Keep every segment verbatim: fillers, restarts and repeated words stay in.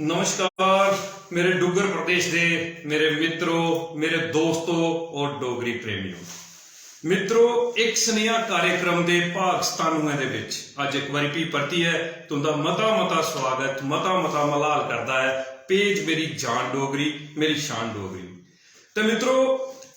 नमस्कार मेरे डुग्गर प्रदेश दे मेरे मित्रो, मेरे दोस्तो और डोगरी प्रेमियो। मित्रो, इक सनेहा कार्यक्रम दे भाग सतानुऐ दे विच अज्ज इक बारी फ्ही परतियै तुंदा मता मता स्वागत, मता मता मलाल करदा ऐ पेज मेरी जान डोगरी, मेरी शान डोगरी। ते मित्रो,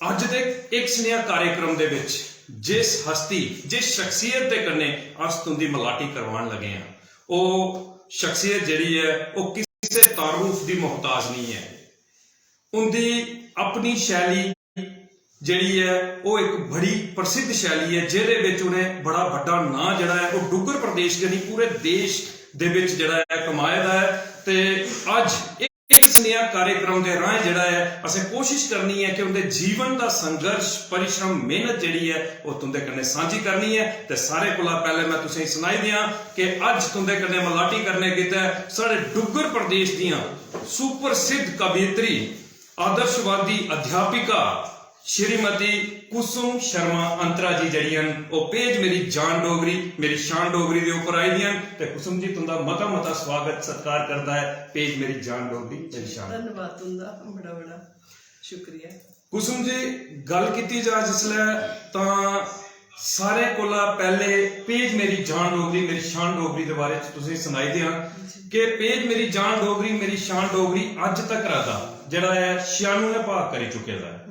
अज्ज दे इक सनेहा कार्यक्रम दे विच जिस हस्ती, जिस शख्सियत दे कन्नै अस तुंदी मलाटी करवान लगे आं, ओह् शख्सियत जेह्ड़ी ऐ, ओह् किसे तारुफ दी मोहताज नहीं ऐ। उंदी अपनी शैली जेह्ड़ी ऐ, ओह् इक बड़ी प्रसिद्ध शैली ऐ, जेह्दे विच उ'नें बड़ा बड्डा नांऽ जेह्ड़ा ऐ, ओह् डुग्गर प्रदेश गै नहीं, पूरे देश दे विच जेह्ड़ा ऐ, कमाए दा ऐ। ते अज्ज इक सनेहा कार्यक्रम दे राहें जेह्ड़ा ऐ, असें कोशिश करनी ऐ कि उंदे जीवन दा संघर्ष, परिश्रम, मेहनत जेह्ड़ी ऐ, ओह् तुंदे कन्नै सांझी करनी ऐ। ते सारे कोला पैह्ले मैं तुसेंगी सनाई देआं कि अज्ज तुंदे कन्नै मलाटी करने गितै साढ़े डुग्गर प्रदेश दियां सुप्रसिद्ध कवयित्री, आदर्शवादी अध्यापिका श्रीमती कुसुम शर्मा अंतरा जी जेह्ड़ियां न, ओह् पेज मेरी जान डोगरी, मेरी शान डोगरी दे उप्पर आई दियां न। ते कुसुम जी, तुंदा मता मता स्वागत सत्कार करदा ऐ पेज मेरी जान डोगरी, मेरी शान। धन्नवाद तुंदा, बड़ा बड़ा शुक्रिया। कुसुम जी, गल्ल कीती जा जिसलै, तां सारें कोला पैह्ले पेज मेरी जान डोगरी, मेरी शान डोगरी दे बारे च तुसेंगी सनाई देआं कि पेज मेरी जान डोगरी, मेरी शान डोगरी अज्ज तक दा जेह्ड़ा ऐ, छियानुऐ भाग करी चुके दा ऐ।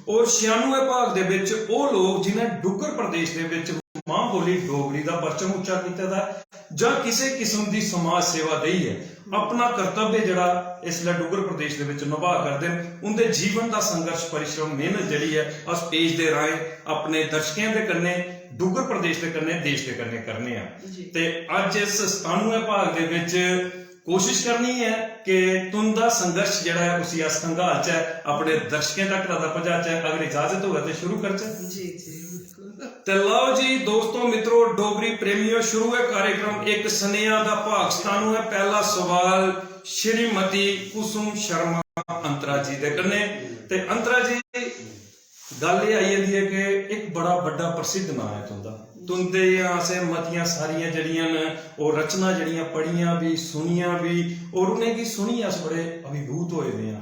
और छियानुऐ भाग दे बिच ओह् लोक जिनें डुग्गर प्रदेश दे बिच मां बोली डोगरी दा परचम उच्चा कीते दा ऐ जां किसे किस्म दी समाज सेवा देइयै अपना कर्तव्य जेह्ड़ा इसलै डुग्गर प्रदेश दे बिच नभा करदे न, उंदे जीवन दा संघर्ष, परिश्रम, मेहनत जेह्ड़ी ऐ, अस पेज दे राहें अपने दर्शकें दे कन्नै, डुग्गर प्रदेश दे कन्नै, देश दे कन्नै करने आं। जी। ते अज्ज इस सतानुऐ भाग दे बिच कोशिश करनी ऐ कि तुंदा संघर्ष जेह्ड़ा ऐ, उसी अस खंगालचै, अपने दर्शकें तक दा पजाचै। अगर इजाजत होऐ ते शुरू करचै। जी, जी, बिल्कुल। ते लओ जी दोस्तो, मित्रो, डोगरी प्रेमियो, शुरू ऐ कार्यक्रम इक सनेहा दा भाग सतानुऐ। पैह्ला सवाल श्रीमती कुसुम शर्मा अंतरा जी दे कन्नै। ते अंतरा जी, गल्ल एह् आई जंदी ऐ कि इक बड़ा बड्डा प्रसिद्ध नांऽ ऐ तुंदा। तुंदे दियां असें मतियां सारियां जेह्ड़ियां न, ओह् रचनां जेह्ड़ियां पढ़ियां बी, सुनियां बी, और उ'नेंगी सुनियै अस बड़े अभिभूत होए दे आं।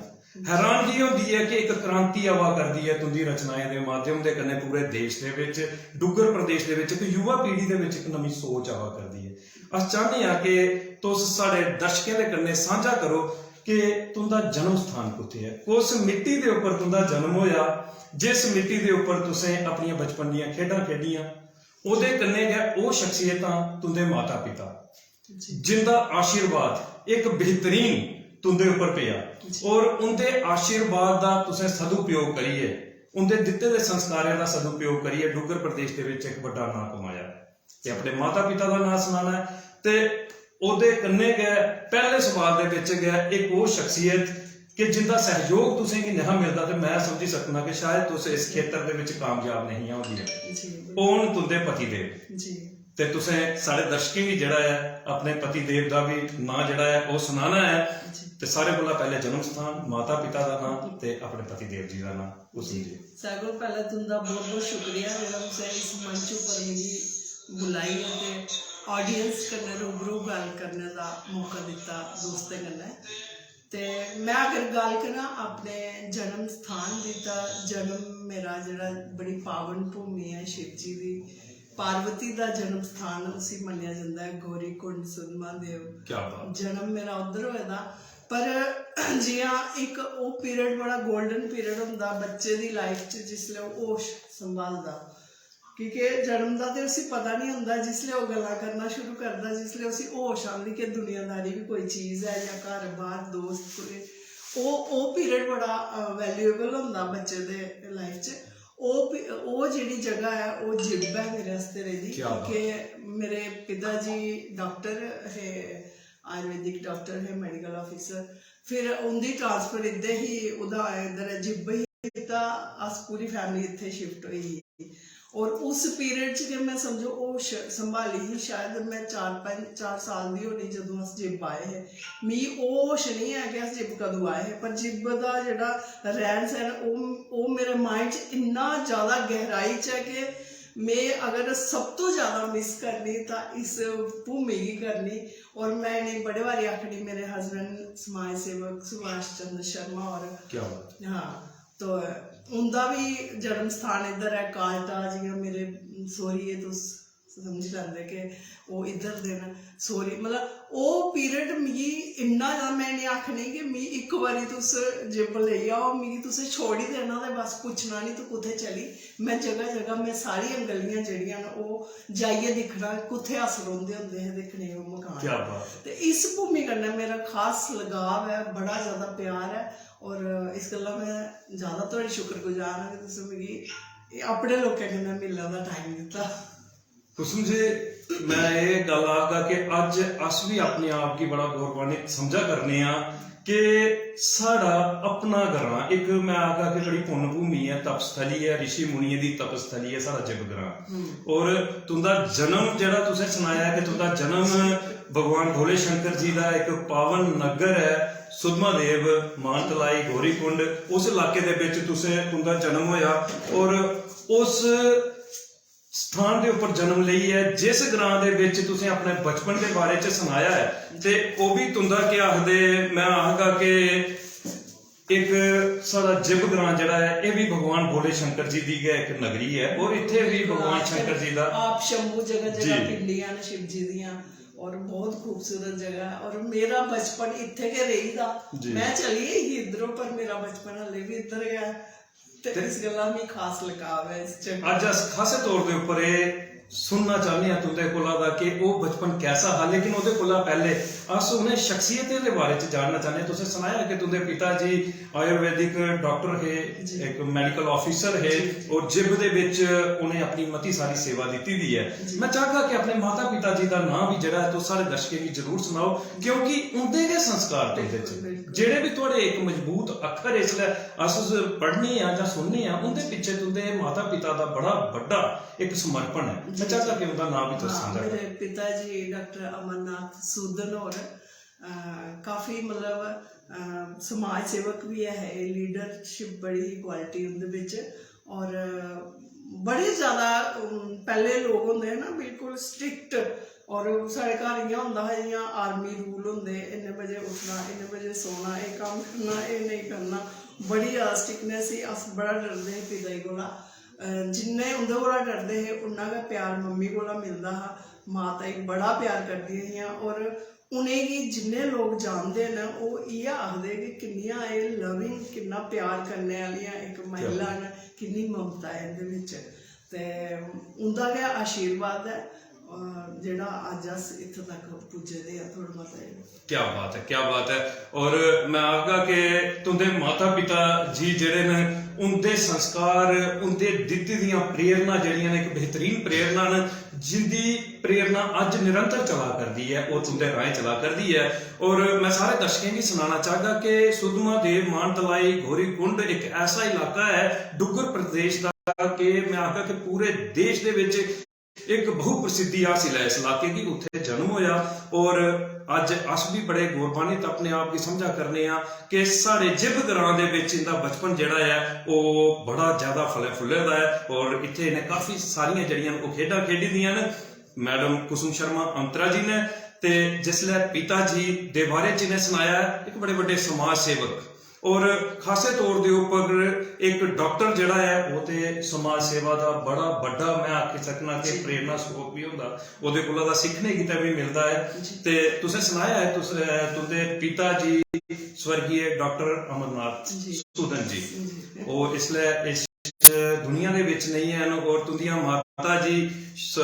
हैरानगी होंदी ऐ कि इक क्रांति आवा करदी ऐ तुंदी रचनाएं दे माध्यम दे कन्नै पूरे देश दे विच, डुग्गर प्रदेश दे विच, इक युवा पीढ़ी दे विच इक नमीं सोच आवा करदी ऐ। अस चाह्न्ने आं कि तुस साढ़े दर्शकें दे कन्नै सांझा करो कि तुंदा जन्म स्थान कुत्थै ऐ, कुस मिट्टी दे उप्पर तुंदा जन्म होया, जिस मिट्टी दे उप्पर तुसें अपनियां बचपन दियां खेढां खेढियां, ओह्दे कन्नै गै ओह् शख्सियतां तुंदे माता पिता, जी। जिंदा आशीर्वाद इक बेहतरीन तुंदे उप्पर पेआ, जी। और उंदे आशीर्वाद दा तुसें सदुपयोग करियै, उंदे दित्ते दे संस्कारें दा सदुपयोग करियै डुग्गर प्रदेश दे विच इक बड्डा नांऽ कमाया। ते अपने माता पिता दा नांऽ सनाना ऐ। ते ओह्दे कन्नै गै पैह्ले सवाल दे बिच गै इक ओह् शख्सियत कि जिंदा सैह्योग तुसें गी नेहा मिलदा, ते मैं समझी सकना कि शायद तुस इस खेतर दे बिच कामयाब नेहियां होंदियां। जी, बिल्कुल। ओह् न तुंदे पतिदेव। जी। ते तुसें साढ़े दर्शकें गी जेह्ड़ा ऐ, अपने पतिदेव दा बी नांऽ जेह्ड़ा ऐ, ओह् सनाना ऐ। जी। ते सारें कोला पैह्ले जन्म स्थान, माता पिता दा नांऽ ते अपने पतिदेव जी दा नांऽ। कुसुम जी। सारें कोला पैह्ले तुंदा बहुत बहुत शुक्रिया जेह्ड़ा तुसें इस मंच उप्पर मिगी बुलाइयै ते audience कन्नै रूबरू गल्ल करने दा मौका दित्ता दोस्तें कन्नै। ते मैं अगर गल्ल करां अपने जन्म स्थान दी, तां जन्म मेरा जेह्ड़ा बड़ी पावन भूमि ऐ शिव जी दी, पार्वती दा जन्म स्थान उसी मन्नेआ जंदा ऐ, गौरी कुंड सुद्धमहादेव। क्या बात। जन्म मेरा उद्धर होए दा। पर जि'यां इक ओह् period बड़ा golden period होंदा बच्चे दी life च, जिसलै ओह् होश संभालदा, क्योंकि जन्म दा ते उसी पता निं होंदा, जिसलै ओह् गल्लां करना शुरू करदा, जिसलै उसी होश आंदी कि दुनियादारी बी कोई चीज ऐ जां घर बाह्र दोस्त कोई, ओह्, ओह् period बड़ा, अ, valuable होंदा बच्चे दे life च। ओह् पि-, ओह् जेह्ड़ी जगह ऐ, ओह् जिब ऐ मेरे आस्तै रेह्दी, क्या बात। क्योंकि मेरे पिता जी doctor हे, आयुर्वेदिक doctor हे, medical officer। फिर उं'दी transfer इद्धर ही, उदा-, इद्धर जिब ही, तां अस पूरी family इत्थै shift होई गेई। और उस period च गै मैं समझो होश संभाली ही, शायद मैं चार पंज, चार साल दी होनी जदूं अस जिब आए हे। मिगी ओह् होश निं ऐ कि अस जिब कदूं आए हे, पर जिब दा जेह्ड़ा रैह्न सैह्न, ओह्, ओह् मेरे mind च इन्ना ज्यादा गैहराई च ऐ कि में अगर सब तो ज्यादा मिस करनी तां इस भूमि गी करनी। और में इ'नेंगी बड़े बारी आखनी, मेरे हस्बैंड समाज सेवक सुभाष चंद्र शर्मा होर। क्या बात। हाँ, तो उं'दा बी जन्म स्थान इद्धर ऐ, काजटा, जि'यां मेरे सौह्रिये, तुस समझी लैंदे कि ओह् इद्धर दे न। सौह्री, मतलब, ओह् पीरियड मिगी इन्ना ज्यादा, में इ'नेंगी आखनी कि मिगी इक बारी तुस जिब लेई आओ, मिगी तुसें छोड़ी देना ते बस पुच्छना निं तूं कुत्थै चली। में जगह जगह, में सारियां गलियां जेह्ड़ियां न, ओह् जाइयै दिक्खना कुत्थै अस रौंह्दे होंदे हे ते कनेह् ओह् मकान। क्या बात है। ते इस भूमि कन्नै मेरा खास लगाव ऐ, बड़ा ज्यादा प्यार ऐ। और इस गल्ला में ज्यादा थुआढ़ी शुक्रगुजार आं कि तुसें मिगी एह् अपने लोकें कन्नै मिलने दा टाइम दित्ता। कुसुम जी, मैं एह् गल्ल आखगा कि अज्ज अस बी अपने आप गी बड़ा गौरवान्वित समझा करने आं कि साढ़ा अपना ग्रां, इक मैं आखगा कि बड़ी पुण्य भूमि ऐ, तपस्थली ऐ, रिशी मुनियें दी तपस्थली ऐ साढ़ा जिब ग्रां। हम्म। और तुंदा जन्म, जेह्ड़ा तुसें सनाया कि तुंदा जन्म भगवान भोले शंकर जी दा इक पावन नगर ऐ सुद्धमहादेव, मानतलाई, गौरीकुंड, उस इलाके दे बिच तुसें, तुंदा जन्म होया। और उस स्थान दे उप्पर जन्म लेइयै जिस ग्रां दे बिच तुसें अपने बचपन दे बारे च सनाया ऐ, ते ओह् बी तुंदा, केह् आखदे, मैं आखगा कि इक साढ़ा जिब ग्रां जेह्ड़ा ऐ, एह् बी भगवान भोले शंकर जी दी गै इक नगरी ऐ, और इत्थै बी भगवान शंकर जी दा आप शंभू जगह जी। जगह पिंडियां न शिव जी दियां। और बहुत खूबसूरत जगह ऐ। और मेरा बचपन इत्थै गै रेही दा। जी। मैं चली गेई ही इद्धरों, पर मेरा बचपन हल्ले बी इद्धर गै ऐ। ते इस गल्ला मिगी खास लगाव ऐ इस जगह। अज्ज अस खासे तौर दे उप्पर एह् सुनना चाहने आं तुंदे कोला दा कि ओह् बचपन कैसा हा, लेकिन ओह्दे कोला पैह्ले अस उ'नें शख्सियतें दे बारे च जानना चाहने आं। तुसें सनाया कि तुंदे पिता जी आयुर्वेदिक डॉक्टर हे, जी। इक मेडिकल ऑफिसर हे, जी। और जिब दे बिच उ'नें अपनी मती सारी सेवा दित्ती दी ऐ। जी। मैं चाहगा कि अपने माता पिता जी दा नाम भी जेह्ड़ा ऐ, तुस सारे दर्शकें गी जरूर सनाओ, क्योंकि उंदे गै संस्कार तुंदे च, बिल्कुल, बिल्कुल। जेह्ड़े भी थुआढ़े इक मजबूत अक्खर इसलै अस पढ़ने आं जां सुनने आं, उंदे पिच्छे तुंदे माता पिता दा बड़ा बड्डा इक समर्पण ऐ। मैं जी, चाहगा जी। कि उंदा नाम भी तुस हाँ, सांझा करो। मेरे पिता जी डॉक्टर अमरनाथ सूदन होर, अ, काफी, मतलब, अ, समाज सेवक भी ऐ हे, लीडरशिप बड़ी ही क्वालिटी उंदे बिच। और बड़े ज्यादा, अम, पैह्ले लोक होंदे हे ना, बिल्कुल स्ट्रिक्ट। और साढ़े घर इ'यां होंदा हा जि'यां आर्मी रूल होंदे, इन्ने बजे उठना, इन्ने बजे सोना, एह् कम्म करना, एह् नेईं करना। बड़ी ज्यादा स्ट्रिक्टनेस ही। अस बड़ा डरदे हे पिता जी कोला। अ, जिन्ने उं'दे कोला डरदे हे, उन्ना गै प्यार मम्मी कोला मिलदा हा। माता गी बड़ा प्यार करदियां हियां। और उ'नेंगी जिन्ने लोक जानदे न, ओह् इ'यै आखदे कि किन्नियां एह् लविंग, किन्ना प्यार करने आह्लियां इक महिला न, किन्नी ममता ऐ इं'दे बिच। ते उं'दा गै आशीर्वाद ऐ, अ, जेह्ड़ा अज्ज अस इत्थें तक पुज्जे दे आं, थोह्ड़ा मता एह्। क्या बात है, क्या बात है। और मैं आखगा कि तुंदे माता पिता जी जेह्ड़े न, उंदे संस्कार, उंदे दित्ती दियां प्रेरणा जेह्ड़ियां न, इक बेहतरीन प्रेरणा न, जिंदी प्रेरणा अज्ज निरंतर चला करदी ऐ, ओह् तुंदे राहें चला करदी ऐ। और मैं सारे दर्शकें गी सनाना चाहगा कि सुद्धमहादेव, मानतलाई, गौरीकुंड इक ऐसा इलाका ऐ डुग्गर प्रदेश दा कि मैं आखगा कि पूरे देश दे विच इक बहु प्रसिद्धि हासिल ऐ इस इलाके गी। उत्थे जन्म होया और अज्ज अस भी बड़े गौरवान्वित अपने आप गी समझा करने आं कि साढ़े जिब ग्रां दे विच इंदा बचपन जेह्ड़ा ऐ, ओह् बड़ा ज्यादा फले फुल्ले दा ऐ और इत्थे इ'नें काफी सारियां जेह्ड़ियां न, ओह् खेढां खेढी दियां न। मैडम कुसुम शर्मा अंतरा जी ने, ते जिसलै पिता जी दे बारे च इ'नें सनाया ऐ, इक बड़े बड्डे समाज सेवक और खासे तौर दे उप्पर इक डॉक्टर जेह्ड़ा ऐ, ओह् ते समाज सेवा दा बड़ा बड्डा, मैं आखी सकना कि जी। प्रेरणा स्रोत भी होंदा, ओह्दे कोला दा सिक्खने गितै भी मिलदा ऐ। जी। ते तुसें सनाया ऐ, तुस, अ, तुंदे पिता जी स्वर्गीय डॉक्टर अमरनाथ जी। सूदन जी, जी। ओह् इसलै इस दुनिया दे विच नेईं हैन और तुंदियां माता जी स-,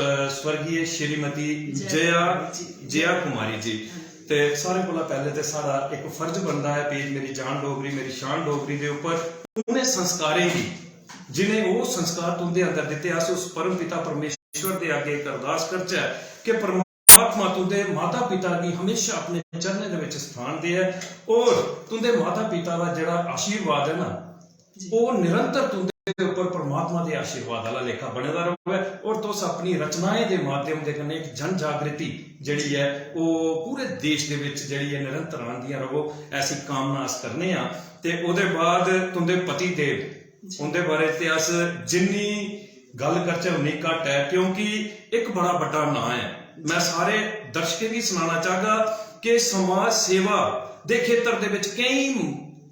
स्वर्गीय श्रीमती जया जया, कुमारी जी। जया कुमारी जी। हाँ जी। ते सारें कोला पैह्ले ते साढ़ा इक फर्ज बनदा ऐ पेज मेरी जान डोगरी, मेरी शान डोगरी दे उप्पर उ'नें संस्कारें गी, जि'नें ओह् संस्कार तुंदे अंदर दित्ते, अस उस परम पिता परमेश्वर दे अग्गें इक अरदास करचै कि परमात्मा तुंदे माता पिता गी हमेशा अपने चरणें दे विच स्थान देऐ और तुंदे माता पिता दा जेह्ड़ा आशीर्वाद ऐ ना, जी। ओह् निरंतर तुंदे उप्पर परमात्मा दे आशीर्वाद आह्ला लेखा बने दा र'वै और तुस अपनी रचनाएं दे माध्यम दे कन्नै इक जन जागृति जेह्ड़ी ऐ, ओह् पूरे देश दे विच जेह्ड़ी ऐ, निरंतर आंदियां र'वो, ऐसी कामना अस करने आं। ते ओह्दे बाद तुंदे पति देव, जी। उंदे बारे च ते अस जिन्नी गल्ल करचै उन्नी घट्ट ऐ, क्योंकि इक बड़ा बड्डा नांऽ ऐ। मैं सारे दर्शकें गी सनाना चाहगा कि समाज सेवा दे खेतर दे विच केई,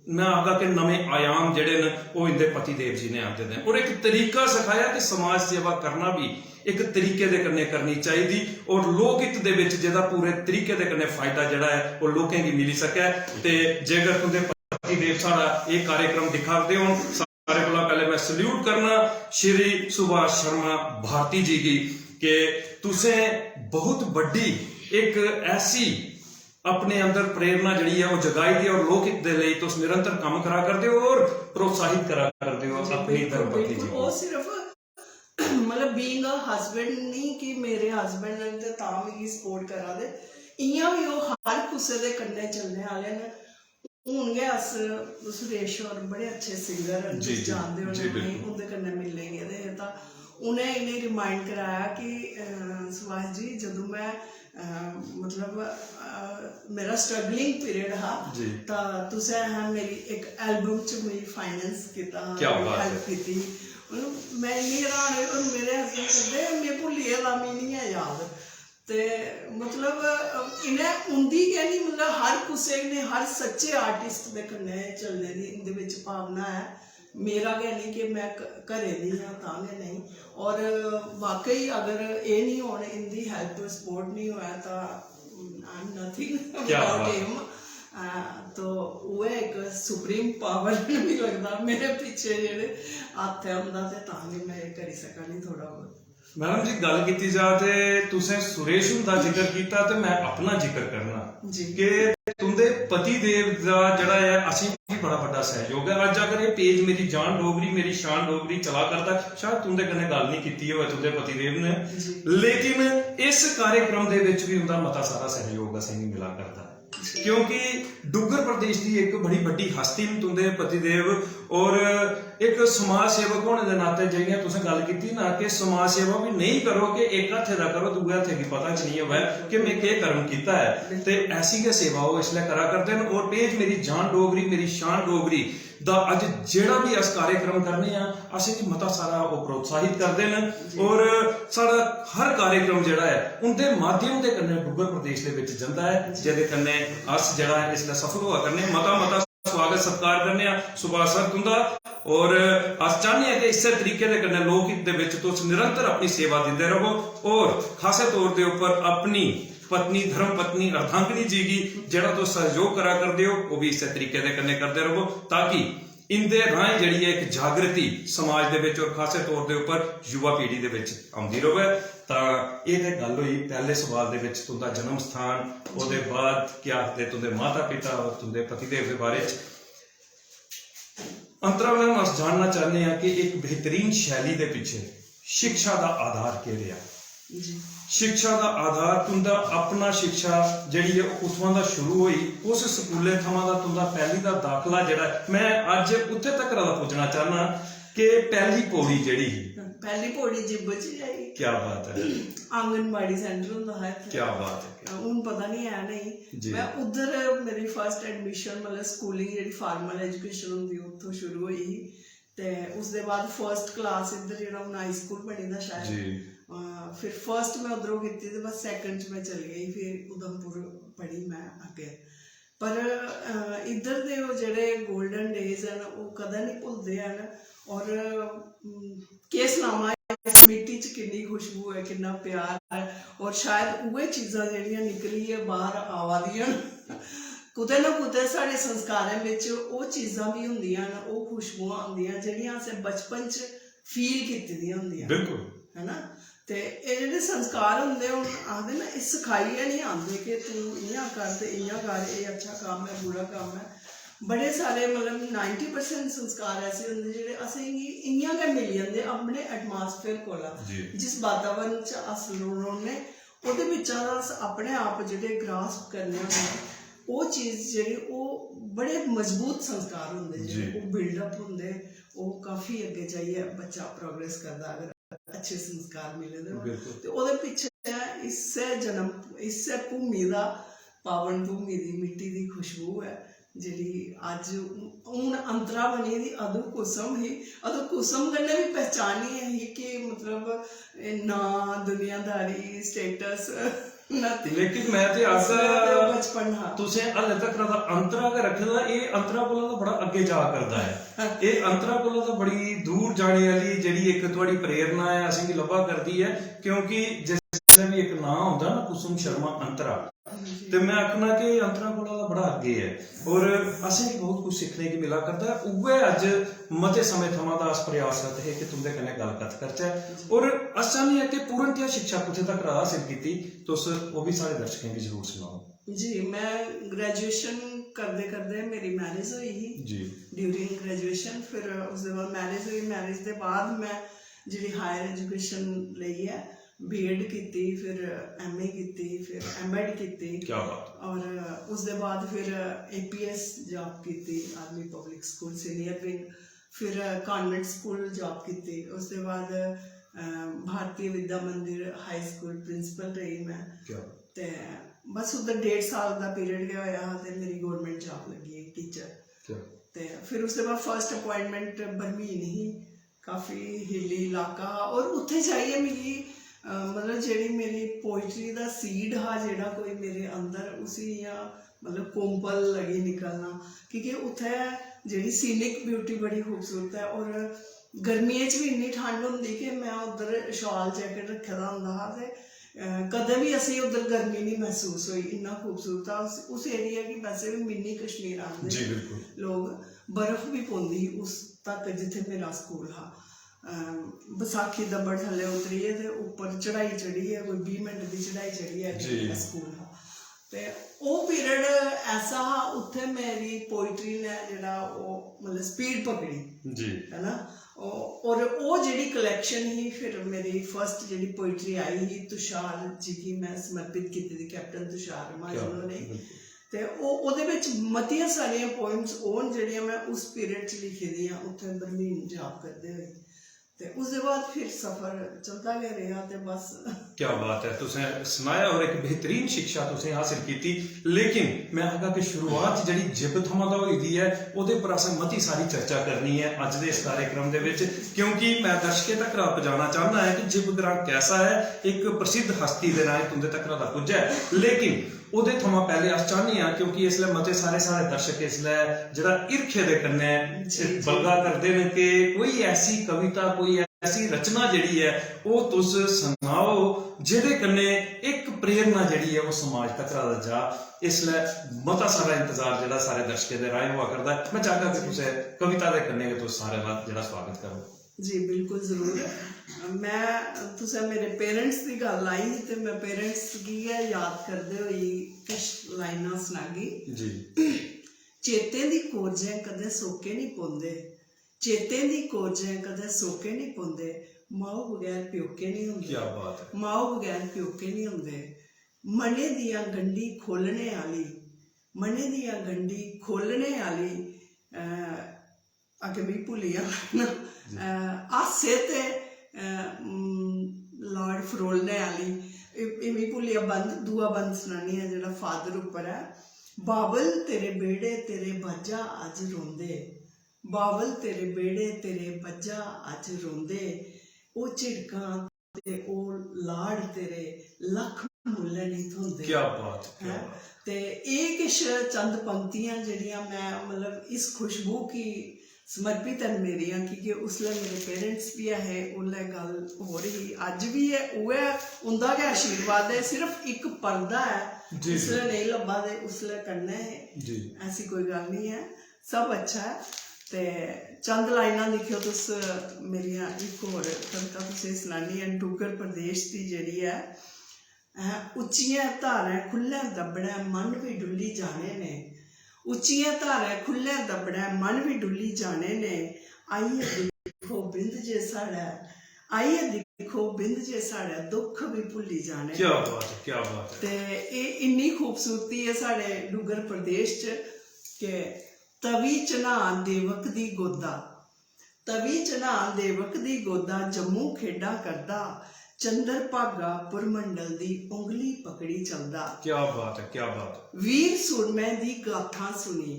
मैं आखगा कि नमें आयाम जेह्ड़े न, ओह् इंदे पति देव जी ने आंदे दे न। और इक तरीका सखाया कि समाज सेवा करना भी इक तरीके दे कन्नै करनी चाहिदी, और लोक हित दे विच जेह्दा पूरे तरीके दे कन्नै फायदा जेह्ड़ा ऐ, ओह् लोकें गी मिली सकै। ते जेकर तुंदे पति देव साढ़ा एह् कार्यक्रम दिक्खा दे होन, सारे कोला पैह्ले मैं सल्यूट करना श्री सुभाष शर्मा भारती जी गी कि तुसें बहुत बड्डी इक ऐसी अपने अंदर प्रेरणा जेह्ड़ी ऐ, ओह् जगाई दी ऐ और लोक हित दे लेई तुस निरंतर कम्म करा करदे ओ और प्रोत्साहित करा करदे ओ जी, अपनी बिल्कुल, धर्मपत्नी जी बिल्कुल। गी। ओह् सिर्फ मतलब बीइंग अ हस्बैंड नहीं कि मेरे हस्बैंड न ते तां मिगी सपोर्ट करा दे, इ'यां बी ओह् हर कुसै दे कन्नै चलने आह्ले न। हून गै अस, सुरेश होर बड़े अच्छे सिंगर न, जी, तुस जी, जानदे जी, होने उ'नेंगी, बिल्कुल। उं'दे कन्नै मिलने गेदे हे तां उ'नें इ'नेंगी रिमाइंड कराया कि, अ, सुभाष जी, जदूं में, अ, मतलब, अ, मेरा स्ट्रगलिंग पीरियड हा, जी। तां तुसें अहें मेरी इक एल्बम च मिगी फाइनेंस कीता, क्या बात है। हेल्प कीती। मतलब, में इन्नी हैरान होई, और मेरे हस्बैंड करदे, "में भुल्ली गेदा, मिगी निं ऐ याद।" ते मतलब, इ'नें उं'दी गै निं, मतलब, हर कुसै ने, हर सच्चे आर्टिस्ट दे कन्नै चलने दी इं'दे बिच भावना ऐ। मेरा गै निं कि में क-, घरै दी आं तां गै नेईं। और वाकई अगर एह् निं होन, इं'दी हेल्प सपोर्ट निं होऐ तां I'm nothing क्या without बात। Him। अ, तो उ'ऐ इक सुप्रीम पावर मिगी लगदा मेरे पिच्छे जेह्ड़े हत्थ ऐ उं'दा, ते तां गै में एह् करी सका नी थोह्ड़ा बहुत। मैडम जी, गल्ल कीती जा ते तुसें सुरेश हुंदा जिक्र कीता ते मैं अपना जिक्र करना जी। कि तुंदे पति देव दा जेह्ड़ा ऐ, असेंगी बड़ा बड्डा सैहयोग ऐ। अज्ज अगर एह् पेज मेरी जान डोगरी, मेरी शान डोगरी चला करदा, शायद तुंदे कन्नै गल्ल नहीं कीती होऐ तुंदे पति देव ने। जी। लेकिन इस कार्यक्रम दे विच भी उंदा मता सारा सैहयोग असेंगी मिला करदा ऐ। क्योंकि डुग्गर प्रदेश दी इक बड़ी बड्डी हस्ती न तुंदे पतिदेव, और इक समाज सेवक होने दे नाते जि'यां तुसें गल्ल कीती ना कि समाज सेवा भी नेईं करो कि इक हत्थे दा करो, दूए हत्थे गी पता च नेईं होवै कि में केह् कर्म कीता ऐ। ते ऐसी गै सेवा ओह् इसलै करा करदे न। और पेज मेरी जान डोगरी, मेरी शान डोगरी दा अज्ज जेह्ड़ा भी अस कार्यक्रम करने आं, असेंगी मता सारा ओह् प्रोत्साहित करदे न। और साढ़ा हर कार्यक्रम जेह्ड़ा ऐ, उं'दे माध्यम दे कन्नै डुग्गर प्रदेश दे विच जंदा ऐ, जेह्दे कन्नै अस जेह्ड़ा ऐ, इसलै सफल होआ करने, मता मता स्वागत सत्कार करने आं सुभाष सर तुं'दा। और अस चाह्न्ने आं कि इस्सै तरीके दे कन्नै लोक हित दे विच तुस निरंतर अपनी सेवा दिंदे रवो और खासे तौर दे उप्पर अपनी पत्नी, धर्म पत्नी अर्धांगिनी जी गी जेह्ड़ा तुस सैहयोग करा करदे ओ, ओह् भी इस्सै तरीके दे कन्नै करदे रवो, ताकि इं'दे राहें जेह्ड़ी ऐ इक जागृति समाज दे विच और खासे तौर दे उप्पर युवा पीढ़ी दे विच औंदी रवै। तां एह् ते गल्ल होई पैह्ले सवाल दे विच तुं'दा जन्म स्थान, ओह्दे बाद केह् आखदे तुं'दे माता पिता और तुं'दे पतिदेव दे बारे च। अंतरा मैम, अस जानना चाह्न्ने आं कि इक बेहतरीन शैली दे पिच्छे शिक्षा दा आधार केह् रेहा? जी। शिक्षा दा आधार तुं'दा अपना शिक्षा जेह्ड़ी ऐ, ओह् कुत्थुआं दा शुरू होई? उस स्कूलै थमां दा तुं'दा पैह्ली दा दाखला जेह्ड़ा ऐ, में अज्ज उत्थै तक्कर दा पुज्जना चाह्न्नां कि पैह्ली पौड़ी जेह्ड़ी ही। पैह्ली पौड़ी जिब्ब च गै ही। क्या बात ऐ। आंगनबाड़ी सेंटर होंदा हा इत्थै। क्या बात ऐ। हून पता निं है नेईं। जी। में उद्धर मेरी फर्स्ट एडमिशन, मतलब स्कूलिंग जेह्ड़ी फॉर्मल एजुकेशन होंदी, उत्थों शुरू होई ही। ते उसदे बाद फर्स्ट क्लास इद्धर जेह्ड़ा हून हाई स्कूल बनी दा शायद। जी। अ, फिर फर्स्ट में उद्धरों कीती ते बस सैकंड च में चली गेई, फिर उधमपुर पढ़ी में अग्गें। पर, अ, इद्धर दे ओह् जेह्ड़े गोल्डन डेज न, ओह् कदें निं भुलदे हैन। और, उम, केह् सनावां, इस मिट्टी च किन्नी खुशबू ऐ, किन्ना प्यार ऐ। और शायद उ'ऐ चीजां जेह्ड़ियां निकलियै बाह्र आवा दियां न। कुतै ना कुतै साढ़े संस्कारें बिच ओह् चीजां बी होंदियां न, ओह् खुशबूआं होंदियां जेह्ड़ियां असें बचपन च फील कीती दियां होंदियां न। बिल्कुल। है ना? ते एह् जेह्ड़े संस्कार होंदे, हून आखदे ना, एह् सखाइयै निं आंदे कि तूं इ'यां कर ते इ'यां कर, एह् अच्छा कम्म ऐ, बुरा कम्म ऐ। बड़े सारे, मतलब, नाइंटी परसेंट संस्कार ऐसे होंदे जेह्ड़े असेंगी इ'यां गै मिली जंदे अपने एटमॉस्फेयर कोला। जी। जिस वातावरण च अस रौ-, रौह्ने, ओह्दे बिच्चा दा अस अपने आप जेह्ड़े ग्रास्प करने होन्ने आं, ओह् चीज जेह्ड़ी, ओह् बड़े मजबूत संस्कार होंदे, जी। जेह्ड़े ओह् बिल्डअप होंदे, ओह् काफी अग्गें जाइयै बच्चा प्रोग्रेस करदा अगर अच्छे संस्कार मिले दे होन। बिल्कुल। ते ओह्दे पिच्छें इस्सै जन्म, इस्सै भूमि दा, पावन भूमि दी मिट्टी दी खुशबू ऐ। जेह्ड़ी अज्ज हून अंतरा बनी दी, अदूं कुसम ही। अदूं कुसम कन्नै बी पहचानी ही कि मतलब एह् नांऽ, दुनियादारी, status। लेकिन मैं ते आखदा, बचपन हा। तुसें हल्ले तक दा अंतरा गै रक्खे दा, एह् अंतरा कोला तां बड़ा अग्गें जा करदा ऐ। एह् अंतरा कोला तां बड़ी दूर जाने आह्ली जेह्ड़ी इक थुआढ़ी प्रेरणा ऐ, असेंगी लब्भा करदी ऐ, क्योंकि जिसलै बी इक नांऽ होंदा ना, कुसुम शर्मा अंतरा, ते मैं आखना कि अंतरा कोला तां बड़ा अग्गें ऐ। और असेंगी बहुत कुछ सिक्खने गी मिला करदा ऐ। उ'ऐ अज्ज मते समें थमां दा अस प्रयासरत हे कि तुं'दे कन्नै गल्ल कत्थ करचै। और अस चाह्न्ने आं कि पूर्णतया शिक्षा कुत्थै तक हासल कीती, तुस ओह् बी साढ़े दर्शकें गी जरूर सनाओ। जी, मैं ग्रेजुएशन करदे करदे मेरी मैरिज होई ही। जी। ड्यूरिंग ग्रेजुएशन, फिर उसदे बाद मैरिज होई। मैरिज दे बाद मैं जेह्ड़ी हायर एजुकेशन लेई ऐ, बीएड कीती, फिर एमए कीती, फिर एमएड कीती। क्या बात। और उसदे बाद फिर एपीएस जॉब कीती, army public school senior wing, फिर कॉन्वेंट स्कूल जॉब कीती। उसदे बाद अ, भारतीय विद्या मंदिर हाई स्कूल प्रिंसिपल रेही मैं। क्या? ते बस उद्धर डेढ़ साल दा पीरियड गै होया हा ते मेरी गवर्नमेंट जॉब लग्गी गेई टीचर। क्या? ते फिर उसदे बाद फर्स्ट अपॉइंटमेंट बरमीन ही, काफी हिली इलाका हा, और उत्थै जाइयै मिगी अ, मतलब जेह्ड़ी मेरी पोइट्री दा सीड हा, जेह्ड़ा कोई मेरे अंदर, उसी इ'यां मतलब कोंपल लगी निकलना, क्योंकि उत्थै जेह्ड़ी सीनिक ब्यूटी बड़ी खूबसूरत ऐ, और गर्मियें च बी इन्नी ठंड होंदी कि मैं उद्धर शाल जैकेट रक्खे दा होंदा हा ते अ, कदें बी असेंगी उद्धर गर्मी निं मसूस होई, इन्ना खूबसूरत हा। उस उस एरिया गी वैसे बी मिनी कश्मीर आखदे जी, बिल्कुल। लोग। बर्फ बी पौंदी ही उस तक जित्थै मेरा स्कूल हा। अ, बसाखी दब्बड़ थल्ले उतरियै ते उप्पर चढ़ाई चढ़ियै, कोई बीह् मिंट दी चढ़ाई चढ़ियै अग्गें जी। मेरा स्कूल हा। ते ओह् पीरियड ऐसा हा, उत्थै मेरी पोइट्री ने जेह्ड़ा ओह् मतलब स्पीड पकड़ी, जी। है ना? ओ-, और ओह् जेह्ड़ी कलैक्शन ही, फिर मेरी फर्स्ट जेह्ड़ी पोइट्री आई ही तुषार जी गी मैं समर्पित कीती दी, कैप्टन तुषार महाजन क्या? होरें। बिल्कुल। ते ओह्, ओह्दे बिच मतियां सारियां पोएम्स ओह् न जेह्ड़ियां मैं उस पीरियड च लिखी दियां, उत्थै बरमीन जॉब करदे होई। ते उसदे बाद फिर सफर चलदा गै रेहा ते बस। क्या बात है, तुसें सनाया और इक बेहतरीन शिक्षा तुसें हासिल कीती। लेकिन मैं आखगा कि शुरुआत जेह्ड़ी जिब थमां दा होई दी ऐ, ओह्दे पर असें मती सारी चर्चा करनी ऐ अज्ज दे इस कार्यक्रम दे विच, क्योंकि मैं दर्शकें तक पजाना चाहना ऐ कि जिब ग्रां कैसा ऐ, इक प्रसिद्ध हस्ती दे राहें तुंदे तक दा पुज्जै। लेकिन ओह्दे थमां पैह्ले अस चाह्न्ने आं, क्योंकि इसलै मते सारे साढ़े दर्शक इसलै जेह्ड़ा हिरखै दे कन्नै जी, जी। बलगा करदे न कि कोई ऐसी कविता, कोई ऐसी रचना जेह्ड़ी ऐ, ओह् तुस सनाओ, जेह्दे कन्नै इक प्रेरणा जेह्ड़ी ऐ, ओह् समाज तक जा। इसलै मता सारा इंतजार जेह्ड़ा सारे दर्शकें दे राहें होआ करदा ऐ। मैं चाहगा कि कुसै कविता दे कन्नै गै तुस सारें दा जेह्ड़ा स्वागत करो। जी, बिल्कुल, जरूर। मैं, तुसें मेरे पेरेंट्स दी गल्ल आई ही ते मैं पेरेंट्स गी गै याद करदे होई किश लाइनां सनागी। जी। चेतें दी कोरजें कदें सोके निं पौंदे, चेतें दी कोरजें कदें सोके निं पौंदे, माऊ बगैर प्योके निं होंदे। क्या बात है। माऊ बगैर प्योके निं होंदे। मनै दियां गंढी खोलने आह्ली, मनै दियां गंढी खोलने आह्ली, अ, अग्गें मिगी भुल्ली गेआ ना। अ, हास्से ते, अ, उम, लाड फरोलने आह्ली, एह्, एह् मिगी भुल्ली गेआ बंद, दूआ बंद सनानी आं जेह्ड़ा फादर उप्पर ऐ। बाबल तेरे बेह्ड़े तेरे बज्जा अज्ज रोंदे, बाबल तेरे बेह्ड़े तेरे बज्जा अज्ज रोंदे, ओह् झिड़कां ते ओह् लाड तेरे लक्ख मुल्लें निं थ्होंदे। क्या बात, क्या हैं? बात। ते एह् किश चंद पंक्तियां जेह्ड़ियां मैं, मतलब, इस खुशबू गी समर्पित न मेरियां, की के उसलै मेरे पेरेंट्स बी ऐ हे, उसलै गल्ल होर ही, अज्ज बी ऐ, उ'ऐ उं'दा गै आशीर्वाद ऐ, सिर्फ इक पर्दा ऐ, जी, जी। जिसलै नेईं लब्भा दे उसलै कन्नै हे, जी। ऐसी कोई गल्ल निं ऐ, सब अच्छा ऐ। ते चंद लाइनां लिखेओ तुस मेरियां, इक होर कविता तुसेंगी सनानी आं, डुग्गर प्रदेश दी जेह्ड़ी ऐ, हैं, उच्चियें धारें खु'ल्लें दब्बड़ें मन बी डुल्ली जाने ने, उच्चियें धारें खु'ल्लें दब्बड़ें मन बी डुल्ली जाने ने, आइयै दिक्खो बिंद जे साढ़ै, आइयै दिक्खो बिंद जे साढ़ै दुक्ख बी भुल्ली जाने। क्या बात है, क्या बात है। ते एह् इन्नी खूबसूरती ऐ साढ़े डुग्गर प्रदेश च कि तवी चन्हां देवक दी गोदा, तवी चन्हां देवक दी गोदा जम्मू खेढा करदा, चंद्र भागा पुरमंडल दी उंगली पकड़ी चलदा। क्या बात है, क्या बात है। वीर सूरमें दी गाथां सुनी,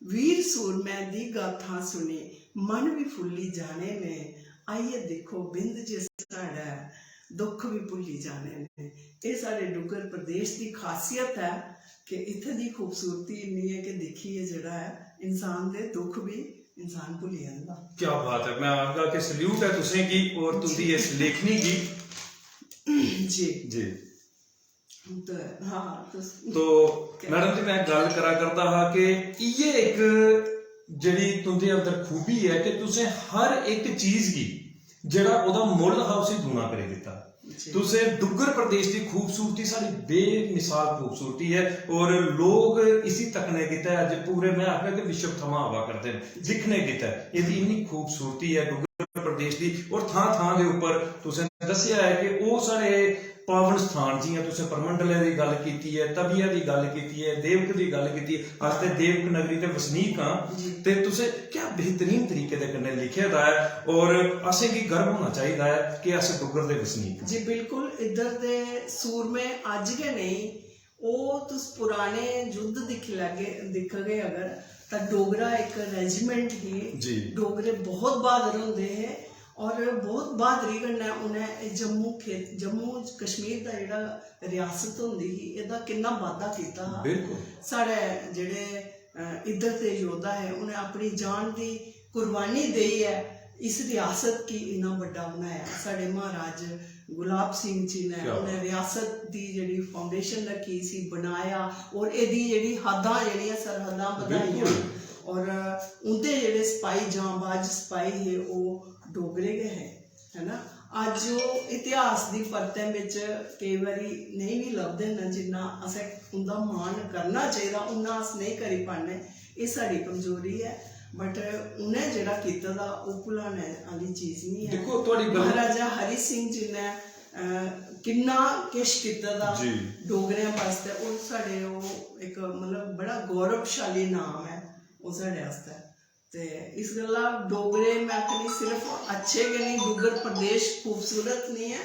वीर सूरमैं दी गाथां सुनी मन बी फुल्ली जाने ने। आइयै दिक्खो बिंद जे साढ़ै दुख बी भुल्ली जाने ने। एह् साढ़े डुग्गर प्रदेश दी खासियत ऐ कि इत्थै दी खूबसूरती इन्नी ऐ कि दिक्खियै जेह्ड़ा ऐ इंसान दे दुख बी इंसान भुल्ली जंदा। क्या बात है, मैं आखगा कि सल्यूट है तुसें गी और तुंदी इस लेखनी गी। जी। जी। तो हाँ, तो तो मैडम जी, मैं गल्ल करा करदा हा कि इ'यै इक जेह्ड़ी तुंदे अंदर खूबी ऐ कि तुसें हर इक चीज गी जेह्ड़ा ओह्दा मुल्ल हा उसी दूना करी दित्ता। जी। तुसें डुग्गर प्रदेश दी खूबसूरती, साढ़ी बेमिसाल खूबसूरती ऐ और लोग इसी तकने गितै अज्ज पूरे, मैं आखना कि विश्व थमां आवा करदे न दिक्खने गितै। एह्दी इन्नी खूबसूरती ऐ डुग्गर प्रदेश दी और थां थां दे उप्पर तुसें दस्सेआ ऐ कि ओह् साढ़े पावन स्थान, जि'यां तुसें परमंडलै दी गल्ल कीती ऐ, तविया दी गल्ल कीती ऐ, देवक दी गल्ल कीती ऐ, अस ते देवक नगरी दे वसनीक आं। जी। ते तुसें क्या बेहतरीन तरीके दे कन्नै लिखे दा ऐ और असेंगी गर्व होना चाहिदा ऐ कि अस डुग्गर दे वसनीक आं। जी बिल्कुल, इद्धर दे सूरमे अज्ज गै नेईं, ओह् तुस पुराने युद्ध दिक्खी लैगे, दिक्खगे अगर, तां डोगरा इक रेजिमेंट ही। जी। डोगरे बहुत बहादुर होंदे हे और बहुत बहादुरी कन्नै उ'नें एह् जम्मू खे-, जम्मू कश्मीर दा जेह्ड़ा रियासत होंदी ही, एह्दा किन्ना बाद्धा कीता हा। बिल्कुल। साढ़े जेह्ड़े, अ, इद्धर दे योद्धा हे, उ'नें अपनी जान दी कुर्बानी देइयै इस रियासत गी इन्ना बड्डा बनाया। साढ़े महाराज गुलाब सिंह जी ने क्या उ'नें बात। रियासत दी जेह्ड़ी फाउंडेशन रक्खी, इसी बनाया और एह्दी जेह्ड़ी हद्दां, जेह्ड़ियां सरहद्दां बधाइयां। बिल्कुल। और उं'दे जेह्ड़े सपाही, जांबाज सपाही हे, ओह् डोगरे गै हे, है ना। अज्ज ओह् इतिहास दी परतें बिच केई बारी नेईं बी लभदे न, जिन्ना असें उं'दा मान करना चाहिदा, उन्ना अस नेईं करी पान्ने। एह् साढ़ी कमजोरी ऐ, but उ'नें जेह्ड़ा कीते दा, ओह् भुलाने आह्ली चीज निं ऐ। दिक्खो, थुआढ़ी गल्ल महाराजा हरि सिंह जी ने, अ, किन्ना किश कीते दा जी। डोगरें आस्तै, ओह् साढ़े, ओह् इक, मतलब, बड़ा गौरवशाली नाम ऐ ओह् साढ़े आस्तै। ते इस गल्ला डोगरे, में आखनी, सिर्फ अच्छे गै नेईं, डुग्गर प्रदेश खूबसूरत निं ऐ,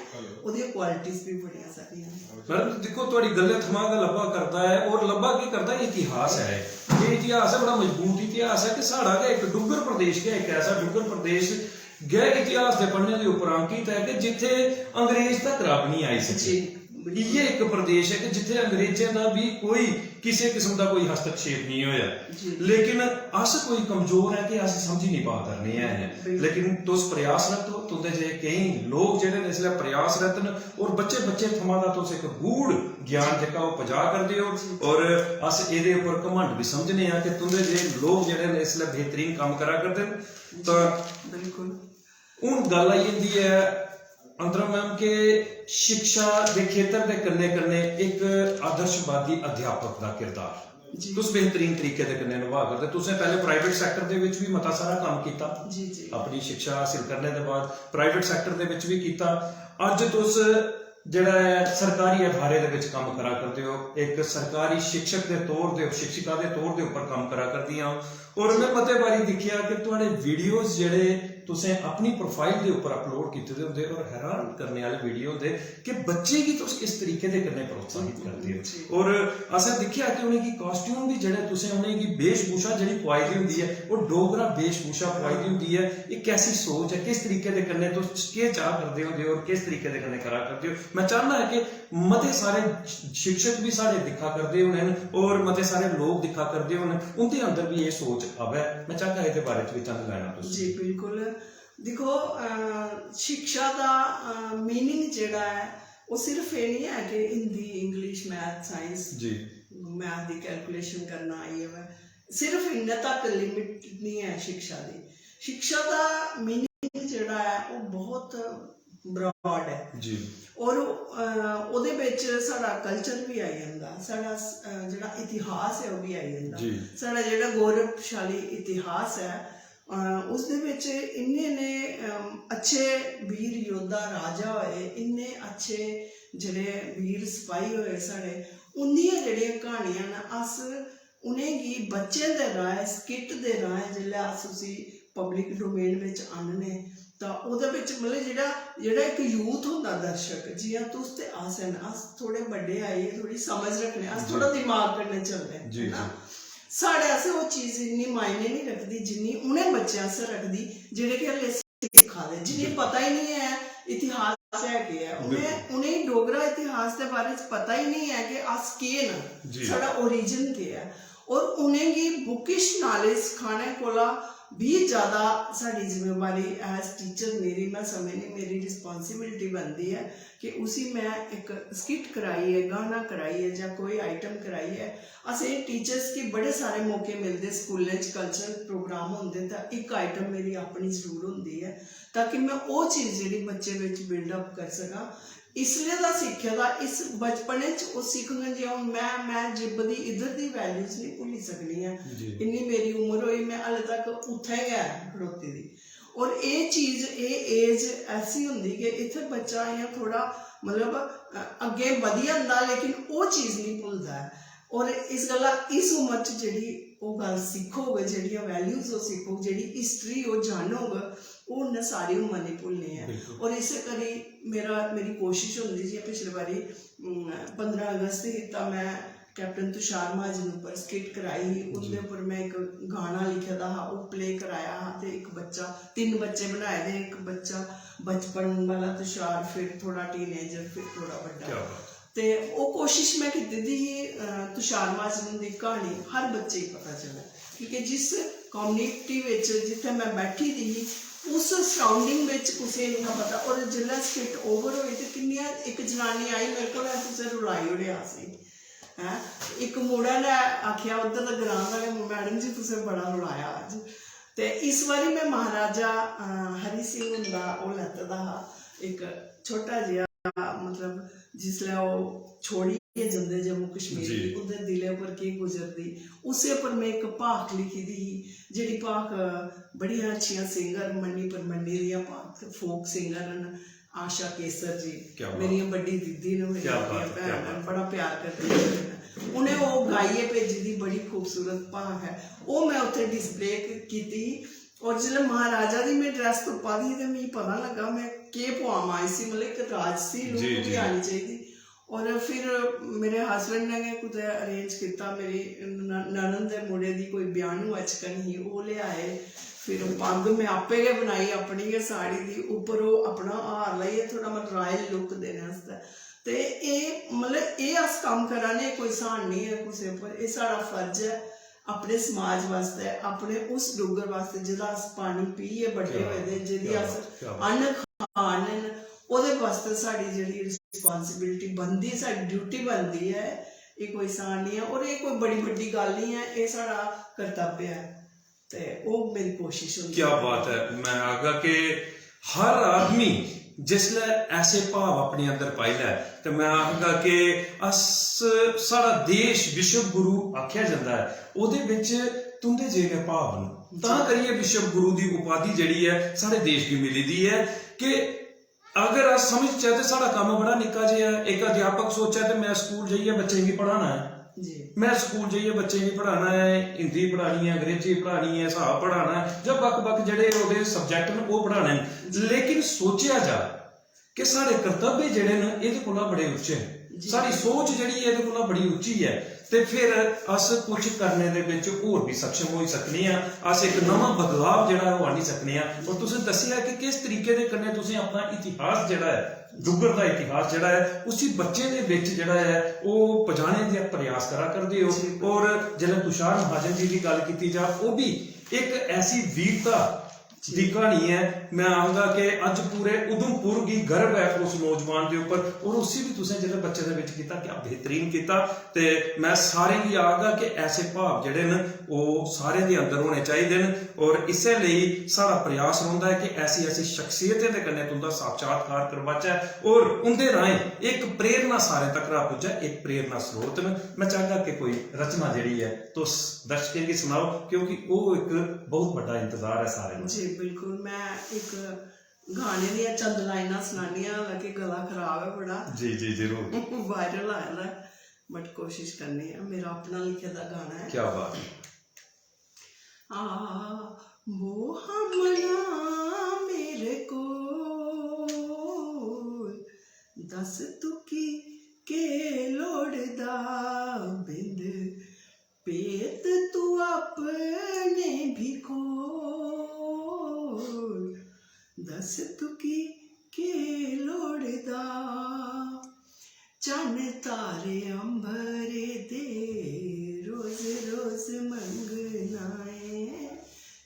ओह्दियां क्वालिटीज बी बड़ियां सारियां न। मैडम, दिक्खो, थुआढ़ी गल्लें थमां गै लब्भा करदा ऐ, और लब्भा केह् करदा, इतिहास ऐ। एह् इतिहास ऐ, बड़ा मजबूत इतिहास ऐ कि साढ़ा गै इक डुग्गर प्रदेश गै इक ऐसा डुग्गर प्रदेश गै इतिहास दे पन्ने दे उप्पर अंकित ऐ कि जित्थै अंग्रेज तक रब निं आई सके। जी, बिल्कुल। इ'यै इक प्रदेश ऐ कि जित्थै अंग्रेजें दा बी कोई किसे किस्म दा कोई हस्तक्षेप निं होया। जी। लेकिन अस कोई कमजोर ऐ कि अस समझी निं पा करने ऐ। बिल्कुल। लेकिन तुस प्रयासरत हो, तुंदे जे केईं लोक जेह्ड़े न इसलै प्रयासरत न, और बच्चे बच्चे थमां दा तुस इक गूढ़ ज्ञान जेह्का ओह् पजा करदे ओ, जी। और अस एह्दे उप्पर घमंड बी समझने आं कि तुंदे जे लोक जेह्ड़े न इसलै बेहतरीन कम्म करा करदे न। जी, तां बिल्कुल। हून गल्ल आई जंदी ऐ अंतरा मैम कि शिक्षा दे खेतर दे कन्नै कन्नै इक आदर्शवादी अध्यापक दा किरदार जी। तुस बेहतरीन तरीके दे कन्नै निभा करदे। तुसें पैह्ले प्राइवेट सैक्टर दे विच भी मता सारा कम्म कीता। जी, जी। अपनी शिक्षा हासिल करने दे बाद प्राइवेट सैक्टर दे विच भी कीता। अज्ज तुस जेह्ड़ा ऐ सरकारी अदारे दे विच कम्म करा करदे ओ, इक सरकारी शिक्षक दे तौर दे, शिक्षिका दे तौर दे उप्पर कम्म करा करदियां ओ। और में मते बारी दिक्खेआ कि तुआढ़े वीडियोज़ जेह्ड़े तुसें अपनी प्रोफाइल दे उप्पर अपलोड कीते दे होंदे और हैरान करने आह्ले वीडियो होंदे कि बच्चे गी तुस किस तरीके दे कन्नै प्रोत्साहित करदे ओ। जी। और असें दिक्खेआ कि उ'नेंगी कास्ट्यूम बी जेह्ड़े तुसें उ'नेंगी वेशभूषा जेह्ड़ी पोआई दी होंदी ऐ, ओह् डोगरा वेशभूशा पोआई दी होंदी ऐ। एह् कैसी सोच ऐ, किस तरीके दे कन्नै तुस केह् चाह् करदे होंदे ओ और किस तरीके दे कन्नै करा करदे ओ? में चाह्न्ना ऐ कि मते सारे शिक्षक बी साढ़े दिक्खा करदे होने न और मते सारे लोक दिक्खा करदे होने न, उं'दे अंदर बी एह् सोच आवै। में चाह्गा एह्दे बारे च बी चंद लाइनां तुस। जी, बिल्कुल। दिक्खो, अ, शिक्षा दा, अ, मीनिंग जेह्ड़ा ऐ, ओह् सिर्फ एह् निं ऐ कि हिंदी, इंग्लिश, मैथ, साइंस, जी। मैथ दी कैलकुलेशन करना आई होऐ, सिर्फ इन्ने तक लिमिट निं ऐ शिक्षा दी। शिक्षा दा मीनिंग जेह्ड़ा ऐ, ओह् बहुत ब्रॉड ऐ। जी। और, अ, ओह्दे बिच साढ़ा कल्चर बी आई जंदा, साढ़ा, अ, जेह्ड़ा इतिहास ऐ, ओह् बी आई जंदा। जी। साढ़ा जेह्ड़ा गौरवशाली इतिहास ऐ, अ, उसदे बिच इन्ने ने, अम, अच्छे वीर योद्धा राजा होए, इन्ने अच्छे जेह्ड़े वीर सपाही होए साढ़े, उं'दियां जेह्ड़ियां क्हानियां न, अस उ'नेंगी बच्चें दे राहें, स्किट दे राहें जिसलै अस उसी पब्लिक डोमेन बिच आह्नने, तां ओह्दे बिच, मतलब, जेह्ड़ा, जेह्ड़ा इक यूथ होंदा दर्शक, जि'यां तुस ते अस न, अस थोह्ड़े बड्डे आइयै थोह्ड़ी समझ रक्खने, अस जी। थोह्ड़ा दिमाग कन्नै चलने, जी, है ना? जी। साढ़े आस्तै ओह् चीज इन्नी मायने नहीं रखदी जिन्नी उ'नें बच्चें आस्तै रखदी, जेह्ड़े कि हल्ले सिक्खा दे, जि'नेंगी पता ही नहीं ऐ इतिहास है केह् ऐ। उ'नें, उ'नेंगी डोगरा इतिहास दे बारे च पता ही नहीं ऐ कि अस केह् न, साढ़ा ओरिजिन केह् ऐ। और उ'नेंगी बुकिश नालेज सखाने कोला बी ज्यादा साढ़ी जिम्मेवारी एज टीचर, मेरी, में समझनी, मेरी रिस्पांसिबिलिटी बनदी ऐ कि उसी में इक स्किट कराइयै, गाना कराइयै जां कोई आइटम कराइयै, असें टीचर्स गी बड़े सारे मौके मिलदे, स्कूलें च कल्चरल प्रोग्राम होंदे तां इक आइटम मेरी अपनी जरूर होंदी ऐ, ताकि में ओह् चीज जेह्ड़ी बच्चे बिच बिल्डअप करी सकां। इसलै दा सिक्खे दा इस बचपने च ओह् सिक्खङन जे हून में, में जिब्ब दी इद्धर दी वैल्यूज निं भुल्ली सकनी आं। इन्नी मेरी उम्र होई, में हाले तक उत्थै गै खड़ोती दी। और एह् चीज, एह् एज ऐसी होंदी कि इत्थै बच्चा इ'यां थोह्ड़ा, मतलब, अ, अग्गें बधी जंदा, लेकिन ओह् चीज निं भुलदा ऐ। और इस गल्ला इस उम्र च जेह्ड़ी ओह् गल्ल सिक्खोग, जेह्ड़ियां वैल्यूज ओह् सिक्खोग, जेह्ड़ी हिस्ट्री ओह् जानोग, ओह् उन्नै सारी उम्र निं भुलनी ऐ। और इस्सै करी मेरा, मेरी कोशिश होंदी, जि'यां पिछले बारी, उम, पंदरां अगस्त ही, तां में कैप्टन तुषार महाजन उप्पर स्किट कराई ही। उं'दे उप्पर में इक गाना लिखे दा हा, ओह् प्ले कराया हा, ते इक बच्चा, तिन्न बच्चे बनाए दे, इक बच्चा बचपन वाला तुषार, फिर थोह्ड़ा टीनेजर, फिर थोह्ड़ा बड्डा। ते ओह् कोशिश में कीती दी ही, अ, तुषार महाजन हुंदी क्हानी हर बच्चे गी पता चलै, क्योंकि जिस कम्युनिटी बिच जित्थै में बैठी दी ही, उस सराउंडिंग बिच कुसै गी निं हा पता। और जिसलै स्किट ओवर होई ते किन्नियां, इक जनानी आई मेरे कोल, "तुसें रुलाई ओड़ेआ असेंगी।" हैं? इक मुड़ा ने आखेआ, "उद्धर दा ग्रां दा गै, मैडम जी, तुसें बड़ा रुलाया अज्ज।" ते इस बारी में महाराजा, अ, हरि सिंह हुंदा ओह् लैते दा हा, इक छोटा जेहा, मतलब, जिसलै ओह् छोड़ियै जंदे जम्मू कश्मीर, उं'दे दिलै पर केह् गुजरदी, उस्सै पर में इक भाख लिखी दी ही, जेह्ड़ी भाख बड़ियां अच्छियां सिंगर, मन्नी परमन्नी दियां भाख, फोक सिंगर न, आशा केसर जी, मेरियां बड्डी दीदी न, मेरियां बड्डियां भैनां न, बड़ा प्यार करदियां न। उ'नें ओह् गाइयै भेजी दी, बड़ी खूबसूरत भाख ऐ, ओह् में उत्थै डिस्प्ले कीती। और जिसलै महाराजा दी में ड्रैस तुप्पा दी ही ते मिगी पता लग्गा में केह् पोआमां इसी, मतलब, इक राजसी लुक बी आनी चाहिदी। और फिर मेरे हस्बैंड ने गै कुतै अरेंज कीता, मेरी न-, ननद दे मुड़े दी कोई ब्याह्नू अचकन ही, ओह् लेआए। फिर पग्ग में आपे गै बनाई, अपनी गै साड़ी दी, उप्पर ओह् अपना हार लाइयै, थोह्ड़ा, मतलब, रायल लुक देने आस्तै। ते एह्, मतलब, एह् अस कम्म करा ने, कोई स्हान निं ऐ कुसै उप्पर, एह् साढ़ा फर्ज ऐ अपने समाज वास्तै, अपने उस डुग्गर वास्तै जेह्दा अस पानी पीयै बड्डे होए दे, जेह्दी अस अन्न खाने न, ओह्दे वास्तै साढ़ी जेह्ड़ी रिस्पांसिबिलिटी बनदी, साढ़ी ड्यूटी बनदी ऐ। एह् कोई स्हान निं ऐ, और एह् कोई बड़ी बड्डी गल्ल निं ऐ, एह् साढ़ा कर्तव्य ऐ। ते ओह् मेरी कोशिश होंदी क्या ऐ। बात ऐ। मैं आखगा कि हर आदमी जिसलै ऐसे भाव अपने अंदर पाई लै, ते मैं आखगा कि अस, साढ़ा देश विश्व गुरु आखेआ जंदा ऐ, ओह्दे बिच तुं'दे जे गै भाव न। तां करियै विश्व गुरु दी उपाधि जेह्ड़ी ऐ, साढ़े देश गी मिली दी ऐ कि अगर अस समझचै ते साढ़ा कम्म बड़ा निक्का जेहा ऐ। इक अध्यापक सोचै ते मैं स्कूल जाइयै बच्चें गी पढ़ाना ऐ, जी। मैं स्कूल जाइयै बच्चें गी पढ़ाना ऐ, हिंदी पढ़ानी ऐ, अंग्रेजी पढ़ानी ऐ, स्हाब पढ़ाना ऐ, जां बक्ख-बक्ख जेह्ड़े ओह्दे subject न, ओह् पढ़ाने न। लेकिन सोचेआ जा कि साढ़े कर्तव्य जेह्ड़े न, एह्दे कोला बड़े उच्चे न। जी। साढ़ी सोच जेह्ड़ी ऐ, एह्दे कोला बड़ी उच्ची ऐ। ते फिर अस कुछ करने दे बिच होर बी सक्षम होई सकने आं, अस इक नमां बदलाव जेह्ड़ा ऐ, ओह् आह्नी सकने आं। और तुसें दस्सेआ कि किस तरीके दे कन्नै तुसें अपना इतिहास जेह्ड़ा ऐ, डुग्गर दा इतिहास जेह्ड़ा ऐ, उसी बच्चें दे बिच जेह्ड़ा ऐ, ओह् पजाने दा प्रयास करा करदे ओ। जी। और जिसलै तुषार महाजन जी दी गल्ल कीती जा, ओह् बी इक ऐसी वीरता जी। दी क्हानी ऐ। मैं आखगा कि अज्ज पूरे उधमपुर गी गर्व ऐ उस नौजवान दे उप्पर, और उसी बी तुसें जिसलै बच्चे दे बिच कीता, क्या बेहतरीन कीता। ते मैं सारें गी आखगा कि ऐसे भाव जेह्ड़े न, ओह् सारें दे अंदर होने चाहिदे न, और इस्सै लेई साढ़ा प्रयास रौंह्दा ऐ कि ऐसी-ऐसी शख्सियतें दे कन्नै तुं'दा साक्षात्कार करवाचै और उं'दे राहें इक प्रेरणा सारें तक्कर पुज्जै, इक प्रेरणा स्रोत न। मैं चाहगा कि कोई रचना जेह्ड़ी ऐ, तुस दर्शकें गी सनाओ, क्योंकि ओह् इक बहुत बड्डा इंतजार ऐ सारें दा। जी, बिल्कुल। मैं इक गाने दियां चंद लाइनां सनानी आं, हालांकि गला खराब ऐ बड़ा। जी, जी, जरूर। वायरल आए दा ऐ, but कोशिश करनी आं। मेरा अपना लिखे दा गाना ऐ। क्या बात है। आ, वो हमना मेरे को, दस तुकी के लोड़दा बिंद, पेत तू अपने भी खोल, दस तुकी के लोड़दा। चन्न तारे अंबर दे, रोज रोज मंगना ऐ।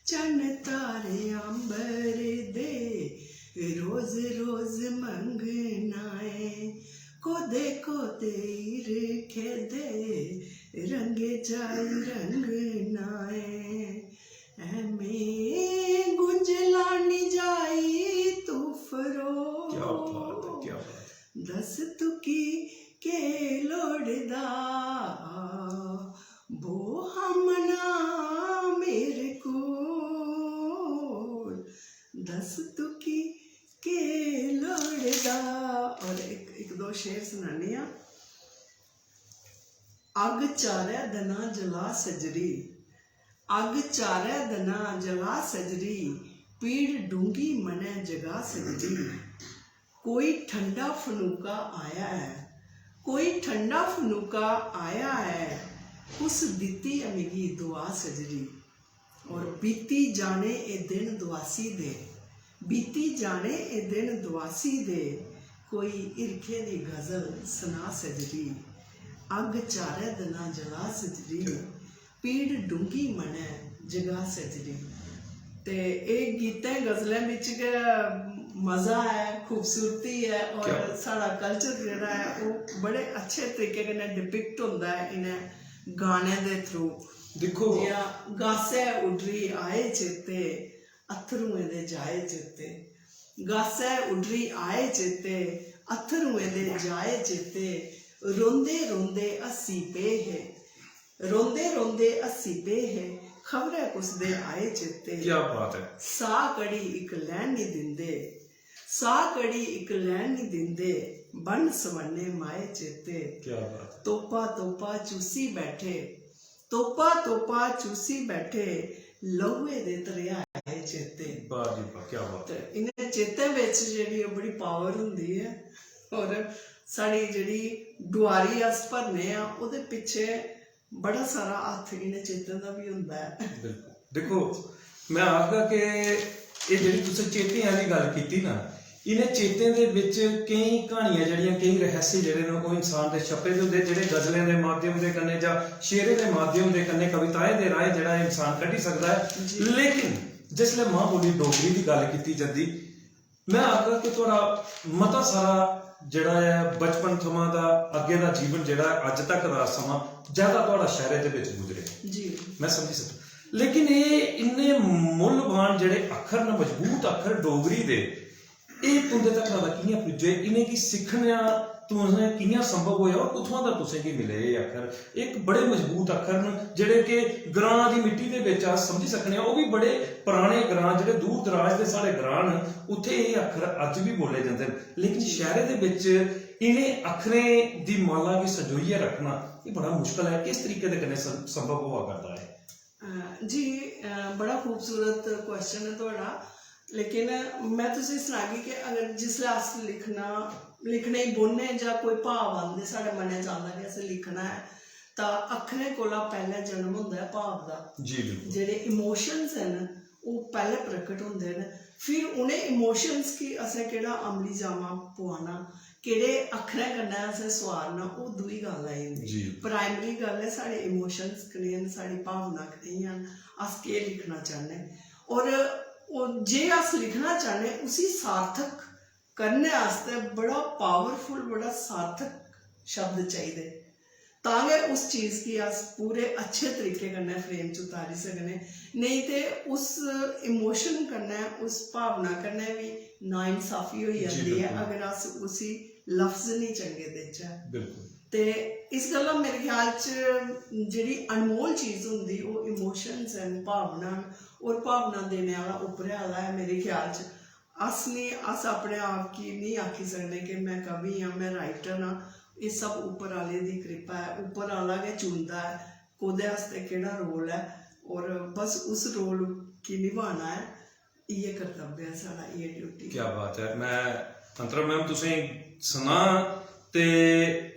चन्न तारे अंबर दे, रोज रोज मंगना ऐ। कोदे कोदे हिरखे दे, रंगे जाई रंगना ऐ। ऐमें गुंज लानी जाई तू फरो। क्या बात है, क्या बात है। दस तुकी के लोड़दा, बो हमना मेरे कोल। दस तुकी के लोड़दा। और एक, एक दो शेर सुनानी आं। अग चारै दना जला सजरी, अग चारै दना जला सजरी, पीड़ डूंगी मनै जगा सजरी। कोई ठंडा फनूका आया ऐ, कोई ठंडा फनूका आया ऐ, कुस दित्ती ऐ मिगी दुआ सजरी। और बीती जाने ए दिन दुआसी दे, बीती जाने ए दिन दुआसी दे, कोई हिरखे दी गजल सना सजरी। अग चारै दना जला सजरी, पीड़ डूंगी मनै जगा सजरी। ते एह् गीतें गजलें बिच गै मजा ऐ, खूबसूरती ऐ, और क्या? साढ़ा कल्चर जेह्ड़ा ऐ ओह् बड़े अच्छे तरीके कन्नै डिपिक्ट होंदा ऐ इ'नें गाने दे थ्रू। दिक्खो, जि'यां गासै उड्डरी आए चेते, अत्थरुएं दे जाए चेते। गासै उड्डरी आए चेते, अत्थरुएं दे जाए चेते। रोंदे रोंदे हस्सी पे हे, रोंदे रोंदे हस्सी पे हे, खबरै कुस दे आए चेते। क्या बात है। साह कड़ी इक लैन निं दिंदे, साह कड़ी इक लैन निं दिंदे, बन्न सवन्ने माए चेते। क्या बात है। तोपा तोपा चूसी बैठे, तोपा तोपा चूसी बैठे, लहुए दे दरेआए चेते। वाह जी वाह, क्या बात ते है। इ'नें चेतें बिच जेह्ड़ी ओह् बड़ी पावर होंदी ऐ, और साढ़ी जेह्ड़ी डुआरी अस भरने आं ओह्दे पिच्छे बड़ा सारा हत्थ इ'नें चेतें दा बी होंदा ऐ। बिल्कुल। दिक्खो, में आखगा कि एह् जेह्ड़ी तुसें चेतें आह्ली गल्ल कीती ना, इ'नें चेतें दे बिच केईं क्हानियां जेह्ड़ियां, केईं रहस्य जेह्ड़े न, ओह् इंसान दे छप्पे दे होंदे, जेह्ड़े गजलें दे माध्यम दे कन्नै जां शेरें दे माध्यम दे कन्नै, कविताएं दे राहें जेह्ड़ा इंसान कड्ढी सकदा ऐ। जी। लेकिन जिसलै मां बोली डोगरी दी गल्ल कीती जंदी, में आखगा कि थुआढ़ा मता सारा जेह्ड़ा ऐ बचपन थमां दा अग्गें दा जीवन जेह्ड़ा ऐ, अज्ज तक दा समां ज्यादा थुआढ़ा शैह्रे दे बिच गुजरे। जी। में समझी सकदा। लेकिन एह् इन्ने मुल्लवान जेह्ड़े अक्खर न, मजबूत अक्खर डोगरी दे, एह् तुं'दे तक दा कि'यां पुज्जे? इ'नेंगी सिक्खना तुसें कि'यां संभव होएआ और कुत्थुआं दा तुसेंगी मिले एह् अक्खर? इक बड़े मजबूत अक्खर न जेह्ड़े कि ग्रां दी मिट्टी दे बिच अस समझी सकने आं। ओह् बी बड़े पराने ग्रां, जेह्ड़े दूर दराज दे साढ़े ग्रां न, उत्थै एह् अक्खर अज्ज बी बोले जंदे न। लेकिन शैह्रे दे बिच इ'नें अक्खरें दी माला गी संजोइयै रक्खना, एह् बड़ा मुश्कल ऐ। किस तरीके दे कन्नै सं-, संभव होआ करदा ऐ? अ, जी, अ, बड़ा खूबसूरत क्वेश्चन ऐ थुआढ़ा। लेकिन में तुसेंगी सनागी कि अगर जिसलै अस लिखना, लिखने गी बौह्ने जां कोई भाव आंदे, साढ़े मनै च आंदा कि असें लिखना ऐ, तां अक्खरें कोला पैह्लें जन्म होंदा ऐ भाव दा। जी, बिल्कुल। जेह्ड़े इमोशंस न, ओह् पैह्लें प्रकट होंदे न। फिर उ'नें इमोशंस गी असें केह्ड़ा अमली जामा पुआना, केह्ड़े अक्खरें कन्नै असें सुआरना, ओह् दूई गल्ल आई जंदी। जी। प्राइमरी गल्ल ऐ साढ़े इमोशंस कनेह् न, साढ़ी भावना कनेहियां न, अस केह् लिखना चाह्न्ने। और ओह् जे अस लिखना चाह्न्ने, उसी सार्थक करने आस्तै बड़ा पावरफुल, बड़ा सार्थक शब्द चाहिदे, तां गै उस चीज गी अस पूरे अच्छे तरीके कन्नै फ्रेम च उतारी सकने। नेईं ते उस इमोशन कन्नै, उस भावना कन्नै बी नाइंसाफी होई जी, जंदी ऐ, बिल्कुल। अगर अस उसी लफ्ज निं चंगे देचै। बिल्कुल। ते इस गल्ला मेरे ख्याल च जेह्ड़ी अनमोल चीज होंदी, ओह् इमोशंस न, भावना न, और भावना देने आह्ला उप्परे आह्ला ऐ मेरे ख्याल च। अस निं, अस अपने आप गी निं आखी सकने कि में कवि आं, में राइटर आं। एह् सब उप्पर आह्ले दी कृपा ऐ, उप्पर आह्ला गै चुनदा ऐ कोह्दे आस्तै केह्ड़ा रोल ऐ, और बस उस रोल गी निभाना ऐ। इ'यै कर्तव्य ऐ साढ़ा, इ'यै ड्यूटी। क्या बात है। में अंतरा मैम तुसें सनां ते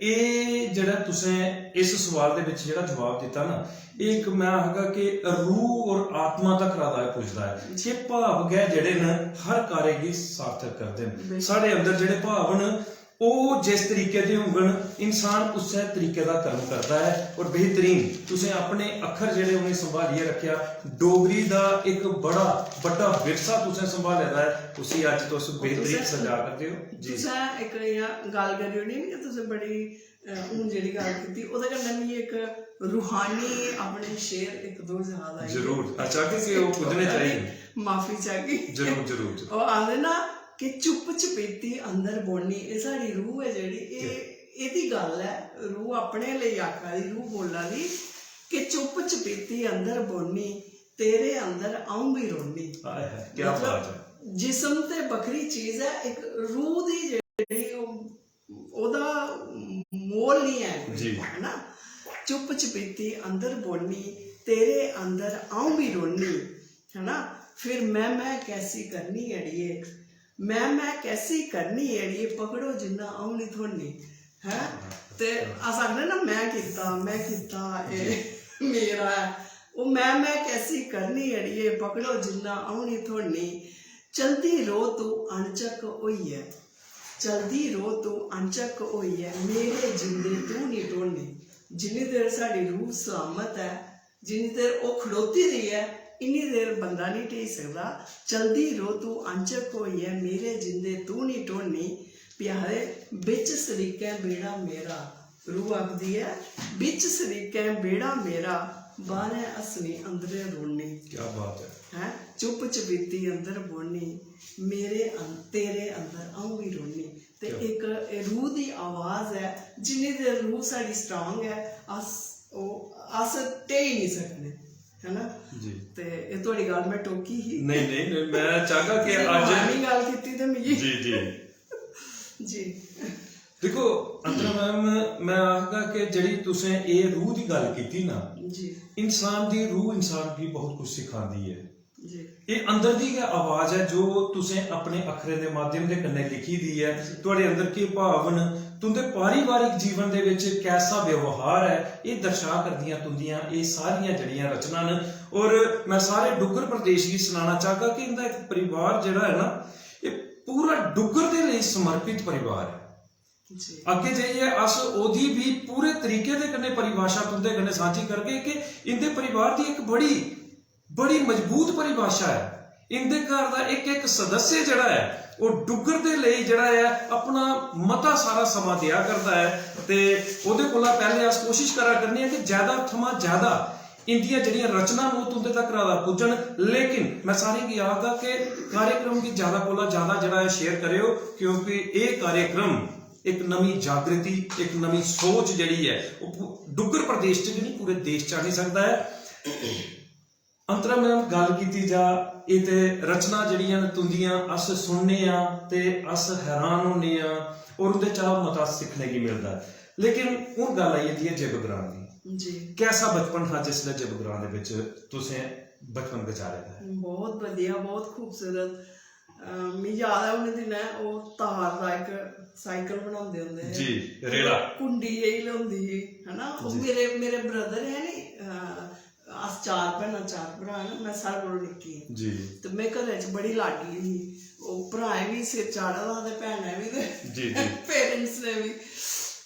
एह् जेह्ड़ा तुसें इस सवाल दे बिच जेह्ड़ा जवाब दित्ता ना, एह् इक, मैं आखगा कि रूह और आत्मा तक दा एह् पुजदा ऐ। एह् भाव गै जेह्ड़े न, हर कार्य गी सार्थक करदे न। बिल्कुल। साढ़े अंदर जेह्ड़े भाव न, ओह् जिस तरीके दे होङन, इंसान उस्सै तरीके दा कर्म करदा ऐ। और बेहतरीन, तुसें अपने अक्खर जेह्ड़े उ'नें संभालियै रक्खेआ, डोगरी दा इक बड़ा बड्डा विरसा तुसें संभाले दा ऐ, उसी अज्ज तुस बेहतरीन तुसें सजा करदे ओ। जी। तुसें इक इ'यां गल्ल करी ओड़ी नी कि तुसें बड़ी, अ, हून जेह्ड़ी गल्ल कीती, ओह्दे कन्नै मिगी इक रूहानी अपने शेर इक दो याद आई गे। जरूर, अचानक से ओह् पुज्जने चाहिदे। माफी चाहगी। जरूर, जरूर, जरूर। ओह् आखदे ना कि चुप चपीती अंदर बौह्नी, एह् साढ़ी रूह ऐ जेह्ड़ी, एह्, एह्दी गल्ल ऐ। रूह अपने लेई आखा दी, रूह बोला दी कि चुप चपीती अंदर बौह्नी, तेरे अंदर अ'ऊं बी रौह्नी। हाय हाय, क्या मतलब, बात ऐ। जिस्म ते बक्खरी चीज ऐ, इक रूह दी जेह्ड़ी ओह्, ओह्दा मोल निं ऐ कोई, जी। है ना? चुप चपीती अंदर बौह्नी, तेरे अंदर अ'ऊं बी रौह्नी, है ना? फिर मैं, मैं कैसी करनी अड़िए, मैं, मैं कैसी करनी अड़िए, पकड़ो जिन्ना अ'ऊं निं थ्होनी, हैं? ते अस आखने ना, "मैं कीता, मैं कीता, एह् मेरा ऐ।" ओह् मैं, मैं कैसी करनी अड़िए, पकड़ो जिन्ना अ'ऊं निं थ्होनी। चलदी रौह् तूं अनचक होइयै, चलदी रौह् तूं अनचक होइयै, मेरे जींदे तूं निं ढोनी। जिन्नी देर साढ़ी रूह सलामत ऐ, जिन्नी देर ओह् खड़ोती दी ऐ, इन्नी देर बंदा निं ढेई सकदा। चलदी रौह् तूं अनचक होइयै, मेरे जींदे तूं निं ढोनी। प्यारे, बिच सरीकें बेड़ा मेरा, रूह आखदी ऐ, "बिच सरीकें बेड़ा मेरा, बाह्रें हस्सनी अंदरें रोनी।" क्या बात ऐ। हैं? चुप चपीती अंदर बौह्नी, मेरे अं-, तेरे अंदर अ'ऊं बी रौह्नी। ते क्या? इक एह् रूह दी आवाज ऐ, जिन्नी देर रूह साढ़ी strong ऐ, अस, ओह्, अस ढेई निं सकने, है ना? जी। ते एह् थुआढ़ी गल्ल में टोकी ही। नेईं, नेईं, नेईं, मैं चाहगा कि इक अज्ज रूहानी गल्ल कीती ते मिगी जी, जी। जी। दिक्खो, अंतरा मैम, मैं आखगा कि जेह्ड़ी तुसें एह् रूह दी गल्ल कीती ना, जी। इंसान दी रूह इंसान गी बहुत कुछ सिखांदी ऐ। जी। एह् अंदर दी गै आवाज ऐ जो तुसें अपने अक्खरें दे माध्यम दे कन्नै लिखी दी ऐ। जी। थुआढ़े अंदर केह् भाव न, तुं'दे पारिवारिक जीवन दे बिच कैसा व्यवहार ऐ, एह् दर्शा करदियां तुं'दियां एह् सारियां जेह्ड़ियां रचनां न। और मैं सारे डुग्गर प्रदेश गी सनाना चाहगा कि इं'दा इक परिवार जेह्ड़ा ऐ ना, एह् पूरा डुग्गर दे लेई समर्पित परिवार ऐ। जी। अग्गें जाइयै अस ओह्दी बी पूरे तरीके दे कन्नै परिभाशा तुं'दे कन्नै सांझी करगे कि इं'दे परिवार दी इक बड़ी, बड़ी मजबूत परिभाशा ऐ। इं'दे घर दा इक, इक सदस्य जेह्ड़ा ऐ, ओह् डुग्गर दे लेई जेह्ड़ा ऐ, अपना मता सारा समां देआ करदा ऐ। ते ओह्दे कोला पैह्लें अस कोशश करा करने आं कि ज्यादा थमां ज्यादा इं'दियां जेह्ड़ियां रचनां न, ओह् तुं'दे तक पुज्जन। लेकिन मैं सारें गी आखगा कि कार्यक्रम गी ज्यादा कोला ज्यादा जेह्ड़ा ऐ, share करेओ, क्योंकि एह् कार्यक्रम इक नमीं जागृति, इक नमीं सोच जेह्ड़ी ऐ, ओह् पू-, डुग्गर प्रदेश च गै निं, पूरे देश च आनी सकदा ऐ। अंतरा मैम, गल्ल कीती जा, एह् ते रचनां जेह्ड़ियां न तुं'दियां, अस सुनने आं ते अस हैरान होन्ने आं और उं'दे चा मता सिक्खने गी मिलदा ऐ। लेकिन हून गल्ल आई जंदी ऐ जिब ग्रां दी। जी। कैसा बचपन हा जिसलै जिब ग्रां दे बिच तुसें बचपन गुजारे दा ऐ? बहुत बधिया, बहुत खूबसूरत। अ, मिगी याद ऐ उ'नें दिनें ओह् तार दा इक साइकल बनांदे होंदे हे। जी, रेड़ा। कुंडी जेही होंदी ही, है ना? ओह् जी। मेरे, मेरे brother हे नी, अ, अस चार भैनां, चार भ्राऽ न, में सारें कोला निक्की आं। जी। ते में घरै च बड़ी लाडली ही। ओह् भ्राएं बी सिर चाढ़े दा हा ते भैनें बी ते जी, जी। Parents ने बी।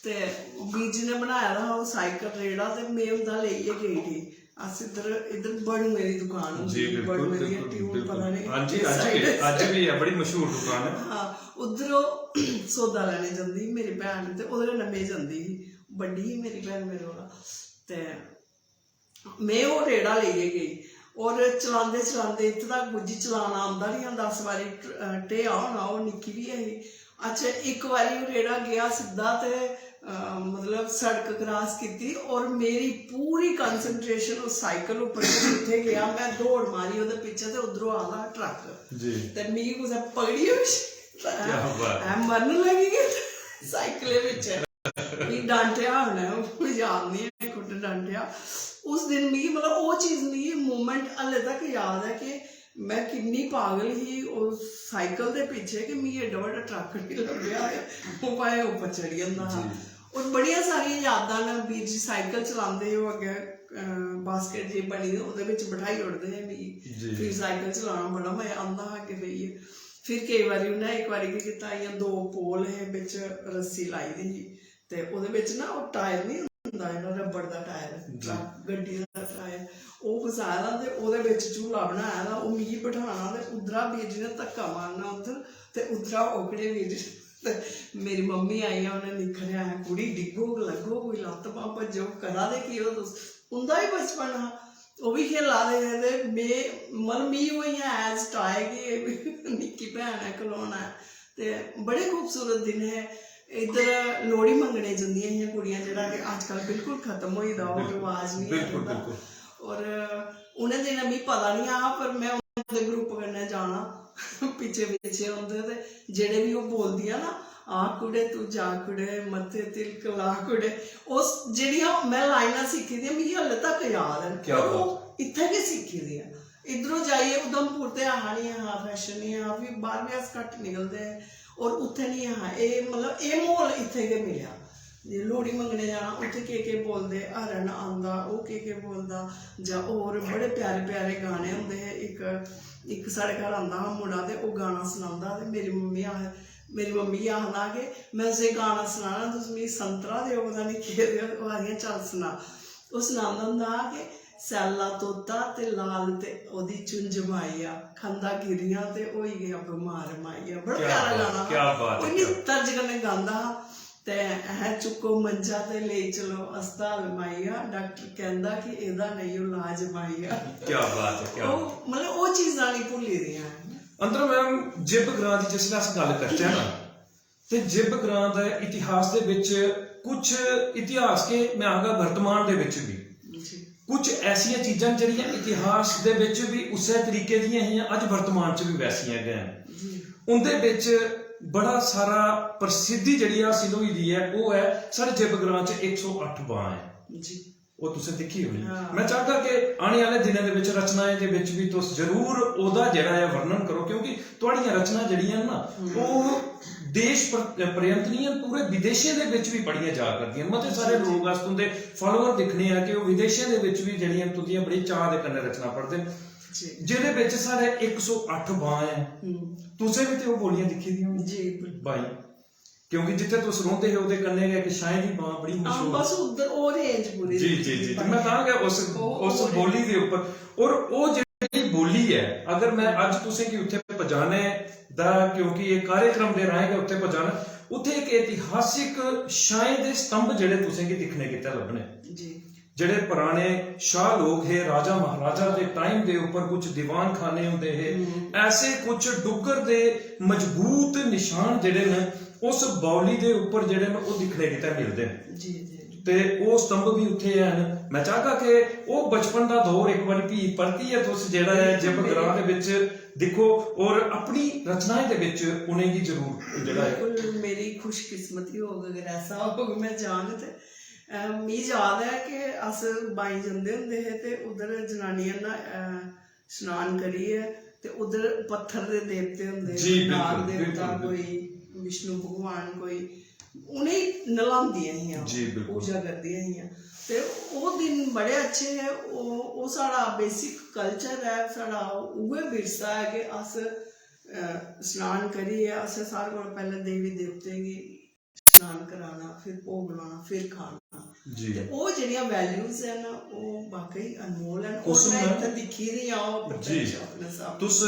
ते ओह् बीर जी ने बनाए दा हा ओह् साइकल रेड़ा, ते में उं'दा लेइयै गेई उठी। अस इद्धर, इद्धर बड़ुएं दी दुकान होंदी जी, ही, बिल्कुल, बड़ुएं दी बिल्कुल, हट्टी, हून बिल्कुल। पता नेईं हां जी, किस अज्ज side बी, ऐ। अज्ज बी ऐ, बड़ी मशहूर दुकान ऐ। हां, उद्धर ओह् सौदा लैने जंदी ही मेरी भैन, ते ओह्दे कन्नै में जंदी ही। बड्डी ही मेरी भैन मेरे कोला। ते में ओह् रेड़ा लेइयै गेई और चलांदे चलांदे इत्थै तक पुज्जी, चलाना औंदा निं हा, दस बारी ट-, अ, ढेआ होना, ओह् निक्की बी ऐ ही। अच्छा, इक बारी ओह् रेड़ा गेआ सिद्धा ते, अ, मतलब सड़क cross कीती और मेरी पूरी concentration उस साइकल उप्पर ते जित्थै गेआ, में दौड़ मारी ओह्दे पिच्छें ते उद्धरों आ दा हा ट्रक। जी। ते मिगी कुसै पकड़ियै बी क्या बात। ऐ मरन लगी गए साइकलै बिच। मिगी डांटेआ उ'नें, मिगी याद निं ऐ कु'न डांटेआ। उस दिन मिगी, मतलब, ओह् चीज मिगी moment हल्ले तक याद ऐ कि मैं किन्नी पागल ही उस साइकिल दे पिच्छे कि मिगी एड्डा बड्डा ट्रक नहीं लब्भेआ। ओह् भाएं उप्पर चढ़ी जंदा हा। और बड़ियां सारियां यादां न, बीर जी साइकिल चलांदे हे, ओह् अग्गें बास्केट जी बनी दी, ओह्दे बिच बठाई ओड़दे हे मिगी। फिर साइकिल चलाना बड़ा मजा आंदा हा अग्गें बेहियै। फिर केईं बारी उ'नें इक बारी केह् कीता, इ'यां दो पोल हे, बिच रस्सी लाई दी ही, ते ओह्दे बिच ना ओह् टायर नहीं होंदा, जेह्ड़ा रबड़ दा टायर, ट्रक, गड्डी दा टायर, ओह् फसाए दा, ते ओह्दे बिच झूला बनाए दा, ओह् मिगी बठाना ते उद्धरा बीर जी ने धक्का मारना उद्धर, ते उद्धरा ओह्कड़े बीर जी। ते मेरी मम्मी आई, उ'नें निक्खरेआ, "ऐ कुड़ी, डिग्गो, लग्गो, कोई लत्त बांह् भज्जो, करा दे केह् ओ तुस?" उं'दा बी बचपन हा, ओह् बी खेला दे हे, ते में, मतलब, मी ओह् इ'यां as toy कि निक्की भैन ऐ, खलौना ऐ, ते बड़े खूबसूरत दिन हे। इद्धर लोह्ड़ी मंगने जंदियां हियां कुड़ियां, जेह्ड़ा कि अजकल बिल्कुल खत्म होई दा, ओह् रवाज निं ऐ बिल्कुल, उं'दा। बिल्कुल। और उ'नें दिनें मिगी पता निं हा, पर में उं'दे ग्रुप कन्नै जाना, पिच्छे पिच्छे उं'दे, ते जेह्ड़े बी ओह् बोलदियां ना, "आ कुड़े तू जा कुड़े, मत्थे तिलक ला कुड़े", उस जेह्ड़ियां में लाइनां सिक्खी दियां, मिगी हल्ले तक याद न। क्या और बात। ओह् इत्थै गै सिक्खी दियां। इद्धरों जाइयै उधमपुर ते ऐ हा निं हा, फैशन निं हा, फ्ही बाह्र बी अस घट्ट निकलदे हे, और उत्थै निं हा। एह्, मतलब, एह् म्हौल इत्थै गै मिलेआ। जे लोह्ड़ी मंगने जाना, उत्थै केह् केह् बोलदे, हरण आंदा, ओह् केह् केह् बोलदा, जां होर बड़े प्यारे प्यारे गाने होंदे हे। इक, इक साढ़े घर आंदा हा मुड़ा, ते ओह् गाना सनांदा हा, ते मेरी मम्मी आख-, मेरी मम्मी गी आखदा कि "में उसी गाना सनाना, तुस मिगी संतरा देओ, पता निं केह् देओ।" ओह् आखदियां, "चल सना।" ओह् सनांदा होंदा हा कि "सैल्ला तोता ते लाल ते ओह्दी चुंझ माहिया, खंदा गिरियां ते होई गेआ बमार माहिया।" बड़ा क्या प्यारा बात, गाना हा। क्या बात है, ओह् इन्नी क्या तर्ज कन्नै गांदा हा। ते "अहें चुक्को मंजा ते लेई चलो अस्ताल माहिया, डाक्टर कहंदा कि एह्दा नेईं ओ लाज माहिया।" क्या बात है, क्या ओह्, बात है। मतलब, ओह् चीजां निं भुल्ली दियां। अंदर मैम, जिब ग्रां दी जिसलै अस गल्ल करचै ना, ते जिब ग्रां दे इतिहास दे बिच कुछ इतिहास के मैं आखगा वर्तमान दे बिच भी जी। कुछ ऐसियां चीजां जेह्ड़ियां इतिहास दे बिच भी उस्सै तरीके दियां हियां, अज्ज वर्तमान च भी वैसियां गै न। जी। उं'दे बिच बड़ा सारा प्रसिद्धि जेह्ड़ी हासिल होई दी ऐ, ओह् ऐ साढ़े जिब ग्रां च इक सौ अट्ठ बांऽ ऐ। जी। ओह् तुसें दिक्खी होनी। हां। मैं चाहगा कि आने आह्ले दिनें दे बिच रचनाएं दे बिच भी तुस जरूर ओह्दा जेह्ड़ा ऐ वर्णन करो, क्योंकि तुआड़ियां रचनां जेह्ड़ियां न ना, हम्म। ओह् देश पर-, पर्यंत निं हैन, पूरे विदेशें दे बिच भी पढ़ियां जा करदियां न। मते सारे जी, जी। लोक अस तुं'दे follower दिक्खने आं कि ओह् विदेशें दे बिच भी जेह्ड़ियां तुं'दियां बड़ी चाऽ दे कन्नै रचनां पढ़दे न। जी। जेह्दे बिच साढ़े इक सौ अट्ठ बांऽ ऐ। हम्म। तुसें बी ते ओह् बोलियां दिक्खी दियां होनियां। जी, बिल्कुल। बाईं। क्योंकि जित्थै तुस रौंह्दे हे, ओह्दे कन्नै गै इक छाएं दी बांऽ बड़ी हां, मशहूर। बस उद्धर ओह् range पूरी जी, जी, जी, जी। मैं तां गै उस, ओह्, उस ओह् बोली दे उप्पर, और ओह् जेह्ड़ी बोली ऐ, अगर मैं अज्ज तुसें गी उत्थै पजाने दा, क्योंकि एह् कार्यक्रम दे राहें गै उत्थै पजाना, उत्थै इक ऐतिहासिक छाएं दे स्तंभ जेह्ड़े तुसें गी दिक्खने गित्तै लब्भने। जी। जेह्ड़े पराने शाह लोक हे, राजा महाराजा दे time दे उप्पर कुछ दीवान खाने होंदे हे, हम्म। ऐसे कुछ डुग्गर दे मजबूत निशान जेह्ड़े न, उस बाउली दे उप्पर जेह्ड़े न, ओह् दिक्खने गितै मिलदे न। जी, जी। ते ओह् स्तंभ बी उत्थै हैन। मैं चाहगा कि ओह् बचपन दा दौर इक बारी फ्ही परतियै तुस जेह्ड़ा ऐ, जिब बिल्कुल, ग्रां दे बिच दिक्खो और अपनी रचनाएं दे बिच उ'नेंगी जरूर जेह्ड़ा ऐ। बिल्कुल, मेरी खुशकिस्मती होग अगर ऐसा होग, मैं जांग ते अ, मिगी याद ऐ कि अस बाईं जंदे होंदे हे ते उद्धर जनानियां ना, अ, स्नान करियै ते उद्धर पत्थर दे देवते होंदे हे, जी, कोई नाग बिल्कुल, देवता, बिल्कुल, बिल्कुल। कोई विष्णु भगवान, कोई, उ'नेंगी नल्हांदियां हियां, जी, बिल्कुल। पूजा करदियां हियां। ते ओह् दिन बड़े अच्छे हे। ओह्, ओह् साढ़ा basic culture ऐ, साढ़ा उ'ऐ विरसा ऐ कि अस, अ, स्नान करियै असें सारें कोला पैह्लें देवी देवतें गी स्नान कराना, फिर भोग लाना, फिर खाना। जी। ते ओह् जेह्ड़ियां values हैन, ओह् वाकई अनमोल हैन। और कुसुम मैं मैम, इत्थै दिक्खी दी आं, ओह् जी। प्रत्यक्ष अपने सामने। तुस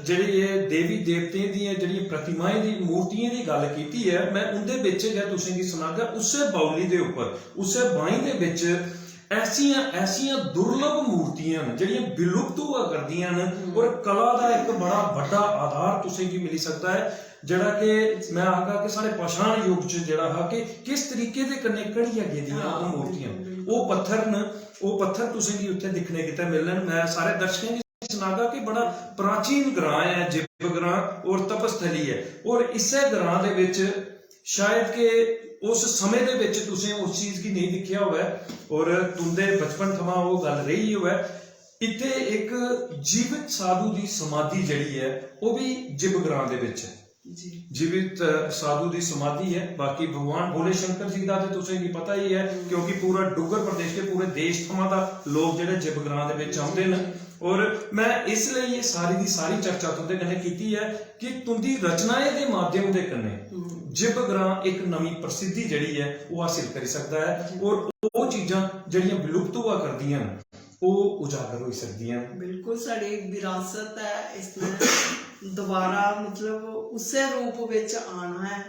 जेह्ड़ी एह् देवी देवतें दियां जेह्ड़ियां प्रतिमाएं दी, मूर्तियें दी गल्ल कीती ऐ, मैं उं'दे बिच गै तुसें गी सनागा, उस्सै बाउली दे उप्पर, उस्सै बाईं दे बिच ऐसियां, ऐसियां दुर्लभ मूर्तियां न जेह्ड़ियां विलुप्त होआ करदियां न, हम्म। और कला दा इक बड़ा बड्डा आधार तुसें गी मिली सकदा ऐ। जेह्ड़ा कि मैं आखगा कि साढ़े पाषाण युग च जेह्ड़ा हा कि किस तरीके दे कन्नै घड़ियां गेदियां हां, ओह् मूर्तियां। बिल्कुल, बिल्कुल। ओह् पत्थर न, ओह् पत्थर तुसें गी उत्थै दिक्खने गितै मिलने न। मैं सारे दर्शकें गी सनागा कि बड़ा प्राचीन ग्रां ऐ जिब ग्रां और तपस्थली ऐ, और इस्सै ग्रां दे बिच शायद कि उस समें दे बिच तुसें उस चीज गी नेईं दिक्खेआ होऐ और तुं'दे बचपन थमां ओह् गल्ल रेही होऐ। इत्थै इक जीवत साधु दी समाधि जेह्ड़ी ऐ, ओह् बी जिब ग्रां दे बिच ऐ। जी जीवित साधु दी समाधि ऐ। बाकी भगवान भोले शंकर जी दा ते तुसें गी पता ही ऐ, क्योंकि पूरा डुग्गर प्रदेश के पूरे देश थमां दा लोक जेह्ड़े जिब ग्रां दे बिच औंदे न। और मैं इस लेई एह् सारी दी सारी चर्चा तुंदे कन्नै कीती ऐ कि तुंदी रचनाएं दे माध्यम दे कन्नै जिब ग्रां इक नमीं प्रसिद्धि जेह्ड़ी ऐ, ओह् हासिल करी सकदा ऐ और ओह् चीजां जेह्ड़ियां विलुप्त होआ करदियां न, ओह् उजागर होई सकदियां न। बिल्कुल साढ़ी विरासत ऐ, इसने दोबारा मतलब उस्सै रूप बिच आना ऐ।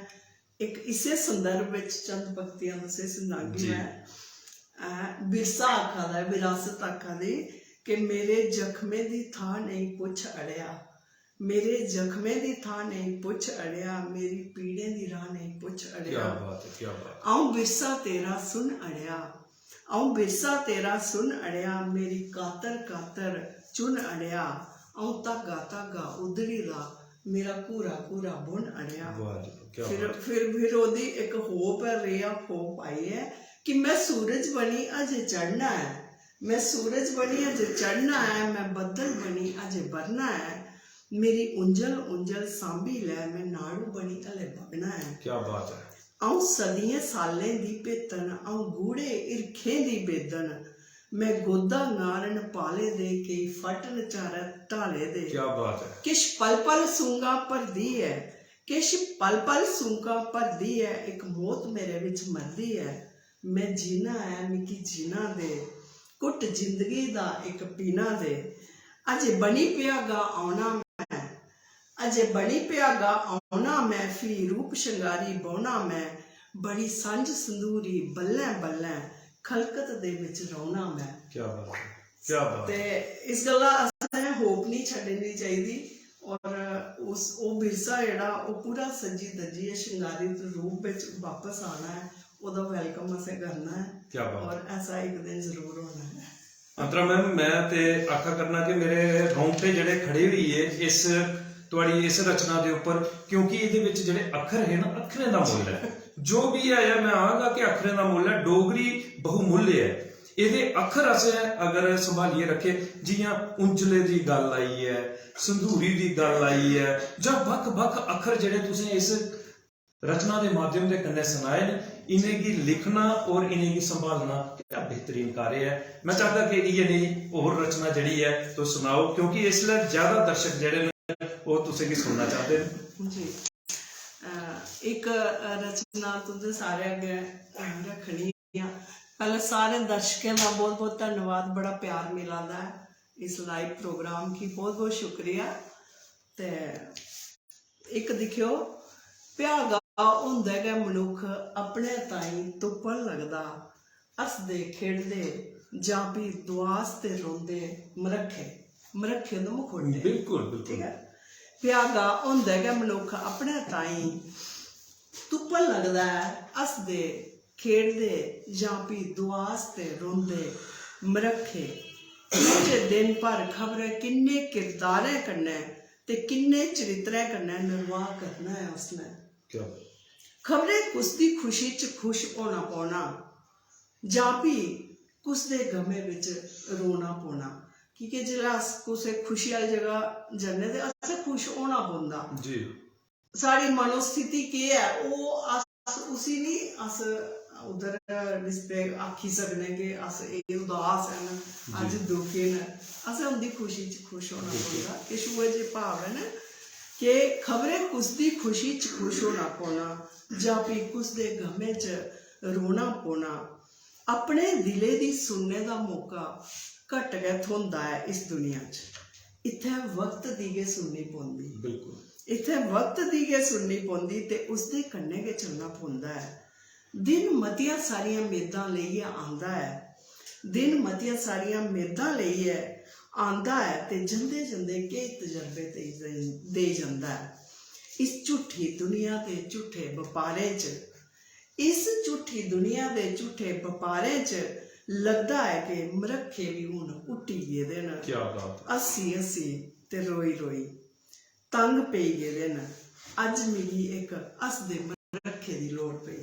इक इस्सै संदर्भ बिच चंद पंक्तियां तुसें सनागी जी। मैं। अ, बिरसा आखा दा ऐ, विरासत आखा दी कि मेरे जख्में दी थाह नेईं पुच्छ अड़ेआ, मेरे जख्में दी थाह नेईं पुच्छ अड़ेआ, मेरी पीड़ें दी राह नेईं पुच्छ क्या अड़ेआ। बात है, क्या बात। अ'ऊं बिरसा तेरा सुन अड़ेआ, अ'ऊं बिरसा तेरा सुन अड़ेआ, मेरी कातर कातर चुन अड़ेआ, अ'ऊं धागा धागा उधड़ी दा, मेरा घूरा घूरा बुन अड़ेआ। वाह जी वाह, क्या फिर बात। फिर फिर ओह्दी इक होप ऐ, रे ऑफ होप आई ऐ कि मैं सूरज बनी अजें चढ़ना ऐ, मैं सूरज बनी अजें चढ़ना ऐ, मैं बद्दल बनी अजें बरना ऐ, मेरी उंजल उंजल सांभी लै, मैं नाड़ू बनी हले बगना ऐ। क्या बात है। अ'ऊं सदियें सालें दी भेतन, अ'ऊं गूढ़े हिरखें दी बेदन, मैं गोदा ङारन पाले दे, केई फट न चारै ढाले दे। क्या बात है। किश पल पल सूंघा भरदी ऐ, किश पल पल सूंघा भरदी ऐ, इक मौत मेरे बिच मरदी ऐ। मैं जीना ऐ, मिगी जीना दे, घुट्ट जिंदगी दा इक पीना दे। अजें बनी भ्यागा औना मैं, अजें बनी भ्यागा औना मैं, फ्ही रूप शंगारी बौह्ना मैं, बड़ी संझ संदूरी बल्लें बल्लें, खलकत दे बिच रौह्ना मैं। क्या बात है, क्या बात ते है। इस गल्ला असें होप नहीं छड्डनी चाहिदी। और उस ओह् बिरसा जेह्ड़ा ओह् पूरा सज्जी दज्जियै शंगारित रूप बिच बापस आना ऐ, ओह्दा वेलकम असें करना ऐ। क्या बात। और ऐसा इक दिन जरूर होना ऐ। अंतरा मैम, मैं ते आखा करना कि मेरे रोंगटे जेह्ड़े खड़े होई गे इस, थुआड़ी इस रचना दे उप्पर, क्योंकि एह्दे बिच जेह्ड़े अक्खर हे ना, अक्खरें दा मुल्ल ऐ। जो बी आया, मैं आखगा कि अक्खरें दा मुल्ल ऐ। डोगरी बहुमुल्य ऐ। एह्दे अक्खर अस अगर संभालियै रक्खे, जि'यां उंजले दी गल्ल आई ऐ, संधूरी दी गल्ल आई ऐ, जां बक्ख-बक्ख अक्खर जेह्ड़े तुसें इस रचना दे माध्यम दे कन्नै सनाए न, इ'नेंगी लिखना और इ'नेंगी संभालना क्या बेहतरीन कार्य ऐ। मैं चाहगा कि इ'यै नेही होर रचना जेह्ड़ी ऐ तुस सनाओ, क्योंकि इसलै ज्यादा दर्शक जेह्ड़े न ओह् तुसेंगी सुनना चाहते न। जी। अ, इक रचना तुंदे सारे अग्गें रक्खनी आं। पैह्लें सारे दर्शकें दा बहुत बहुत धन्नवाद, बड़ा प्यार मिला दा ऐ इस लाइव प्रोग्राम गी, बहुत बहुत शुक्रिया। ते इक दिक्खेओ, भ्यागा होंदा गै मनुक्ख अपने ताईं तुप्पन लगदा, हसदे खेढदे जां फ्ही दुआस ते रोंदे मरक्खे, मरक्खे होंदे मखौटे। बिल्कुल, बिल्कुल। ठीक ऐ, भ्यागा होंदा गै मनुक्ख अपने ताईं तुप्पन लगदा ऐ, हसदे खेढदे जां फ्ही दुआस ते रोंदे मरक्खे। इ'यै जे दिन भर खबरै किन्ने किरदारें कन्नै ते किन्ने चरित्रें कन्नै निर्वाह करना ऐ उसनै। क्या बात। खबरै कुसदी खुशी च खुश होना पौना जां फ्ही कुसदे गमै बिच रोना पौना, की के जिसलै अस कुसै खुशी आह्ली जगह जन्ने ते असें खुश होना पौंदा। जी। साढ़ी मनोस्थिति केह् ऐ, ओह् अस उसी निं अस उद्धर डिस्प्ले आखी सकने कि अस एह् उदास न, अज्ज दुखी न। असें उं'दी खुशी च खुश होना पौंदा। किश उ'ऐ जेह् भाव न कि खबरै कुसदी खुशी च खुश होना पौना जां फ्ही कुसदे गमै च रोना पौना। अपने दिलै दी सुनने दा मौका घट्ट गै थ्होंदा ऐ इस दुनिया च। इत्थै वक्त दी गै सुननी पौंदी। बिल्कुल। इत्थै वक्त दी गै सुननी पौंदी ते उसदे कन्नै गै चलना पौंदा ऐ। दिन मतियां सारियां मेदां लेइयै आंदा ऐ। दिन मतियां सारियां मेदां लेइयै आंदा ऐ ते जंदे जंदे केई तजरबे देई, देई जंदा ऐ। इस झूठी दुनिया दे झूठे बपारें च, इस झूठी दुनिया दे झूठे बपारें च लगदा ऐ कि मरक्खे बी हून हुट्टी गेदे न। क्या बात। हस्सी हस्सी ते रोई रोई तंग पेई गेदे न। अज्ज मिगी इक हसदे मरक्खे दी लोड़ पेई।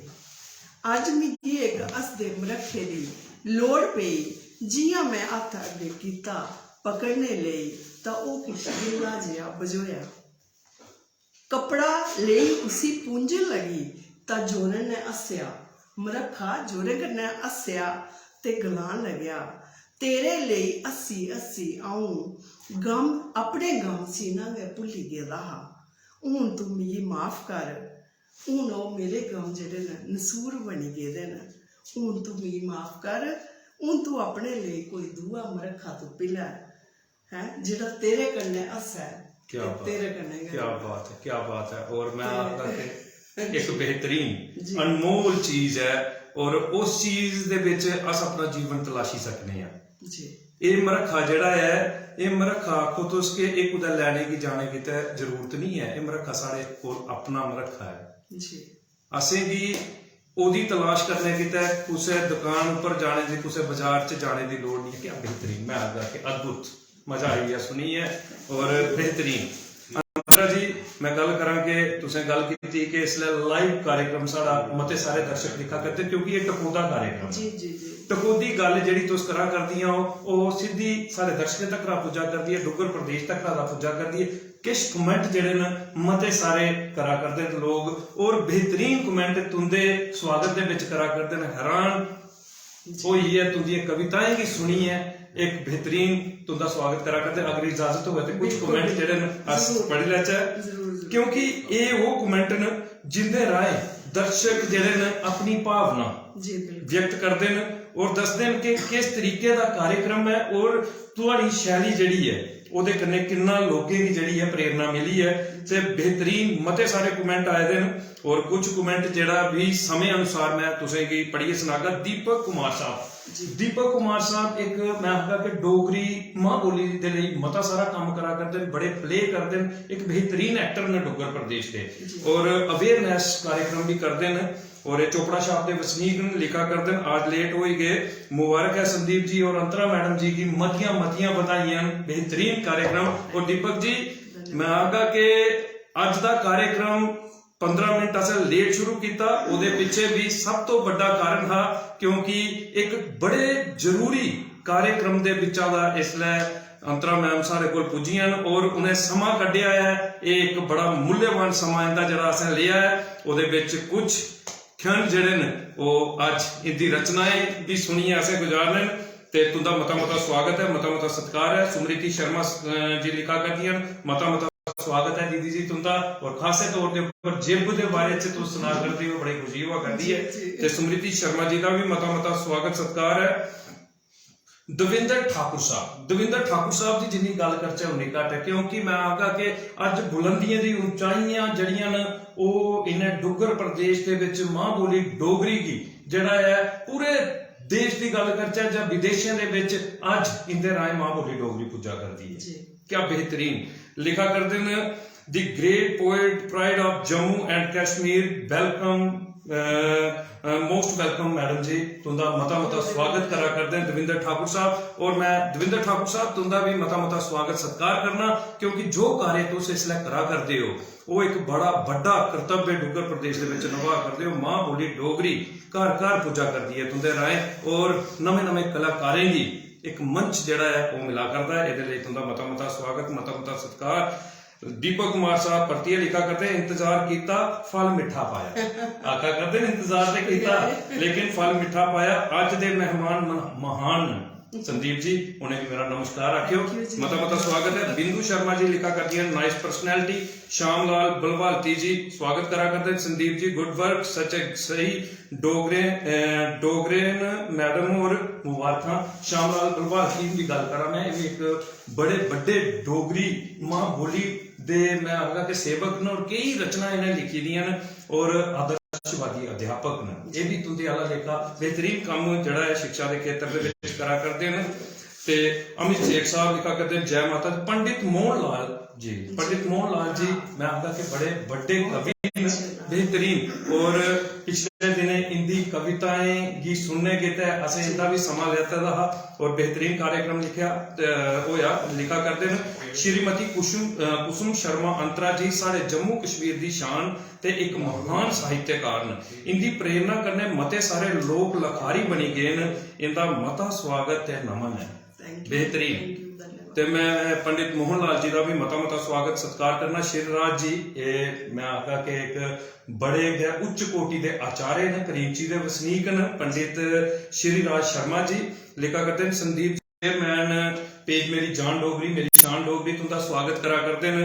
अज्ज मिगी इक हसदे मरक्खे दी लोड़ पेई। जि'यां में हत्थ अग्गें कीता, पकड़ने लेई तां ओह् किश गिल्ला जेहा बझोया। कपड़ा लेई उसी पूंझन लगी तां जोरन ने हस्सेआ। मरक्खा जोरें कन्नै हस्सेआ ते गलान लगेआ, "तेरे लेई हस्सी हस्सी अ'ऊं गम, अपने गम सीना गै भुल्ली गेदा हा। हून तूं मिगी माफ कर।" हून ओह् मेरे गम जेह्ड़े न, नसूर बनी गेदे न। हून तूं मिगी माफ कर, हून तूं अपने लेई कोई दूआ मरक्खा तुप्पी लै, हैं, जेह्ड़ा तेरे कन्नै हस्सै क्या ते बात तेरे है, कन्नै गै क्या र'वै। बात है, क्या बात है। और मैं ते आखदा कि एक बेहतरीन, जी। अनमोल चीज है, और उस चीज दे बिच अस अपना जीवन तलाशी सकने आं। जी। एह् मरक्खा जेह्ड़ा ऐ, एह् मरक्खा आखो तुस कि एह् कुतै लैने गी जाने गितै जरूरत निं ऐ। एह् मरक्खा साढ़े कोल अपना मरक्खा ऐ। जी। असेंगी ओह्दी तलाश करने गितै कुसै दुकान उप्पर जाने दी, कुसै बाजार च जाने दी लोड़ निं ऐ। क्या बेहतरीन, मैं आखगा कि अद्भुत, मजा आई गेआ सुनियै। और बेहतरीन। अंतरा जी, मैं गल्ल करां कि तुसें गल्ल कीती कि इसलै live कार्यक्रम साढ़ा मते सारे दर्शक दिक्खा करदे, क्योंकि एह् टकोह्दा कार्यक्रम ऐ। जी, जी, जी। टकोह्दी गल्ल जेह्ड़ी तुस करा करदियां ओ, ओह् सिद्धी साढ़े दर्शकें तक्कर पुज्जा करदी ऐ, डुग्गर प्रदेश तक्कर पुज्जा करदी ऐ। किश comment जेह्ड़े न, मते सारे करा करदे न लोग, और बेहतरीन comment तुंदे स्वागत दे बिच करा करदे न। हैरान जी। होइयै तुंदियें कविताएं गी सुनियै इक बेहतरीन तुंदा स्वागत करा करदे। अगर इजाजत होऐ ते कुछ बिल्कुल। Comment जेह्ड़े न, अस जरूर। पढ़ी लैचै। जरूर, जरूर। क्योंकि एह् ओह् comment न जिंदे राहें दर्शक जेह्ड़े न, अपनी भावना जी, बिल्कुल। व्यक्त करदे न और दसदे न कि किस तरीके दा कार्यक्रम ऐ और तुआढ़ी शैली जेह्ड़ी ऐ, ओह्दे कन्नै किन्ना लोकें गी जेह्ड़ी ऐ, प्रेरणा मिली ऐ। ते बेहतरीन मते सारे comment आए दे न और कुछ comment जेह्ड़ा बी समें अनुसार मैं तुसें गी पढ़ियै सनागा। दीपक कुमार साहब, जी। दीपक कुमार साहब इक, मैं आखगा कि डोगरी मां बोली दे लेई मता सारा कम्म करा करदे न, बड़े play करदे न, इक बेहतरीन actor न डुग्गर प्रदेश दे जी। और awareness कार्यक्रम भी करदे न। और एह् चोपड़ा छाप दे वसनीक न, लिखा करदे न, आज late होई गे। मुबारक ऐ संदीप जी और अंतरा मैडम जी गी मतियां मतियां बधाइयां न, बेहतरीन कार्यक्रम। और दीपक जी, मैं आखगा कि अज्ज दा कार्यक्रम पंदरां मिनट असें late शुरू कीता, ओह्दे पिच्छे भी सब तो बड्डा कारण हा, क्योंकि इक बड़े जरूरी कार्यक्रम दे बिच्चा दा इसलै अंतरा मैम साढ़े कोल पुज्जियां न और उ'नें समां कड्ढेआ ऐ। एह् इक बड़ा मूल्यवान समां इं'दा जेह्ड़ा असें लेआ ऐ, ओह्दे बिच कुछ क्षण जेह्ड़े न, ओह् अज्ज इं'दी रचनाएं गी सुनियै असें गुजारने न। ते तुं'दा मता मता स्वागत ऐ, मता मता सत्कार ऐ। सुमृति शर्मा, अ, जी लिखा करदियां न, मता मता स्वागत ऐ दीदी जी तुं'दा, और खासे तौर दे उप्पर जेब दे बारे च तुस सना करदे हो, बड़ी खुशी होआ करदी ऐ। जी, जी। ते सुमृति शर्मा जी दा बी मता मता स्वागत सत्कार ऐ। दविंदर ठाकुर साहब, दविंदर ठाकुर साहब दी जिन्नी गल्ल करचै उन्नी घट्ट ऐ, क्योंकि मैं आखगा कि अज्ज बुलंदियें दी उंचाइयां जेह्ड़ियां न, ओह् इ'नें डुग्गर प्रदेश दे बिच मां बोली डोगरी गी जेह्ड़ा ऐ, पूरे देश दी गल्ल करचै जां विदेशें दे बिच, अज्ज इं'दे राहें मां बोली डोगरी पुज्जा करदी ऐ। जी। क्या बेहतरीन लिखा करदे न। The great poet, pride of Jammu and Kashmir, welcome, uh, uh, most welcome madam जी, तुंदा मता मता स्वागत करा करदे न दविंदर ठाकुर साहब। और मैं दविंदर ठाकुर साहब तुंदा भी मता मता स्वागत सत्कार करना, क्योंकि जो कार्य तुस इसलै करा करदे हो, ओह् इक बड़ा बड्डा कर्तव्य डुग्गर प्रदेश दे विच नभा करदे हो। मां बोली डोगरी घर घर पुज्जा करदी ऐ तुंदे राहें, और नमें नमें कलाकारें गी इक मंच जेह्ड़ा ऐ ओह् मिला करदा ऐ। एह्दे लेई तुंदा मता मता स्वागत, मता मता सत्कार। दीपक कुमार साहब परतियै लिखा करदे, "इंतजार कीता, फल मिट्ठा पाया।" आखा करदे न, "इंतजार ते कीता, लेकिन फल मिट्ठा पाया।" अज्ज दे मेहमान मन-, महान न संदीप जी, उ'नेंगी मेरा नमस्कार आखेओ। Thank you जी। मता मता स्वागत ऐ। बिंदु शर्मा जी लिखा करदियां, "Nice personality।" श्याम लाल बलवालती जी स्वागत करा करदे न, "संदीप जी, good work, सच ए स्हेई डोगरे, अ, डोगरे न मैडम होर, मुबारखां।" श्याम लाल बलवालती हुंदी गल्ल करां मैं, एह् बी इक बड़े बड्डे डोगरी मां बोली दे, मैं आखगा कि सेवक न, और केई रचनां इ'नें लिखी दियां न, और आदर्शवादी अध्यापक न। एह् बी तुं'दे आह्ला लेखा बेहतरीन कम्म जेह्ड़ा ऐ शिक्षा दे खेतर दे बिच करा करदे न। ते अमित शेख साहब लिखा करदे न, "जय माता दी।" पंडित मोहन लाल जी, पंडित मोहन लाल जी, मैं आखगा कि बड़े बड्डे कवि न, बेहतरीन। और पिछले दिनें इंदी कविताएं गी सुनने गितै असें इंदा भी समां लैते दा हा और बेहतरीन कार्यक्रम लिखेआ, अ, होया, लिखा करदे न। श्रीमती कुसुम, अ, कुसुम शर्मा अंतरा जी साढ़े जम्मू कश्मीर दी शान ते इक महान साहित्यकार न। इंदी प्रेरणा कन्नै मते सारे लोक लखारी बनी गे न। इंदा मता स्वागत ते नमन ऐ। Thank you। बेहतरीन। Thank you, धन्यवाद। ते मैं पंडित मोहन लाल जी दा भी मता मता स्वागत सत्कार करना। श्रीराज जी, एह् मैं आखगा कि इक बड़े गै उच्च कोटि दे आचार्य न, करीमची दे वसनीक न। पंडित श्रीराज शर्मा जी लिखा करदे न। संदीप चेयरमैन पेज मेरी जान डोगरी, मेरी शान डोगरी, तुंदा स्वागत करा करदे न।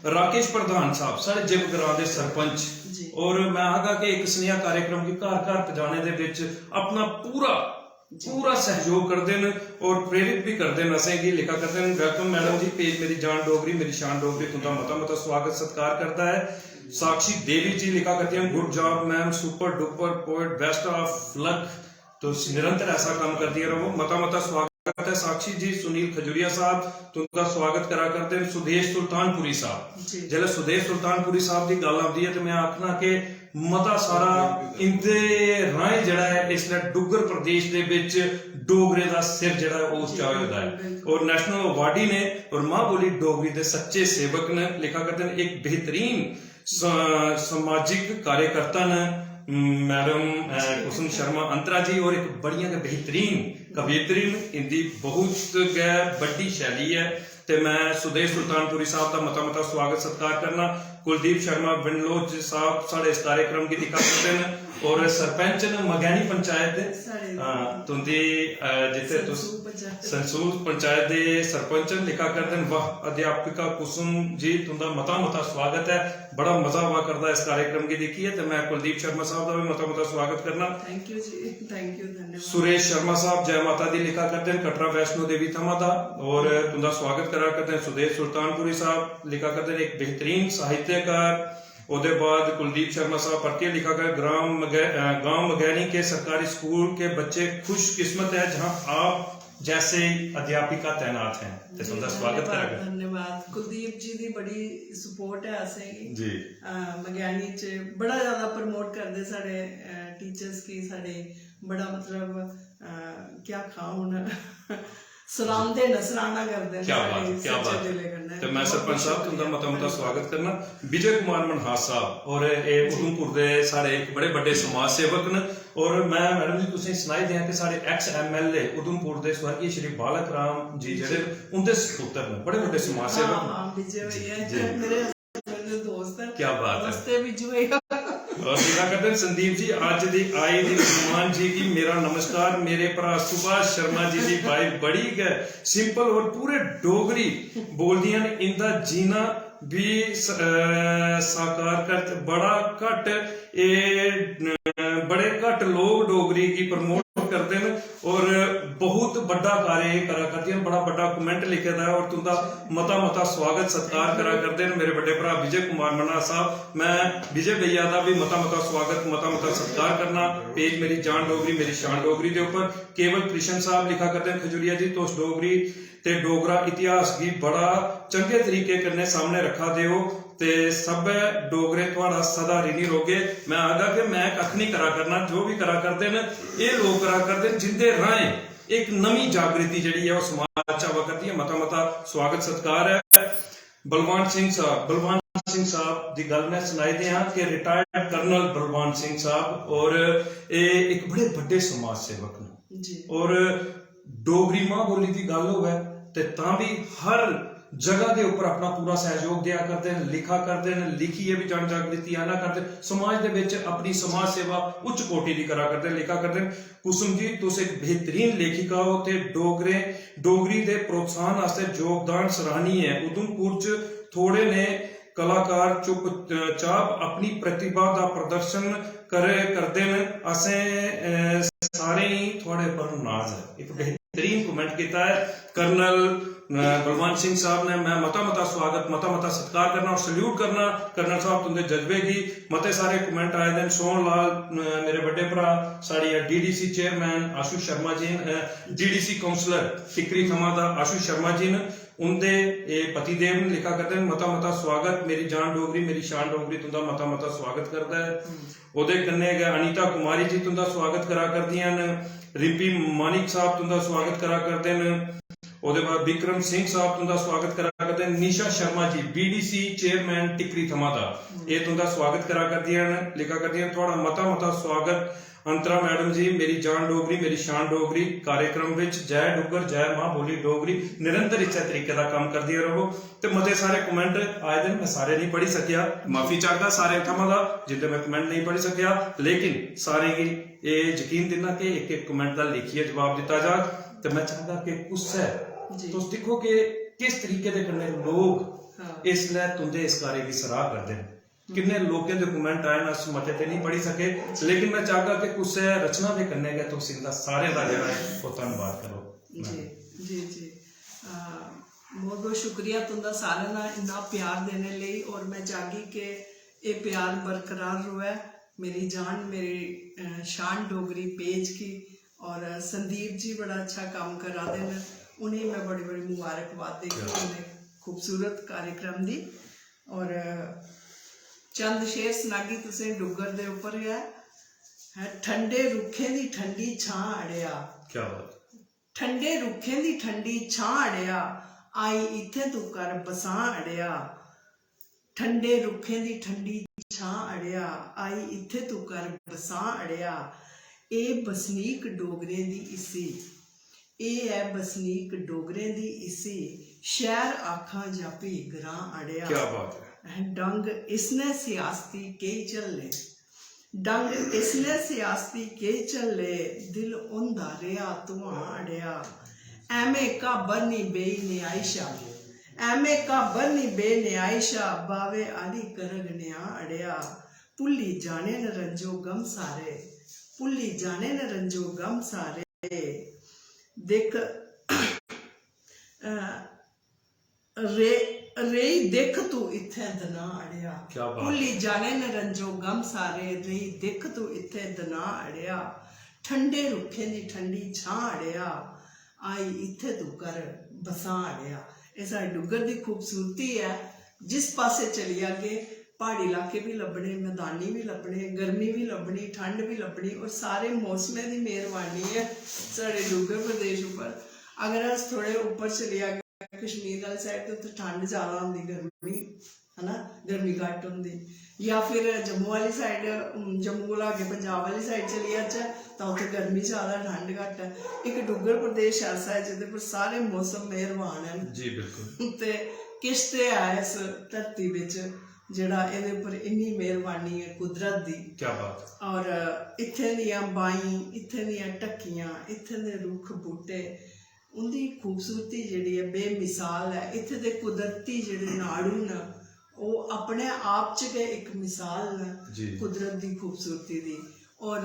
राकेश प्रधान साहब, साढ़े जिब ग्रां दे सरपंच, जी। और मैं आखगा कि इक सनेहा कार्यक्रम गी घर घर पजाने दे विच अपना पूरा जी। पूरा सहयोग करदे न और प्रेरित भी करदे न असेंगी। लिखा करदे न, "Welcome madam जी, पेज मेरी जान डोगरी, मेरी शान डोगरी तुंदा मता मता स्वागत सत्कार करदा है।" साक्षी देवी जी लिखा करदियां, "Good job ma'am, super duper poet, best of luck।" तुस निरंतर ऐसा काम करदियां रहो, मता मता स्वागत है साक्षी जी। सुनील खजूरिया साहब तुंदा स्वागत करा करदे न। सुदेश सुल्तानपुरी साहब, जी। जेल्लै सुदेश सुल्तानपुरी साहब दी गल्ल आंदी है ते मैं आखना कि मता सारा इंदे राहें जेह्ड़ा ऐ इसलै डुग्गर प्रदेश दे बिच डोगरें दा सिर जेह्ड़ा ऐ ओह् उच्चा होए दा ऐ। बिल्कुल। और नेशनल अवार्डी ने और मां बोली डोगरी दे सच्चे सेवक न। लिखा करदे न, एक बेहतरीन स-, समाजिक कार्यकर्ता न मैडम, अ, कुसुम शर्मा अंतरा जी, और एक बड़ियां गै बेहतरीन कवयित्री न। इंदी बहुत गै बड्डी शैली ऐ। ते मैं सुदेश सुल्तानपुरी साहब दा मता मता स्वागत सत्कार करना। कुलदीप शर्मा विंडलोच साहब साढ़े इस कार्यक्रम गी दिक्खा करदे न और सरपंच न मगैनी पंचायत दे। साढ़े हां, तुंदी, अ, जित्थे तुस संसूर पंचायत। संसूर पंचायत दे सरपंच न, लिखा करदे न, "वाह, अध्यापिका कुसुम जी, तुंदा मता मता स्वागत ऐ। बड़ा मजा आवा करदा इस कार्यक्रम गी दिक्खियै।" ते मैं कुलदीप शर्मा साहब दा भी मता मता स्वागत करना। Thank you ji, thank you, धन्यवाद। सुरेश शर्मा साहब जय माता दी लिखा करदे न, कटरा वैष्णो देवी थमां दा, और तुंदा स्वागत करा करदे न। सुदेश सुल्तानपुरी साहब लिखा करदे न, एक बेहतरीन साहित्यकार। ओदे बाद कुलदीप शर्मा साहब परतियै लिखा कर, "ग्राम मगै-, अ, गांव मगैनी के सरकारी स्कूल के बच्चे खुशकिस्मत है जहां आप जैसे अध्यापिका तैनात हैं।" ते जी, तुंदा स्वागत धन्यवाद, करा कर। धन्यवाद। कुलदीप जी दी बड़ी support है असेंगी। जी। अ, मगैनी च बड़ा ज्यादा promote करदे साढ़े, अ, teachers गी, साढ़े बड़ा मतलब, अ, क्या आखां हुन। सराहंदे न, सराहना करदे न क्या साढ़े बात, क्या सच्चे बात। दिलै कन्नै। ते मैं बहुत सरपंच साहब, शुक्रिया। तुंदा मता मता स्वागत करना। विजय कुमार मनहास साहब, और एह् जी। उधमपुर दे साढ़े इक बड़े बड्डे समाज सेवक न, और मैं मैडम जी तुसें सनाई देआं कि साढ़े ex MLA उधमपुर दे स्वर्गीय श्री बालक राम जी जी। जेह्ड़े न, उंदे सपुत्र न, बड़े बड्डे समाज सेवक हां, न। हां, विजय जी, भैया जी। मेरे दोस्त है। क्या बात है। नमस्ते बिजू भैया। और लिखा करदे न, "संदीप जी, अज्ज दी आई दी मेहमान जी गी मेरा नमस्कार। मेरे भ्रा सुभाष शर्मा जी दी wife बड़ी गै simple और पूरे डोगरी बोलदियां न। इंदा जीना भी स-, अ, साकार कर, बड़ा घट, ए, अ, बड़े घट लोग डोगरी गी promote करदे न।" और बहुत बड्डा कार्य एह् करा करदियां न, बड़ा बड्डा comment लिखे दा ऐ और तुंदा मता मता स्वागत सत्कार करा करदे न मेरे बड्डे भ्रा विजय कुमार मनहास साहब। मैं विजय भैया दा भी मता मता स्वागत, मता मता सत्कार करना। पेज मेरी जान डोगरी, मेरी शान डोगरी दे उप्पर केवल कृष्ण साहब लिखा करदे न, "खजूरिया जी, तुस डोगरी ते डोगरा इतिहास गी बड़ा चंगे तरीके कन्नै सामने रखा दे ओ।" ते सब्भै डोगरे थुआढ़ा सदा ऋणी रौह्गे। मैं आखगा कि मैं कक्ख निं करा करना, जो बी करा करदे न, एह् लोक करा करदे न, जिंदे राहें इक नमीं जागृति जेह्ड़ी ऐ, ओह् समाज च आवा करदी ऐ। मता मता स्वागत सत्कार ऐ। बलवान सिंह साहब, बलवान सिंह साहब दी गल्ल मैं सनाई देआं कि retired colonel बलवान सिंह साहब, और एह् इक बड़े बड्डे समाज सेवक न। जी। और डोगरी मां बोली दी गल्ल होऐ ते तां बी हर जगह दे उप्पर अपना पूरा सैहयोग देआ करदे न, लिखा करदे न, लिखियै बी जन जागृति आना करदे न, समाज दे बिच अपनी समाज सेवा उच्च कोटि दी करा करदे न, लिखा करदे न। कुसुम जी, तुस इक बेहतरीन लेखिका ओ ते डोगरे, डोगरी दे प्रोत्साहन आस्तै योगदान सराहनीय ऐ। उधमपुर च थोड़े ने कलाकार चुप, अ, चाप अपनी प्रतिभा दा प्रदर्शन करे करदे न। असें, अ, सारें गी थुआढ़े पर नाज ऐ। इक बेहतरीन comment कीता ऐ कर्नल, अ, बलवंत सिंह साहब ने। मैं मता मता स्वागत, मता मता सत्कार करना और salute करना कर्नल साहब तुंदे जज्बे गी। मते सारे comment आए दे न। सोहन लाल, अ, मेरे बड्डे भ्रा, साढ़ी DDC chairman आशु शर्मा जी न, अ, DDC councillor टिकरी थमां दा आशु शर्मा जी न। उंदे एह् पतिदेव न, लिखा करदे न, "मता मता स्वागत, मेरी जान डोगरी, मेरी शान डोगरी तुंदा मता मता स्वागत करदा ऐ।" हम्म। ओह्दे कन्नै गै अनिता कुमारी जी तुंदा स्वागत करा करदियां न, रिम्पी मानिक साहब तुंदा स्वागत करा करदे न, ओह्दे बाद विक्रम सिंह साहब तुंदा स्वागत करा करदे न, निशा शर्मा जी, BDC chairman टिकरी थमां दा, हम्म। एह् तुंदा स्वागत करा करदियां न, लिखा करदियां न, "थुआढ़ा मता मता स्वागत।" अंतरा मैडम जी, मेरी जान डोगरी, मेरी शान डोगरी कार्यक्रम विच जय डुग्गर, जय मां बोली डोगरी, निरंतर इस्सै तरीके दा कम्म करदियां रवो। ते मते सारे कमेंट आए दे न, में सारे नहीं पढ़ी सकेआ, माफी चाहगा सारे थमां दा जिंदे में कमेंट नहीं पढ़ी सकेआ, लेकिन सारें गी एह् यकीन दिन्ना कि इक इक कमेंट दा लिखियै जवाब दित्ता जाग। ते में चाहगा कि कुसै, जी। तुस दिक्खो कि किस तरीके दे कन्नै लोक हाँ। इसलै तुंदे इस कार्य गी सराह करदे न। किन्ने लोकें दे कमेंट आए न, अस मते ते नहीं पढ़ी सके, लेकिन मैं चाहगा कि कुसै रचना दे कन्नै गै तुस इंदा सारें दा जेह्ड़ा ऐ, ओह् धन्नवाद करो। जी, जी, जी। अ, बहुत बहुत शुक्रिया तुंदा सारें दा इन्ना प्यार देने लेई, और मैं चाहगी कि एह् प्यार बरकरार रवै। मेरी जान, मेरी, अ, शान डोगरी पेज गी, और संदीप जी बड़ा अच्छा कम्म करा दे न, उ'नेंगी मैं बड़ी बड़ी मुबारकबाद देगी क्या? उ'नें खूबसूरत कार्यक्रम दी। और चंद शेर सनागी तुसें डुग्गर दे उप्पर गै। हैं, ठंडे रुक्खें दी ठंडी छां अड़ेआ। क्या बात। ठंडे रुक्खें दी ठंडी छां अड़ेआ, आई इत्थें तू कर बसां अड़ेआ। ठंडे रुक्खें दी ठंडी छां अड़ेआ, आई इत्थें तू कर बसां अड़ेआ। एह् बसनीक डोगरें दी इसी, एह् ऐ बसनीक डोगरें दी इसी, शैह्र आखां जां फ्ही ग्रां अड़ेआ। क्या बात है। डंग इसने सियासती केई झल्ले, डंग इसने सियासती केई झल्ले, दिल होंदा रेहा धुआं अड़ेआ। ऐमें घाबर निं बेही न्यायशा, ऐमें घाबर निं बेही न्यायशा, बावे आह्ली करग न्यां अड़ेआ। भुल्ली जाने न रंजो गम सारे, भुल्ली जाने न रंजो गम सारे। दिक्ख, अ, रे-, रेही दिक्ख तू इत्थें दनां अड़ेआ। क्या बात। भुल्ली जाने न रंजो गम सारे, रेही दिक्ख तू इत्थें दनां अड़ेआ। ठंडे रुक्खें दी ठंडी छां अड़ेआ, आई इत्थें तू कर बसां अड़ेआ। एह् साढ़े डुग्गर दी खूबसूरती ऐ। जिस पासै चली जागे, प्हाड़ी इलाके बी लब्भने, मैदानी बी लब्भने, गर्मी बी लब्भनी, ठंड बी लब्भनी, और सारे मौसमें दी मेहरबानी ऐ साढ़े डुग्गर प्रदेश उप्पर। अगर अस थोड़े उप्पर चली जागे कश्मीर आह्ली side, ते उत्थै ठंड ज्यादा होंदी, गर्मी, है ना, गर्मी घट्ट होंदी। या फिर जम्मू आह्ली side, उम, जम्मू कोला अग्गें पंजाब आह्ली side चली जाचै, तां उत्थै गर्मी ज्यादा, ठंड घट्ट ऐ। इक डुग्गर प्रदेश ऐसा ऐ जेह्दे पर सारे मौसम मेहरबान न। जी, बिल्कुल। ते किश ते ऐ इस धरती बिच जेह्ड़ा एह्दे उप्पर इन्नी मेहरबानी ऐ कुदरत दी। क्या बात है। और इत्थें दियां बाईं, इत्थें दियां ढक्कियां, इत्थें दे रुक्ख बूह्टे, उं'दी खूबसूरती जेह्ड़ी ऐ बेमिसाल ऐ। इत्थें दे कुदरती जेह्ड़े नाड़ू न, ओह् अपने आप च गै इक मिसाल न जी। कुदरत दी खूबसूरती दी। और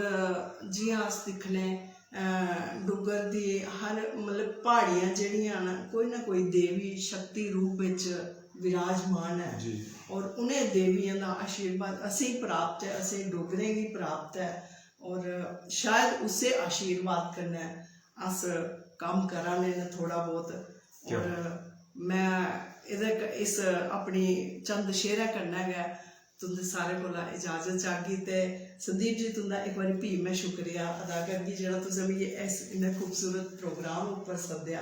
जि'यां अस दिक्खने, अ, डुग्गर दी हर, मतलब, प्हाड़ियां जेह्ड़ियां न, कोई ना कोई देवी शक्ति रूप बिच विराजमान ऐ। जी। और उ'नें देवियें दा आशीर्वाद असेंगी प्राप्त ऐ, असें डोगरें गी प्राप्त ऐ। और शायद उस्सै आशीर्वाद कन्नै अस कम्म करा ने न थोह्ड़ा बहुत। क्या? और मैं एह्दे क-, इस अपनी चंद शेरै कन्नै गै तुं'दे सारें कोला इजाजत चाह्गी। ते संदीप जी, तुं'दा इक बारी फ्ही मैं शुक्रिया अदा करगी, जेह्ड़ा तुसें मिगी इस इन्ने खूबसूरत प्रोग्राम उप्पर सद्देआ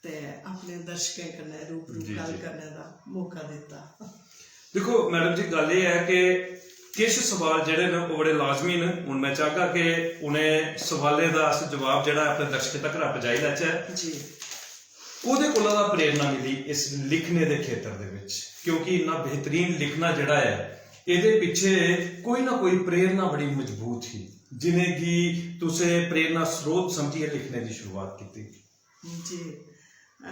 ते अपने दर्शकें कन्नै रूबरू जी, गल्ल जी। करने दा मौका दित्ता। दिक्खो मैडम जी, गल्ल एह् ऐ कि किश सवाल जेह्ड़े न, ओह् बड़े लाजमी न। हून मैं चाहगा कि उ'नें सवालें दा अस जवाब जेह्ड़ा ऐ, अपने दर्शकें तगर पजाई लैचै। जी। कोह्दे कोला दा प्रेरणा मिली इस लिखने दे खेतर दे विच? क्योंकि इन्ना बेहतरीन लिखना जेह्ड़ा ऐ, एह्दे पिच्छे कोई ना कोई प्रेरणा बड़ी मजबूत ही, जिनेंगी तुसें प्रेरणा स्रोत समझियै लिखने दी शुरुआत कीती। जी। अ,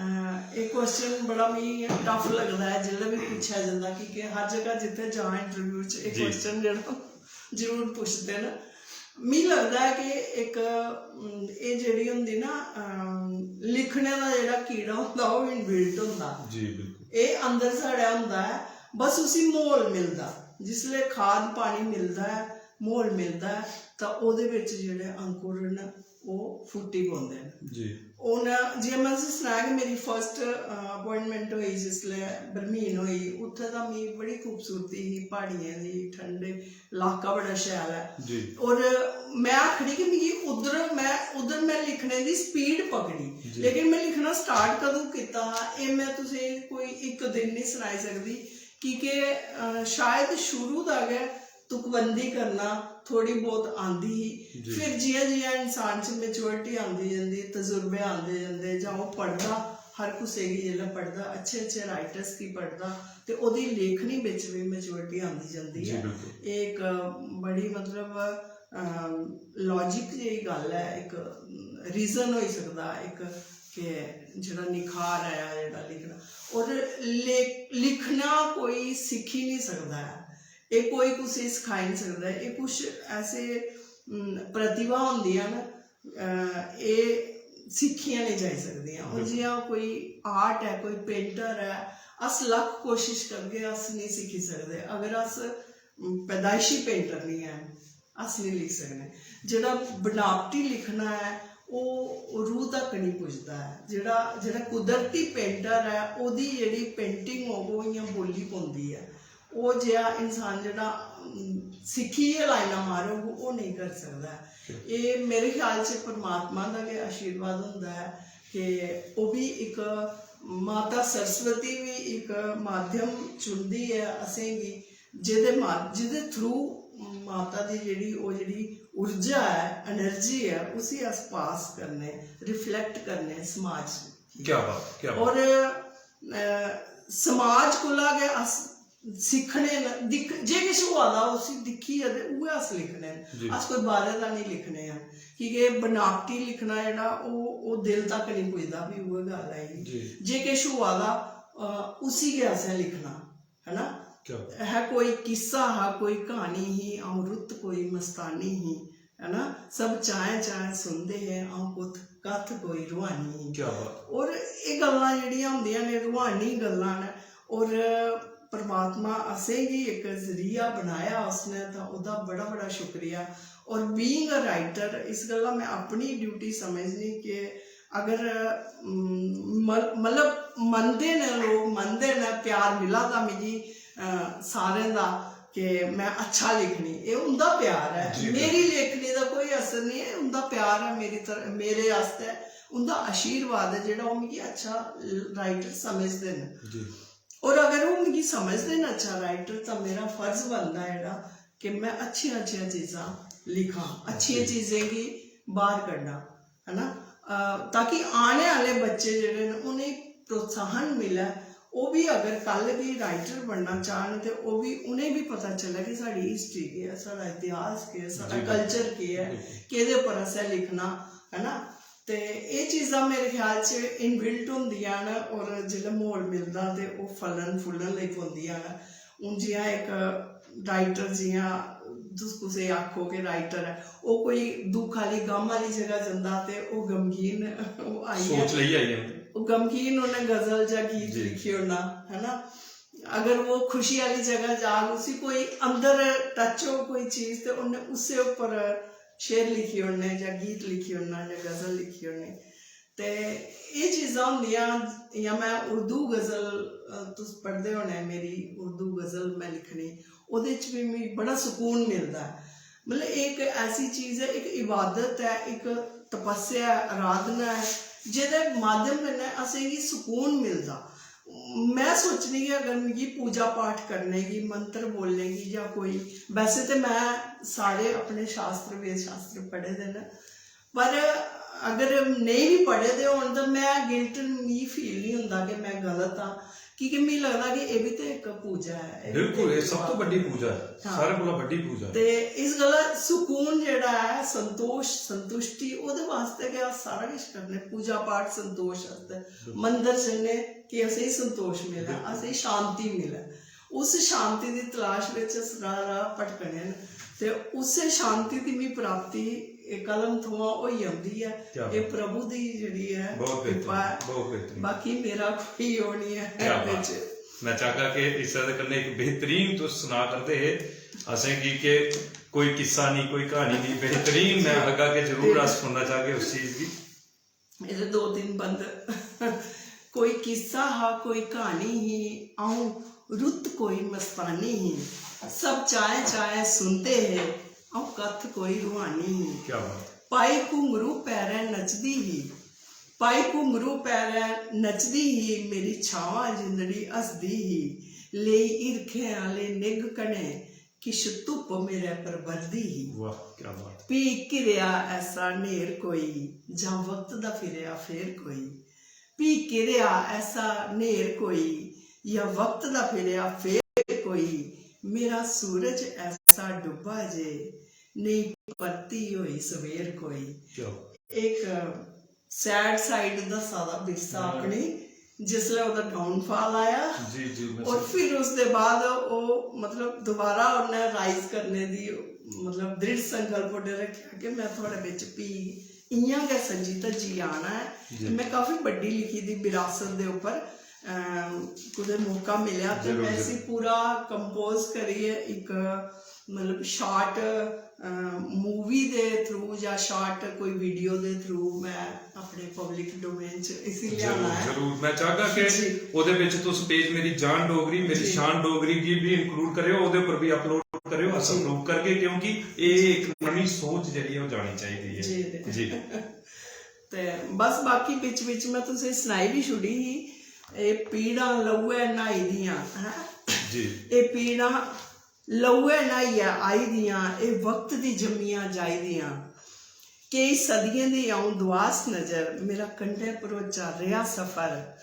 एह् question बड़ा मिगी tough लगदा ऐ, जिसलै बी पुच्छेआ जंदा, की के हर जगह जित्थै जां interview च एह् जी। Question जेह्ड़ा जरूर पुछदे न। मिगी लगदा ऐ कि इक, उम, एह् जेह्ड़ी होंदी ना, अम, लिखने दा जेह्ड़ा कीड़ा होंदा, ओह् inbuilt होंदा। जी, बिल्कुल। एह् अंदर साढ़े होंदा ऐ, बस उसी म्हौल मिलदा। जिसलै खाद पानी मिलदा ऐ, म्हौल मिलदा ऐ, तां ओह्दे बिच जेह्ड़े अंकुर न, ओह् फुट्टी पौंदे न। जी। हून जि'यां में तुसें सनाया कि मेरी first, अ, appointment होई जिसलै बरमीन होई, उत्थै तां मिगी बड़ी खूबसूरती ही प्हाड़ियें दी, ठंडे, इलाका बड़ा शैल ऐ। जी। और में आखनी कि मिगी उद्धर, में उद्धर में लिखने दी speed पकड़ी। जी। लेकिन में लिखना start कदूं कीता हा, एह् में तुसें कोई इक दिन निं सनाई सकदी, की के, अ, शायद शुरू दा गै तुकबंदी करना थोड़ी बहुत आंदी ही। फिर जियां जियां इंसान च मैच्योरिटी आंदी जंदी, तजुर्बे आंदे जंदे, जां ओह् पढ़दा, हर कुसै गी जिसलै पढ़दा, अच्छे अच्छे राइटर्स गी पढ़दा, ते ओह्दी लेखनी बिच बी मैच्योरिटी आंदी जंदी ऐ। एह् इक बड़ी, मतलब, लॉजिक जेही गल्ल ऐ, इक रीजन होई सकदा इक, कि जेह्ड़ा निखार ऐ जेह्ड़ा लिखना, और ले-, लिखना कोई सिक्खी निं सकदा ऐ। एह् कोई कुसै गी सखाई निं सकदा। एह् कुछ ऐसे, उम, प्रतिभा होंदियां न, अ, एह् सिक्खियां निं जाई सकदियां। हून जि'यां कोई आर्ट ऐ, कोई पेंटर ऐ, अस लक्ख कोशिश करगे, अस निं सिक्खी सकदे अगर अस, उम, पैदाइशी पेंटर निं हैन। अस निं लिखी सकने। जेह्ड़ा बनावटी लिखना ऐ, ओह् रूह तक निं पुजदा ऐ। जेह्ड़ा, जेह्ड़ा कुदरती पेंटर ऐ, ओह्दी जेह्ड़ी पेंटिंग होग, ओह् इ'यां बोली पौंदी ऐ। ओह् जेहा इंसान जेह्ड़ा, उम, सिक्खियै लाइनां मारग, ओह् नेईं करी सकदा ऐ। एह् मेरे ख्याल च परमात्मा दा गै आशीर्वाद होंदा ऐ कि ओह् बी इक माता सरस्वती बी इक माध्यम चुनदी ऐ असेंगी, जेह्दे मा-, जेह्दे through माता दी जेह्ड़ी, ओह् जेह्ड़ी ऊर्जा ऐ, एनर्जी ऐ, उसी अस पास करने, रिफ्लेक्ट करने समाज गी। क्या बात, क्या बात। और, अ, समाज कोला गै अस सिक्खने न, दिक्ख-, जे किश होआ दा उसी दिक्खियै ते उ'ऐ अस लिखने न। अस कोई बाह्रै दा निं लिखने आं, की के बनावटी लिखना जेह्ड़ा ओह्, ओह् दिल तक निं पुजदा, फ्ही उ'ऐ गल्ल आई। जे किश होआ दा, अ, उसी गै असें लिखना, है ना? है कोई किस्सा हा, कोई क्हानी ही, अ'ऊं रुत्त कोई मस्तानी ही, है ना? सब चाएं चाएं सुनदे हे, अ'ऊं कुत्थ, कत्थ कोई रुहानी ही। और एह् गल्लां जेह्ड़ियां होंदियां न, रुहानी गल्लां न। और परमात्मा असेंगी इक जरिया बनाया उसने, तां ओह्दा बड़ा बड़ा शुक्रिया। और being a writer, इस गल्ला में अपनी ड्यूटी समझनी कि अगर, उम, मल-, मतलब, मनदे न लोक, मनदे न, प्यार मिला दा मिगी, अ, सारें दा कि में अच्छा लिखनी, एह् उं'दा प्यार ऐ। मेरी लेखनी दा कोई असर निं ऐ, उं'दा प्यार ऐ मेरी तर-, मेरे आस्तै, उं'दा आशीर्वाद ऐ जेह्ड़ा ओह् मिगी अच्छा राइटर समझदे न। और अगर ओह् मिगी समझदे न अच्छा राइटर, तां मेरा फर्ज बनदा ऐ जेह्ड़ा कि में अच्छियां अच्छियां चीजां लिखां, अच्छियां चीजें गी बाह्र कड्ढां, है ना? अ, ताकि आने आह्ले बच्चे जेह्ड़े न, उ'नेंगी प्रोत्साहन मिलै, ओह् बी अगर कल गी राइटर बनना चाह्न ते ओह् बी, उ'नेंगी बी पता चलै कि साढ़ी हिस्ट्री केह् ऐ, साढ़ा इतिहास केह् ऐ, साढ़ा कल्चर केह् ऐ, केह्दे पर असें लिखना, है ना? ते एह् चीजां मेरे ख्याल च इनबिल्ट होंदियां न, और जिसलै म्हौल मिलदा ते ओह् फलन फुल्लन लगी पौंदियां न। हून जि'यां इक राइटर, जि'यां तुस कुसै गी आखो कि राइटर ऐ, ओह् कोई दुख आह्ली, गम आह्ली जगह जंदा ते ओह् गमगीन, ओह् आइयै सोच लेइयै आई जंदे। ओह् गमगीन, उ'न्नै गजल जां गीत लिखी ओड़ना, है ना? अगर ओह् खुशी आह्ली जगह जाग, उसी कोई अंदर टच हो कोई चीज, ते उ'न्नै उस्सै उप्पर शेर लिखी ओड़ने जां गीत लिखी ओड़ना जां गजल लिखी ओड़नी। ते एह् चीजां होंदियां, जि'यां में उर्दू गजल, अ, तुस पढ़दे होने, मेरी उर्दू गजल में लिखनी, ओह्दे च बी मिगी बड़ा सुकून मिलदा ऐ। मतलब, एह् इक ऐसी चीज ऐ, इक इबादत ऐ, इक तपस्या ऐ, अराधना ऐ, जेह्दे माध्यम कन्नै असेंगी सुकून मिलदा। में सोचनी कि अगर मिगी पूजा पाठ करने गी, मंत्र बोलने गी जां कोई, वैसे ते में सारे अपने शास्त्र, वेद शास्त्र पढ़े दे न, पर अगर नेईं बी पढ़े दे होन तां में गिल्ट, मिगी फील निं होंदा कि में गलत आं, की के मिगी लगदा कि एह् बी ते इक पूजा ऐ, एह् बी ते बिल्कुल, एह् इक सब तो बड्डी पूजा ऐ, हां। सारें कोला बड्डी पूजा ऐ। ते इस गल्ला सुकून जेह्ड़ा ऐ, संतोष, संतुष्टि, ओह्दे वास्तै गै अस सारा किश करने। पूजा पाठ संतोष आस्तै, बिल्कुल। मंदर जन्ने कि असेंगी संतोष मिलै, बिल्कुल। असेंगी शांति मिलै। उस शांति दी तलाश बिच अस राह राह भटकने न, ते उस्सै शांति दी मी प्राप्ति एह् कलम थमां होई जंदी ऐ। क्या बात। एह् प्रभु दी जेह्ड़ी ऐ, बहुत बेहतरीन, कृपा ऐ। बहुत बेहतरीन। बाकी मेरा कोई ओह् निं ऐ क्या एह्दे बात। च। मैं चाहगा कि इस्सै दे कन्नै इक बेहतरीन तुस सना करदे हे असेंगी कि कोई किस्सा निं, कोई क्हानी निं, बेहतरीन। मैं आखगा कि जरूर अस सुनना चाहगे उस चीज गी। एह्दे दो तिन्न बंद। कोई किस्सा हा, कोई क्हानी ही, अ'ऊं रुत्त कोई मस्तानी ही। सब चाएं चाएं सुनदे हे, अ'ऊं कत्थ कोई रुहानी ही। क्या बात। पाई घुंघरू पैरें नचदी ही, पाई घुंघरू पैरें नचदी ही, मेरी छावां जिंदड़ी हसदी ही। लेई हिरखें आह्ले निग्घ कनै, किश धुप्प मेरे पर बरदी ही। वाह, क्या बात। भी घिरेआ ऐसा न्हेर कोई, जां वक्त दा फिरेआ फेर कोई। भी घिरेआ ऐसा न्हेर कोई, जां वक्त दा फिरेआ फेर कोई। मेरा सूरज ऐसा डुब्बा जे, नेईं परती होई सवेर कोई। क्या एक सैड साइड दस्सा दा बिरसा अपनी, जिसलै ओह्दा डाउनफॉल आया। जी जी मैं और फिर उसदे बाद ओह्, मतलब, दोबारा उन्नै राइज करने दी, मतलब, दृढ़ संकल्प उन्नै रक्खेआ कि में थुआढ़े बिच भी इ'यां गै सज्जी धज्जी आना ऐ। जी। में काफी बड्डी लिखी दी विरासत दे उप्पर, अम, कुतै मौका मिलेआ ते जरूर, में जरूर। इसी पूरा कंपोज करियै इक, मतलब, शार्ट मूवी दे थ्रू जां शार्ट कोई वीडियो दे थ्रू में अपने पब्लिक डोमेन च इसी जरूर लिआना ऐ। जरूर मैं चाहगा कि जी। ओह्दे ਵਿੱਚ ਤੁਸੀਂ ਪੇਜ ਮੇਰੀ ਜਾਨ ਡੋਗਰੀ, ਮੇਰੀ ਜੀ। ਸ਼ਾਨ ਡੋਗਰੀ गी भी इंक्लूड करेओ, ਉਹਦੇ ਉੱਪਰ भी अपलोड करेओ, अस जी। अप्रूव करगे, क्योंकि ਇਹ ਇੱਕ ਨਵੀਂ ਸੋਚ ਜਿਹੜੀ ਹੈ ਉਹ ਜਾਣੀ ਚਾਹੀਦੀ ਹੈ। जी। ਜੀ। ते बस बाकी बिच बिच में तुसें सनाई भी छुड़ी ही, एह् पीड़ां लौहे न्हाई दियां, हैं? जी। एह् पीड़ां लौहे न्हाइयै आई दियां, एह् वक्त दी जम्मियां जाई दियां। केई सदियें दी अ'ऊं दुआस नजर, मेरा कंढे भरोचा रेहा सफर।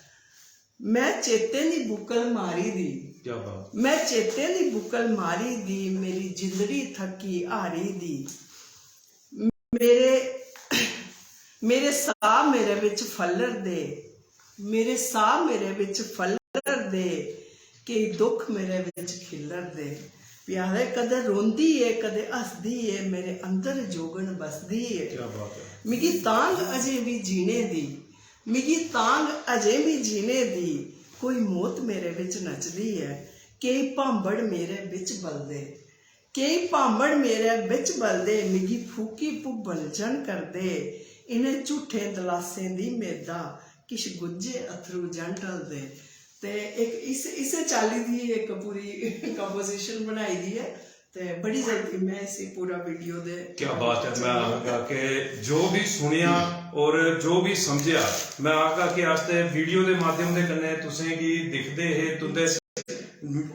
में चेतें दी बुक्कल मारी दी, क्या बात। में चेतें दी बुक्कल मारी दी, मेरी जिंदड़ी थक्की हारी दी। मेरे मेरे साह मेरे बिच फलरदे, मेरे साह मेरे बिच फलरदे, केई दुख मेरे बिच खिलरदे। प्यारे, कदें रोंदी ऐ, कदें हसदी ऐ, मेरे अंदर जोगन बसदी ऐ। क्या बात है। मिगी तांग अजें बी जीने दी, मिगी तांग अजें बी जीने दी, कोई मौत मेरे बिच नचदी ऐ, केई भांबड़ मेरे बिच बलदे, केई भांबड़ मेरे बिच बलदे, मिगी फूकी भुब्बल जन करदे, इ'नें झूठें दलासें दी मेदा, किश गुज्झे अत्थरू जन ढलदे। ते इक इस इस्सै चाल्ली दी इक पूरी कंपोजिशन बनाई दी ऐ, ते बड़ी जल्दी में इसी पूरा वीडियो दे क्या बात है। मैं आखगा कि जो भी सुनेआ और जो भी समझेआ, मैं आखगा कि अस ते वीडियो दे माध्यम दे कन्नै तुसें गी दिखदे हे, तुंदे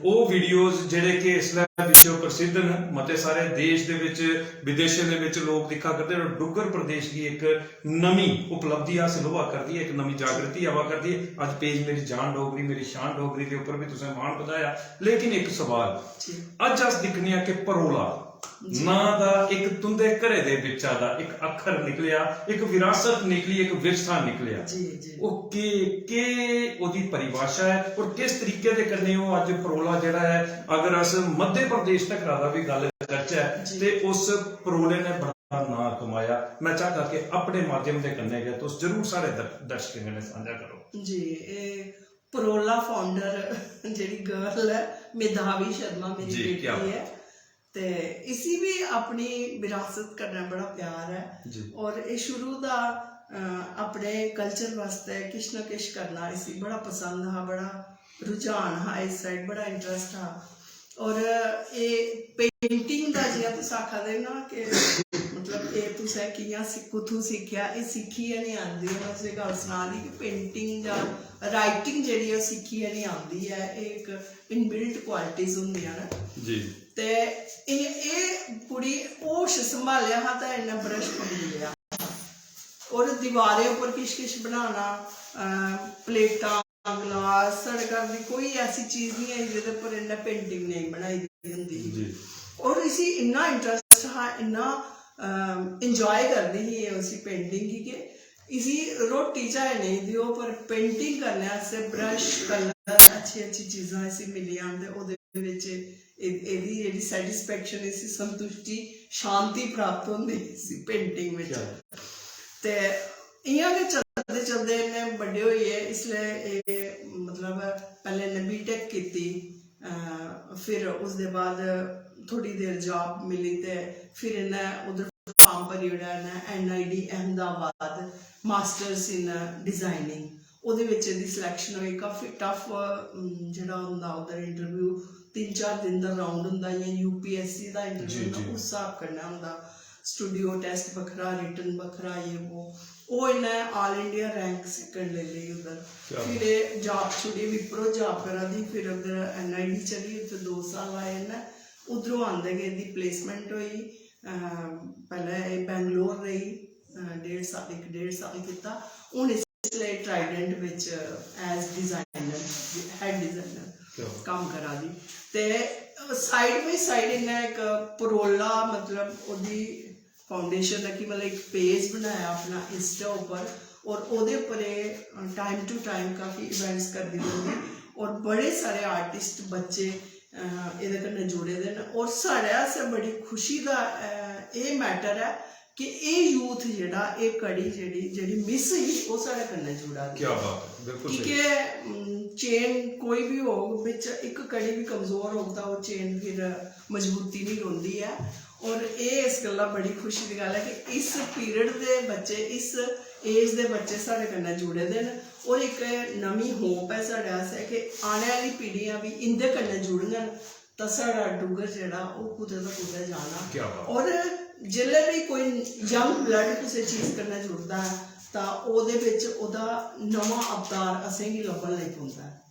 ओह् वीडियोज़ जेह्ड़े कि इसलै विश्व प्रसिद्ध न, मते सारे देश दे बिच, विदेशें दे बिच लोक दिक्खा करदे न। डुग्गर प्रदेश गी इक नमीं उपलब्धि हासिल होआ करदी ऐ, इक नमीं जागृति आवा करदी ऐ। अज्ज पेज मेरी जान डोगरी, मेरी शान डोगरी दे उप्पर बी तुसें मान बधाया। लेकिन इक सवाल, जी। अज्ज अस दिक्खने आं कि परोला जी। नां दा इक तुंदे घरै दे बिच्चा दा इक अक्खर निकलेआ, इक विरासत निकली, इक विरसा निकलेआ। जी, जी। ओह् के, के ओह्दी परिभाशा ऐ और किस तरीके दे कन्नै ओह् अज्ज परोला जेह्ड़ा ऐ, अगर अस मध्य प्रदेश तक दा बी गल्ल करचै जी। ते उस परोले ने बड़ा नांऽ कमाया। मैं चाहगा कि अपने माध्यम दे कन्नै गै तुस जरूर साढ़े दर-, दर्शकें कन्नै सांझा करो। जी, एह् परोला फाउंडर जेह्ड़ी गर्ल ऐ, मेधावी शर्मा मेरी जी, बेटी क्या ऐ, ते इसी बी अपनी विरासत कन्नै बड़ा प्यार ऐ। जी। और एह् शुरू दा, अ, अपने कल्चर वास्तै किश ना किश करना इसी बड़ा पसंद हा, बड़ा रुझान हा इस साइड, बड़ा इंटरेस्ट हा। और एह् पेंटिंग दा, जि'यां तुस आखा दे ना कि मतलब एह् तुसें कि'यां सिख-, कुत्थूं सिक्खेआ, एह् सिक्खियै निं आंदी। में तुसें गल्ल सना दी कि पेंटिंग जां राइटिंग जेह्ड़ी ऐ, ओह् सिक्खियै निं आंदी ऐ, एह् इक इनबिल्ट क्वालिटीज होंदियां न। जी। ते एह्, एह् कुड़ी होश संभालेआ हा तां इन्नै ब्रश पकड़ी लेआ। और दीवारें उप्पर किश किश बनाना, अ, प्लेटां, गलास, साढ़े घर दी कोई ऐसी चीज निं ऐ जेह्दे पर इन्नै पेंटिंग नेईं बनाई दी होंदी ही। जी। और इसी इन्ना इंटरेस्ट हा, इन्ना, अ, एंजॉय करदी ही एह् उसी पेंटिंग गी कि इसी रोटी चाहे नेईं देओ, पर पेंटिंग करने आस्तै ब्रश, कलर, अच्छी अच्छी चीजां इसी मिली जान ते ओह्दे बिच एह्-, एह्दी जेह्ड़ी सैटिस्फैक्शन, इसी संतुष्टि, शांति प्राप्त होंदी इसी पेंटिंग बिच। क्या बात। ते इ'यां गै चलदे चलदे इन्नै बड्डे होइयै इसलै एह्, मतलब, पैह्लें इन्नै बीटेक कीती, अ, फिर उसदे बाद थोह्ड़ी देर जाब मिली ते फिर इन्नै उद्धर फार्म भरी ओड़ेआ इन्नै NID Ahmedabad, masters in designing। ओह्दे बिच एह्दी सिलैक्शन होई। काफी टफ, अम, जेह्ड़ा होंदा उद्धर इंटरव्यू, तिन्न चार दिन दा राउंड होंदा, इ'यां UPSC दा इंटरव्यू जी, होंदा, जी। उस स्हाब कन्नै होंदा। स्टूडियो टैस्ट बक्खरा, रिटन बक्खरा, ये वो। ओह् इन्नै ऑल इंडिया रैंक सैकंड लेई लेई उद्धर। क्या फिर एह् जाब छुड़ी, विप्रो जाब करा दी, फिर उद्धर NID चली, उत्थै दो साल लाए इन्नै। उद्धरों आंदे गै एह्दी प्लेसमेंट होई। अ, पैह्लें एह् बैंगलोर रेही, अ, डेढ़ साल, इक डेढ़ साल कीता। हून इसलै ट्राइडेंट बिच एज डिजाइनर, हैड डिजाइनर क्या बात। कम्म करा दी। ते साइड बाय साइड इ'न्नै इक परोला, मतलब ओह्दी फाउंडेशन दा कि मतलब इक पेज बनाया अपना इंस्टा उप्पर, और ओह्दे उप्पर एह् टाइम टू टाइम काफी इवेंट्स करदी रौंह्दी, और बड़े सारे आर्टिस्ट बच्चे अ, एह्दे कन्नै जुड़े दे न। और साढ़े आस्तै बड़ी खुशी दा अ, एह् मैटर ऐ कि एह् यूथ जेह्ड़ा, एह् कड़ी जेह्ड़ी जेह्ड़ी मिस ही, ओह् साढ़े कन्नै जुड़ा दी। क्या बात है, बिल्कुल की सही। के चेन कोई बी होग, बिच इक कड़ी बी कमजोर होग तां ओह् चेन फिर मजबूती नहीं रौंह्दी ऐ। और एह् इस गल्ला बड़ी खुशी दी गल्ल ऐ कि इस पीरियड दे बच्चे, इस एज दे बच्चे साढ़े कन्नै जुड़े दे न, और इक नमीं होप ऐ साढ़े आस्तै कि आने आह्ली पीढ़ियां बी इं'दे कन्नै जुड़ङन तां साढ़ा डुग्गर जेह्ड़ा ओह् कुतै दा कुतै जाना। क्या बात। और जिसलै बी कोई यंग ब्लड कुसै चीज कन्नै जुड़दा ऐ तां ओह्दे बिच ओह्दा नमां अवतार असेंगी लब्भन लगी पौंदा ऐ।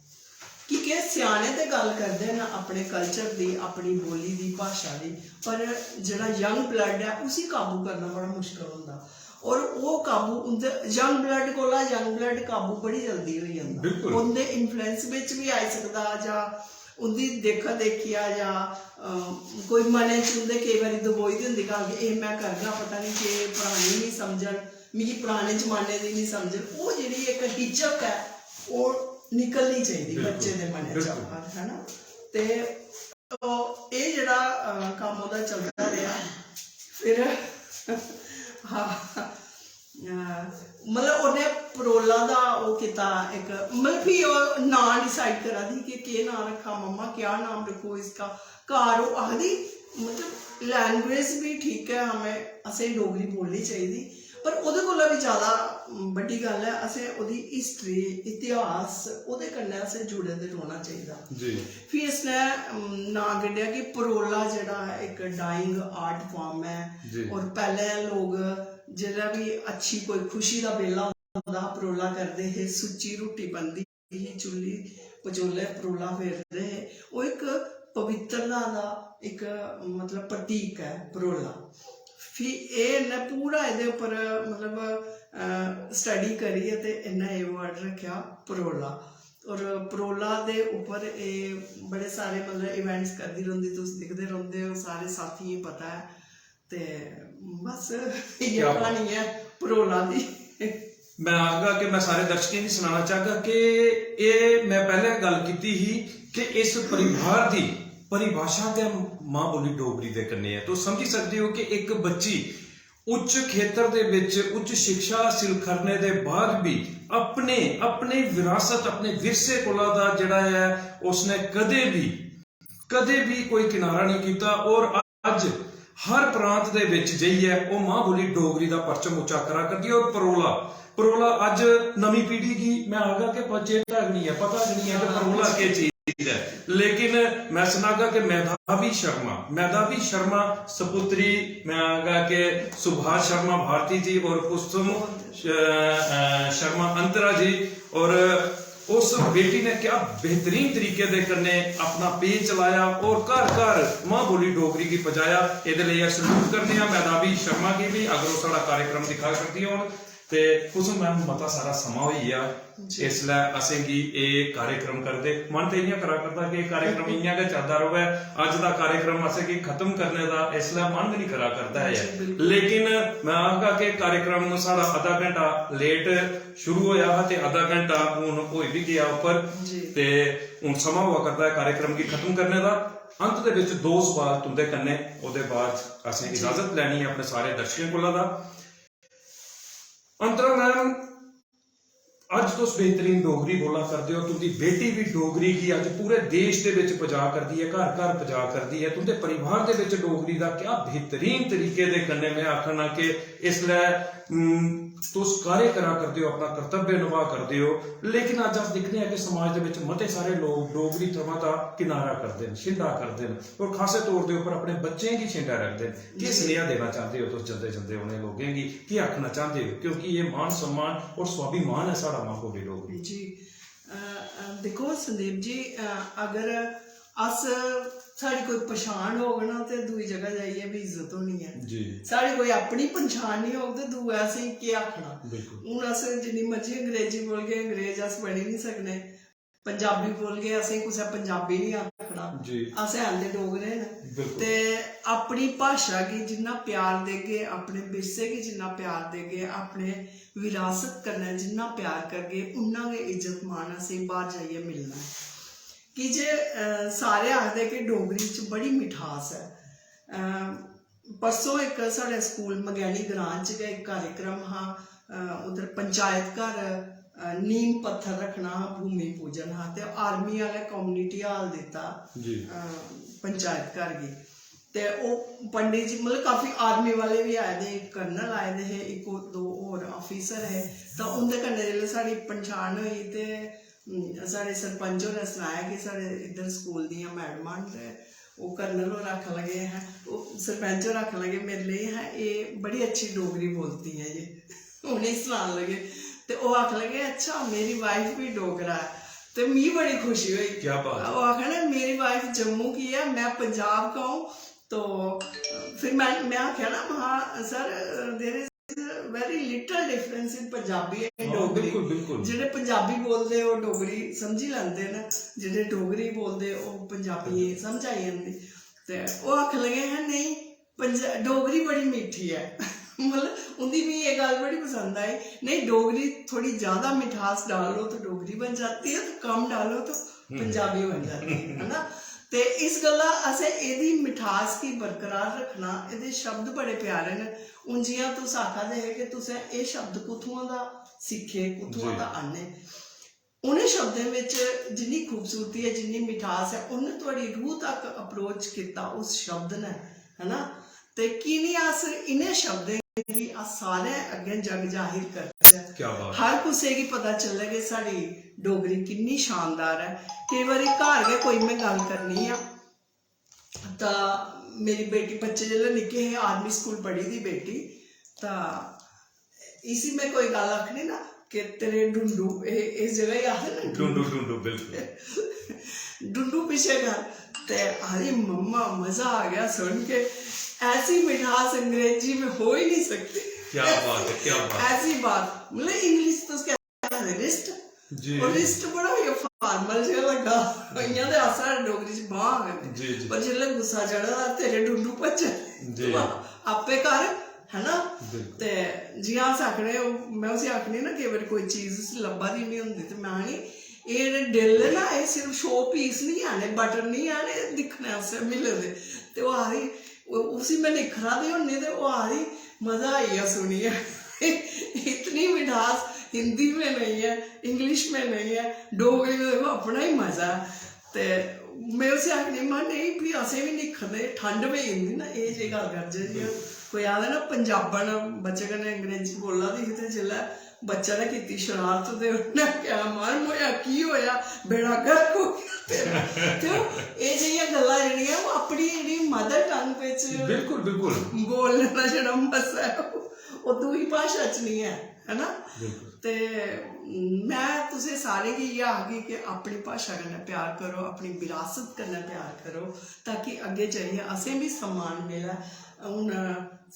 की के स्याने ते गल्ल करदे न अपने कल्चर दी, अपनी बोली दी, भाशा दी, पर जेह्ड़ा यंग ब्लड ऐ उसी काबू करना बड़ा मुश्कल होंदा। और ओह् काबू उं'दे यंग ब्लड कोला यंग ब्लड काबू बड़ी जल्दी होई जंदा। बिल्कुल। उं'दे इन्फ्लुएंस बिच बी आई सकदा जां उं'दी देखा देखिया जां अ, कोई मनै च उं'दे केईं बारी दबोई दी होंदी गल्ल कि एह् में करगा, पता निं केह् पराने निं समझन, मिगी पराने जमाने दी निं समझन। ओह् जेह्ड़ी इक हिचक ऐ ओह् निकलनी चाहिदी बिल्कुल, बच्चे दे मनै च बिल्कुल। बाहर, है ना? ते ओह् एह् जेह्ड़ा अ, कम्म ओह्दा चलदा रेहा, फिर हाँ, अ, मतलब उन्नै परोला दा ओह् कीता इक, मतलब फ्ही ओह् नांऽ डिसाइड करा दी ही कि केह् नांऽ रक्खां मम्मा, क्या नाम रखो इसका। घर ओह् आखदी, मतलब लैंग्वेज बी ठीक ऐ, हमें, असें डोगरी बोलनी चाहिदी, पर ओह्दे कोला बी ज्यादा बड्डी गल्ल ऐ असें ओह्दी हिस्ट्री, इतिहास, ओह्दे कन्नै असें जुड़े दे रौह्ना चाहिदा। जी। फ्ही इसने, अम, नांऽ कड्ढेआ कि परोला जेह्ड़ा ऐ इक डाइंग आर्ट फार्म ऐ। जी। और पैह्लें लोक जेह्ड़ा बी अच्छी कोई खुशी दा बेल्ला होंदा हा, परोला करदे हे, सुच्ची रुट्टी बनदी ही, चुल्ली पचोले परोला फेरदे हे। ओह् इक पवित्रता दा इक, मतलब, प्रतीक ऐ परोला। फ्ही एह् इन्नै पूरा एह्दे उप्पर, मतलब, अ, स्टडी करियै ते इन्नै एह् वर्ड रक्खेआ परोला। और परोला दे उप्पर एह् बड़े सारे, मतलब, इवेंट्स करदी रौंह्दी, तुस दिखदे रौंह्दे ओ, सारे साथियें गी पता ऐ। ते बस इ'यै क्या बात। क्हानी ऐ परोला दी। मैं आखगा कि मैं सारे दर्शकें गी सनाना चाहगा कि एह् मैं पैह्ले गल्ल कीती ही कि इस परिवार दी परिभाशा ते मां बोली डोगरी दे कन्नै ऐ। तुस समझी सकदे ओ कि इक बच्ची उच्च खेतर दे बिच उच्च शिक्षा हासिल करने दे बाद भी अपने, अपने विरासत, अपने विरसे कोला दा जेह्ड़ा ऐ, उसने कदें बी, कदें भी कोई किनारा नहीं कीता। और अज्ज हर प्रांत दे बिच जाइयै ओह् मां बोली डोगरी दा परचम उच्चा करा करदी ऐ। और परोला, परोला अज्ज नमीं पीढ़ी गी, मैं आखगा कि प-, चेता गै नहीं ऐ, पता गै नहीं ऐ कि परोला केह् चीज ऐ। लेकिन मैं सनागा कि मेधावी शर्मा, मेधावी शर्मा सपुत्री, मैं आखगा कि सुभाष शर्मा भारती जी और कुसुम, अ, अ, शर्मा अंतरा जी, और उस बेटी ने क्या बेहतरीन तरीके दे कन्नै अपना पेज चलाया और घर घर मां बोली डोगरी गी पजाया। एह्दे लेई अस सलूट करने आं मेधावी शर्मा गी भी, अगर ओह् साढ़ा कार्यक्रम दिक्खा करदी होन। ते कुसुम मैम, मता सारा समां होई गेआ, जी। इसलै असेंगी एह् कार्यक्रम करदे, मन ते इ'यां करा करदा कि एह् कार्यक्रम इ'यां गै चलदा र'वै। अज्ज दा कार्यक्रम असेंगी खत्म करने दा इसलै मन गै निं करा करदा ऐ। जी, बिल्कुल। लेकिन मैं आखगा कि कार्यक्रम साढ़ा अद्धा घैंटा लेट शुरू होया हा ते अद्धा घैंटा हून होई भी गया उप्पर। जी। ते हून समां होआ करदा ऐ कार्यक्रम गी खत्म करने दा। अंत दे विच दो सवाल तुंदे कन्नै, ओह्दे बाद असें जी। इजाजत लैनी ऐ अपने सारे दर्शकें कोला दा। अंतरा मैम, अज्ज तुस बेहतरीन डोगरी बोला करदे ओ, तुंदी बेटी भी डोगरी गी अज्ज पूरे देश दे विच पजा करदी ऐ, घर घर पजा करदी ऐ। तुंदे परिवार दे विच डोगरी दा क्या बेहतरीन तरीके दे कन्नै, मैं आखना कि इसलै, उम, तुस कार्य करा करदे ओ, अपना कर्तव्य निभा करदे ओ, लेकिन अज्ज अस दिक्खने आं कि समाज दे विच मते सारे लोक डोगरी थमां दा किनारा करदे न, छिंडा करदे न, और खासे तौर दे उप्पर अपने बच्चें गी छिंडा रखदे न। केह् जी। सनेहा देना चाहदे ओ तुस जंदे जंदे उ'नें लोकें गी? केह् आखना चाहदे ओ? क्योंकि एह् मान सम्मान और स्वाभिमान ऐ साढ़ा मां बोली डोगरी। जी, अ, अ, दिक्खो संदीप जी, अ, अगर अस साढ़ी कोई पछान होग ना, ते दूई जगह जाइयै बी इज्जत होनी ऐ। जी। साढ़ी कोई अपनी पन्छान निं होग, ते दूआ असेंगी केह् आखना? बिल्कुल। हून अस जिन्नी मर्जी अंग्रेजी बोलगे, अंग्रेज अस बनी निं सकने। पंजाबी बोलगे, असेंगी कुसै पंजाबी निं आखना। जी। अस हैन ते डोगरे न। बिल्कुल। ते अपनी भाशा गी जिन्ना प्यार देगे, अपने विरसे गी जिन्ना प्यार देगे, अपने विरासत कन्नै जिन्ना प्यार करगे, उन्ना गै इज्जत मान असेंगी बाहर जाइयै मिलना ऐ। की जे, अ, सारे आखदे कि डोगरी च बड़ी मिठास ऐ। अ, परसों इक साढ़े स्कूल मगैनी ग्रां च गै इक कार्यक्रम हा, अ, उद्धर पंचायत घर, अ, नीम पत्थर रक्खना हा, भूमि पूजन हा, ते आर्मी आह्ले कम्युनिटी हाल दित्ता, जी। अ, पंचायत घर गी। ते ओह् पंडित जी, मतलब, काफी आर्मी वाले बी आए दे, इक कर्नल आए दे हे, इक दो होर ऑफिसर हे। तां उं'दे कन्नै जेल्लै साढ़ी पन्छान होई ते, उम, साढ़े सरपंच होरें सनाया कि साढ़े इद्धर स्कूल दियां मैडमां न ते ओह् कर्नल होर आखन लगे हैं, ओह् सरपंच होर आखन लगे मेरे लेई हैं, "एह् बड़ी अच्छी डोगरी बोलती हैं ये।" उ'नेंगी सनान लगे ते ओह् आखन लगे, "अच्छा, मेरी वाइफ भी डोगरा है।" ते मिगी बड़ी खुशी होई। क्या बात है। ओह् आखन, "मेरी वाइफ जम्मू की है, मैं पंजाब का हूँ।" तो फिर मैं, मैं आखेआ ना, महा, "Sir, there is very little difference in Punjabi and हाँ, डोगरी।" बिल्कुल, बिल्कुल। जेह्ड़े पंजाबी बोलदे, ओह् डोगरी समझी लैंदे न, जेह्ड़े डोगरी बोलदे, ओह् पंजाबी समझ आई जंदी। ते ओह् आखन लगे हैं, "नेईं, पंजा-, डोगरी बड़ी मिट्ठी ऐ।" मतलब, उं'दी मिगी एह् गल्ल बड़ी पसंद आई। "नेईं, डोगरी थोड़ी ज्यादा मिठास डालो तो डोगरी बन जाती है, तो कम डालो तो पंजाबी बन जाती है," है ना? ते इस गल्ला असें एह्दी मिठास गी बरकरार रक्खना। एह्दे शब्द बड़े प्यारे न। हून जि'यां तुस आखा दे हे कि तुसें एह् शब्द कुत्थुआं दा सिक्खे, कुत्थुआं जी। दा आह्ने, उ'नें शब्दें बिच जिन्नी खूबसूरती ऐ, जिन्नी मिठास ऐ, उ'न्न थुआढ़ी रूह तक अप्रोच कीता उस शब्द ने, है ना? ते की निं अस इ'नें शब्दें गी अस सारें अग्गें जग जाहिर करचै? क्या बात। हर कुसै गी पता चलै कि साढ़ी डोगरी किन्नी शानदार ऐ। केईं बारी घर गै कोई में गल्ल करनी आं, तां मेरी बेटी, बच्चे जेल्लै निक्के हे, आर्मी स्कूल पढ़ी दी बेटी, तां इसी में कोई गल्ल आखनी ना कि "तेरे डुंडू", एह्, इस जगह ही आखदे ना डुंडू, डुंडू, बिल्कुल। "डुंडू पीछे कर", ते आखदी, "मम्मा, मजा आ गया सुन के, ऐसी मिठास अंग्रेजी में हो ही नहीं सकती।" क्या बात है, क्या बात है। ऐसी बात, मतलब, इंग्लिश तुस केह् आखदे, रिस्ट? जी। और रिस्ट बड़ा इ'यां फॉर्मल जेहा लग्गा, इ'यां ते अस डोगरी च बांह् आखने। जी, जी। पर जिसलै गुस्सा चढ़े दा, "तेरे डुंडू भज्जे", जी। आपे कर, है ना? बिल्कुल। ते जि'यां अस आखने, ओह्, में उसी आखनी ना, केईं बारी कोई चीज उसी लब्भा दी निं होंदी, ते में आखनी, "एह् जेह्ड़े डिल न ना, एह् सिर्फ शो पीस निं हैन, एह् बटन निं हैन, एह् दिक्खने आस्तै मिले दे।" ते ओह् आखदी, उ-, उसी में निक्खरा दी होन्नी, ते ओह् आखदी, "मजा आई गेआ सुनियै।" इतनी मिठास हिंदी में नहीं है, इंग्लिश में नहीं है, डोगरी में देखो अपना ही मजा ऐ। ते में उसी आखनी, "मां, नेईं, फ्ही असें बी निक्खरदे, ठंड पेई जंदी ना, एह् जेही गल्ल करचै।" जि'यां कोई आखदा ना, पंजाबन बच्चे कन्नै अंग्रेजी बोला दी ही, ते जिसलै बच्चे ने कीती शरारत, ते उन्नै आखेआ, "मां, मोया की होया? बेड़ा गर्क हो गेआ तेरा।" ते ओह्, एह् जेहियां गल्लां जेह्ड़ियां, ओह् अपनी जेह्ड़ी मदर टंग बिच बिल्कुल, बिल्कुल। बोलने दा जेह्ड़ा मजा ऐ, ओह् दूई भाशा च निं ऐ, है ना? बिल्कुल। ते में तुसें सारें गी इ'यै आखगी कि अपनी भाशा कन्नै प्यार करो, अपनी विरासत कन्नै प्यार करो, ताकि अग्गें जाइयै असें बी सम्मान मिलै। हून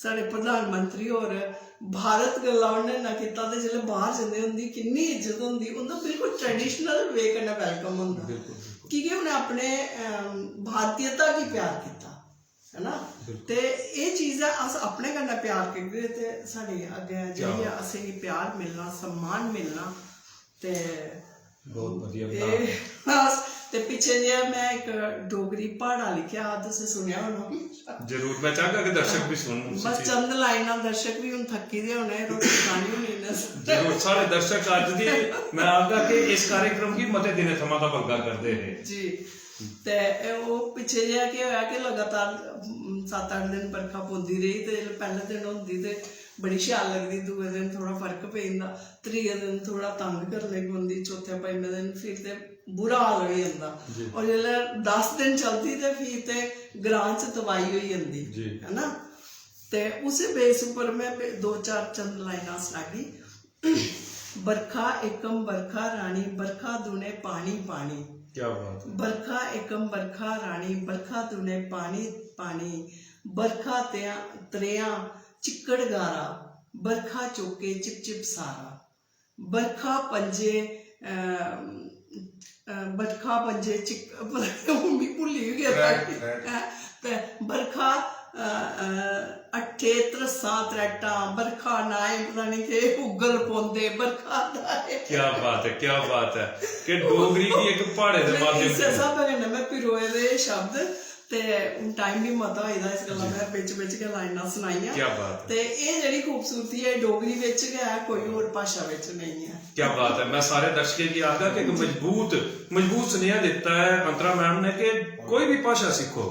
साढ़े प्रधानमंत्री होर भारत गल्ला उ'नें इन्ना कीता, ते जिसलै बाह्र जंदे, उं'दी किन्नी इज्जत होंदी, उं'दा बिल्कुल ट्रेडिशनल वे कन्नै वेलकम होंदा। बिल्कुल, बिल्कुल। की के उ'नें अपने, अम, भारतीयता गी प्यार कीता, है ना? बिल्कुल। ते एह् चीज ऐ, अस अपने कन्नै प्यार करगे ते साढ़े अग्गें क्या जाइयै बात। असेंगी प्यार मिलना, सम्मान मिलना। ते बहुत बढ़िया एह् बस, ते पिच्छे जेहा में इक डोगरी प्हाड़ा लिखेआ हा, तुसें सुनेआ होना। जरूर, मैं चाहगा कि दर्शक भी सुनन उसी बस चीज। चंद लाइनां, दर्शक भी हून थक्की दे होने, रोटी खानी होनी इ'नें। जरूर, साढ़े दर्शक अज्ज दे, मैं आखगा कि इस कार्यक्रम गी मते दिनें थमां दा बलगा करदे हे। जी। ते ओह् पिच्छे जेहा केह् होआ कि लगातार, उम, सत्त अट्ठ दिन बरखा पौंदी रेही, ते जेल्लै पैह्ले दिन होंदी ते बड़ी शैल लगदी, दूए दिन थोह्ड़ा फर्क पेई जंदा, त्रिये दिन थोह्ड़ा तंग करन लगी पौंदी, चौथे पंजमें दिन फिर ते बुरा हाल होई जंदा। जी। और जेल्लै दस दिन चलदी ते फ्ही ते ग्रां च तबाही होई जंदी, जी। है ना? ते उस बेस उप्पर में बे-, दो चार चंद लाइनां सनागी। बरखा एकम बरखा रानी, बरखा दुने पानी पानी। क्या बात है। बरखा एकम बरखा रानी, बरखा तूने पानी पानी, बरखा तेआ त्रेआ चिक्कड़ गारा, बरखा चौके चिप चिप सारा, बरखा पंजे अ, अ, बरखा पंजे चिक पता नहीं, हून मी भुल्ली गै गेदा। त्रै, त्रै। हैं, ते बरखा अ, अ, अट्ठे त्रस्सां त्रैटां, बरखा नाए पता नहीं के उग्गल पौंदे, बरखा दाए। क्या बात है, क्या बात है कि डोगरी गी इक प्हाड़े दे माध्यम इस्सै कन्नै। स्हाबै कन्नै में पिरोए दे शब्द, ते हून टाइम बी मता होई दा, इस गल्ला में बिच बिच गै लाइनां सनाइयां। क्या बात है। ते एह् जेह्ड़ी खूबसूरती ऐ डोगरी बिच गै ऐ, कोई होर भाशा बिच नेईं ऐ। क्या बात है। मैं सारे दर्शकें गी आखगा कि इक मजबूत मजबूत सुनेहा दित्ता ऐ अंतरा मैम ने कि कोई भी भाशा सिक्खो,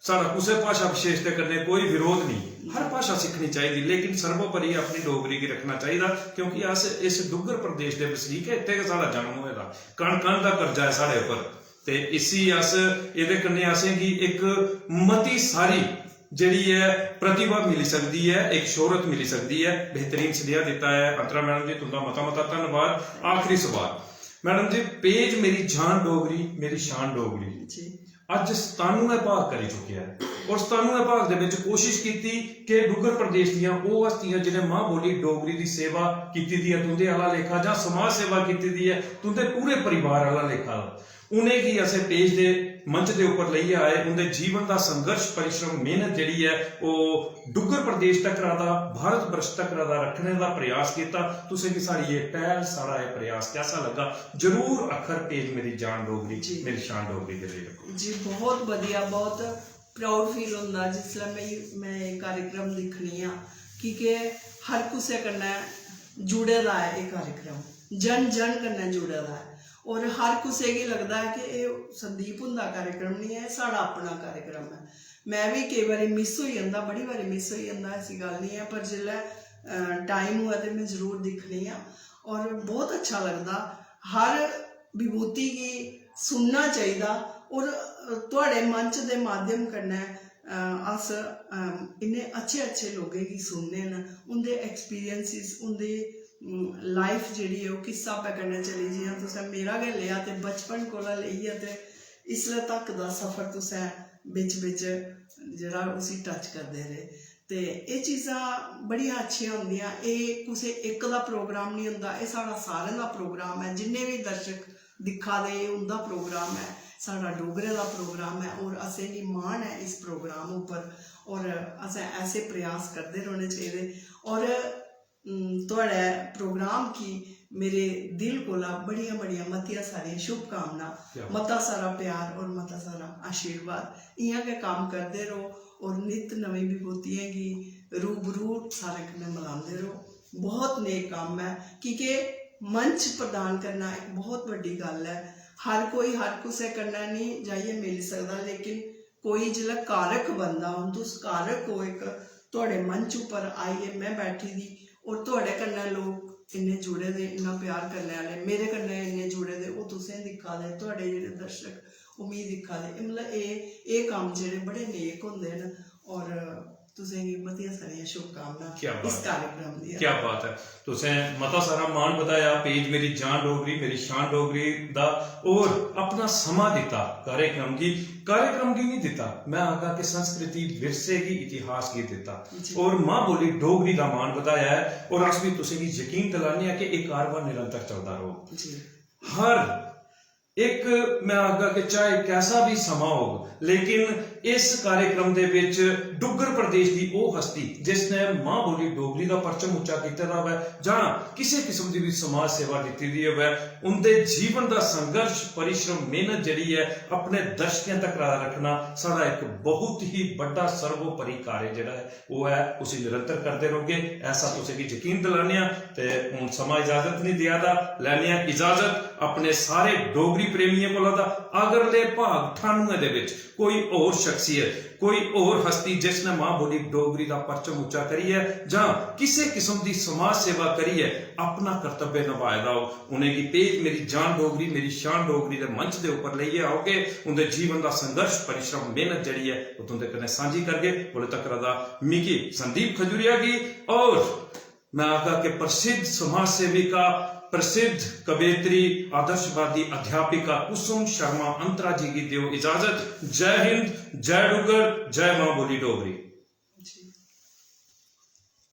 साढ़ा कुसै भाशा विशेष दे कन्नै कोई विरोध नहीं, हर भाशा सिक्खनी चाहिदी, लेकिन सर्वोपरि अपनी डोगरी गी रक्खना चाहिदा, क्योंकि अस इस डुग्गर प्रदेश दे बसनीक ऐ, इत्थै गै साढ़ा जन्म होए दा, कण कण दा कर्जा ऐ साढ़े उप्पर। ते इसी अस, एह्दे कन्नै असेंगी इक मती सारी जेह्ड़ी ऐ प्रतिभा मिली सकदी ऐ, इक शोहरत मिली सकदी ऐ। बेहतरीन सनेहा दित्ता ऐ अंतरा मैडम जी, तुंदा मता मता धन्नवाद। आखिरी सवाल मैडम जी, पेज मेरी जान डोगरी, मेरी शान डोगरी जी। अज्ज सतानुऐ भाग करी चुकेआ ऐ, और सतानुऐ भाग दे बिच कोशिश कीती कि डुग्गर प्रदेश दियां ओह् हस्तियां जिनें मां बोली डोगरी दी सेवा कीती दी ऐ तुंदे आह्ला लेखा, जां समाज सेवा कीती दी ऐ तुंदे पूरे परिवार आह्ला लेखा, उ'नेंगी असें पेज दे मंच दे उप्पर लेइयै आए, उं'दे जीवन दा संघर्ष, परिश्रम, मेहनत जेह्ड़ी ऐ, ओह् डुग्गर प्रदेश तक्करा दा, भारत बर्ष तक्करा दा रक्खने दा प्रयास कीता। तुसेंगी साढ़ी एह् पैह्ल, साढ़ा एह् प्रयास कैसा लग्गा? जरूर अक्खर पेज मेरी जान डोगरी, जी। मेरी शान डोगरी दे लेई रक्खो। जी, बहुत बधिया, बहुत प्राउड फील होंदा जिसलै में, में एह् कार्यक्रम दिक्खनी आं, की के हर कुसै कन्नै जुड़े दा ऐ एह् कार्यक्रम, जन जन कन्नै जुड़े दा ऐ। और हर कुसै गी लगदा ऐ कि एह् संदीप हुंदा कार्यक्रम निं ऐ, एह् साढ़ा अपना कार्यक्रम ऐ। में बी केईं बारी मिस होई जंदा, बड़ी बारी मिस होई जंदा, ऐसी गल्ल निं ऐ, पर जिसलै टाइम होऐ ते में जरूर दिक्खनी आं। और बहुत अच्छा लगदा, हर विभूति गी सुनना चाहिदा। और थुआढ़े मंच दे माध्यम कन्नै अ, अस अम, इन्ने अच्छे अच्छे लोकें गी सुनने न, उं'दे एक्सपीरियंसिस, उं'दी लाइफ जेह्ड़ी ऐ ओह् किस स्हाबै कन्नै चली। जि'यां तुसें मेरा गै लेआ ते बचपन कोला लेइयै ते इसलै तक दा सफर तुसें बिच बिच जेह्ड़ा उसी टच करदे रेह्। ते एह् चीज़ां बड़ियां अच्छियां होंदियां। एह् कुसै इक दा प्रोग्राम निं होंदा, एह् साढ़ा सारें दा प्रोग्राम ऐ। जिन्ने बी दर्शक दिक्खा दे, एह् उं'दा प्रोग्राम ऐ, साढ़ा डोगरें दा प्रोग्राम ऐ और असेंगी मान ऐ इस प्रोग्राम उप्पर। और असें ऐसे प्रयास करदे रौह्ने चाहिदे। और, उम, थुआढ़े प्रोग्राम गी मेरे दिल कोला बड़ियां बड़ियां मतियां सारियां शुभकामनां, क्या बात। मता सारा प्यार और मता सारा आशीर्वाद। इ'यां गै कम्म करदे र'वो और नित नमीं विभूतियें गी रूबरू सारें कन्नै मलांदे र'वो। बहुत नेक कम्म ऐ, की के मंच प्रदान करना इक बहुत बड्डी गल्ल ऐ। हर कोई हर कुसै कन्नै निं जाइयै मिली सकदा, लेकिन कोई जिसलै कारक बनदा, हून तुस कारक ओ इक, थुआढ़े मंच उप्पर आइयै में बैठी दी और थुआढ़े कन्नै लोक इन्ने जुड़े दे, इन्ना प्यार करने आह्ले, मेरे कन्नै इन्ने जुड़े दे, ओह् तुसें दिक्खा दे, थुआढ़े जेह्ड़े दर्शक ओह् मिगी दिक्खा दे। एह् मतलब एह्, एह् कम्म जेह्ड़े बड़े नेक होंदे न और तुसेंगी मतियां सारियां शुभकामनां क्या बात इस ऐ। कार्यक्रम दियां। क्या बात ऐ, तुसें मता सारा मान बधाया पेज मेरी जान डोगरी, मेरी शान डोगरी दा, और अपना समां दित्ता कार्यक्रम गी, कार्यक्रम गी नहीं दित्ता, मैं आखगा कि संस्कृति विरसे गी, इतिहास गी दित्ता, जी। और मां बोली डोगरी दा मान बधाया ऐ। और अस भी तुसेंगी यकीन दिलाने आं कि एह् कारवां निरंतर चलदा रौह्ग। जी। हर इक, मैं आखगा कि चाहे कैसा भी समां होग, लेकिन इस कार्यक्रम दे विच डुग्गर प्रदेश दी ओह् हस्ती जिसने मां बोली डोगरी दा परचम उच्चा कीते दा होऐ, जां किसे किस्म दी भी समाज सेवा दित्ती दी होऐ, उंदे जीवन दा संघर्ष, परिश्रम, मेहनत जेह्ड़ी ऐ, अपने दर्शकें तक रखना साढ़ा इक बहुत ही बड्डा सर्वोपरि कार्य जेह्ड़ा ऐ, ओह् ऐ, उसी निरंतर करदे रौह्गे, ऐसा तुसेंगी यकीन दिलाने आं। ते हून समां इजाजत नहीं देआ दा, लैने आं इजाजत अपने सारे डोगरी प्रेमियें कोला दा। अगले भाग ठानुऐ दे विच कोई होर शख्सियत, कोई होर हस्ती जिसने मां बोली डोगरी दा परचम उच्चा करियै जां किसे किस्म दी समाज सेवा करियै अपना कर्तव्य नभाए दा होग, उ'नेंगी पेज मेरी जान डोगरी, मेरी शान डोगरी दे मंच दे उप्पर लेइयै औगे, उं'दे जीवन दा संघर्ष, परिश्रम, मेहनत जेह्ड़ी ऐ, ओह् तुं'दे कन्नै सांझी करगे। उसले तक्कर दा मिगी संदीप खजूरिया गी और मैं आखगा कि प्रसिद्ध समाज सेविका, प्रसिद्ध कवयित्री, आदर्शवादी अध्यापिका कुसुम शर्मा अंतरा जी गी देओ इजाजत। जय हिंद, जय डुग्गर, जय मां बोली डोगरी।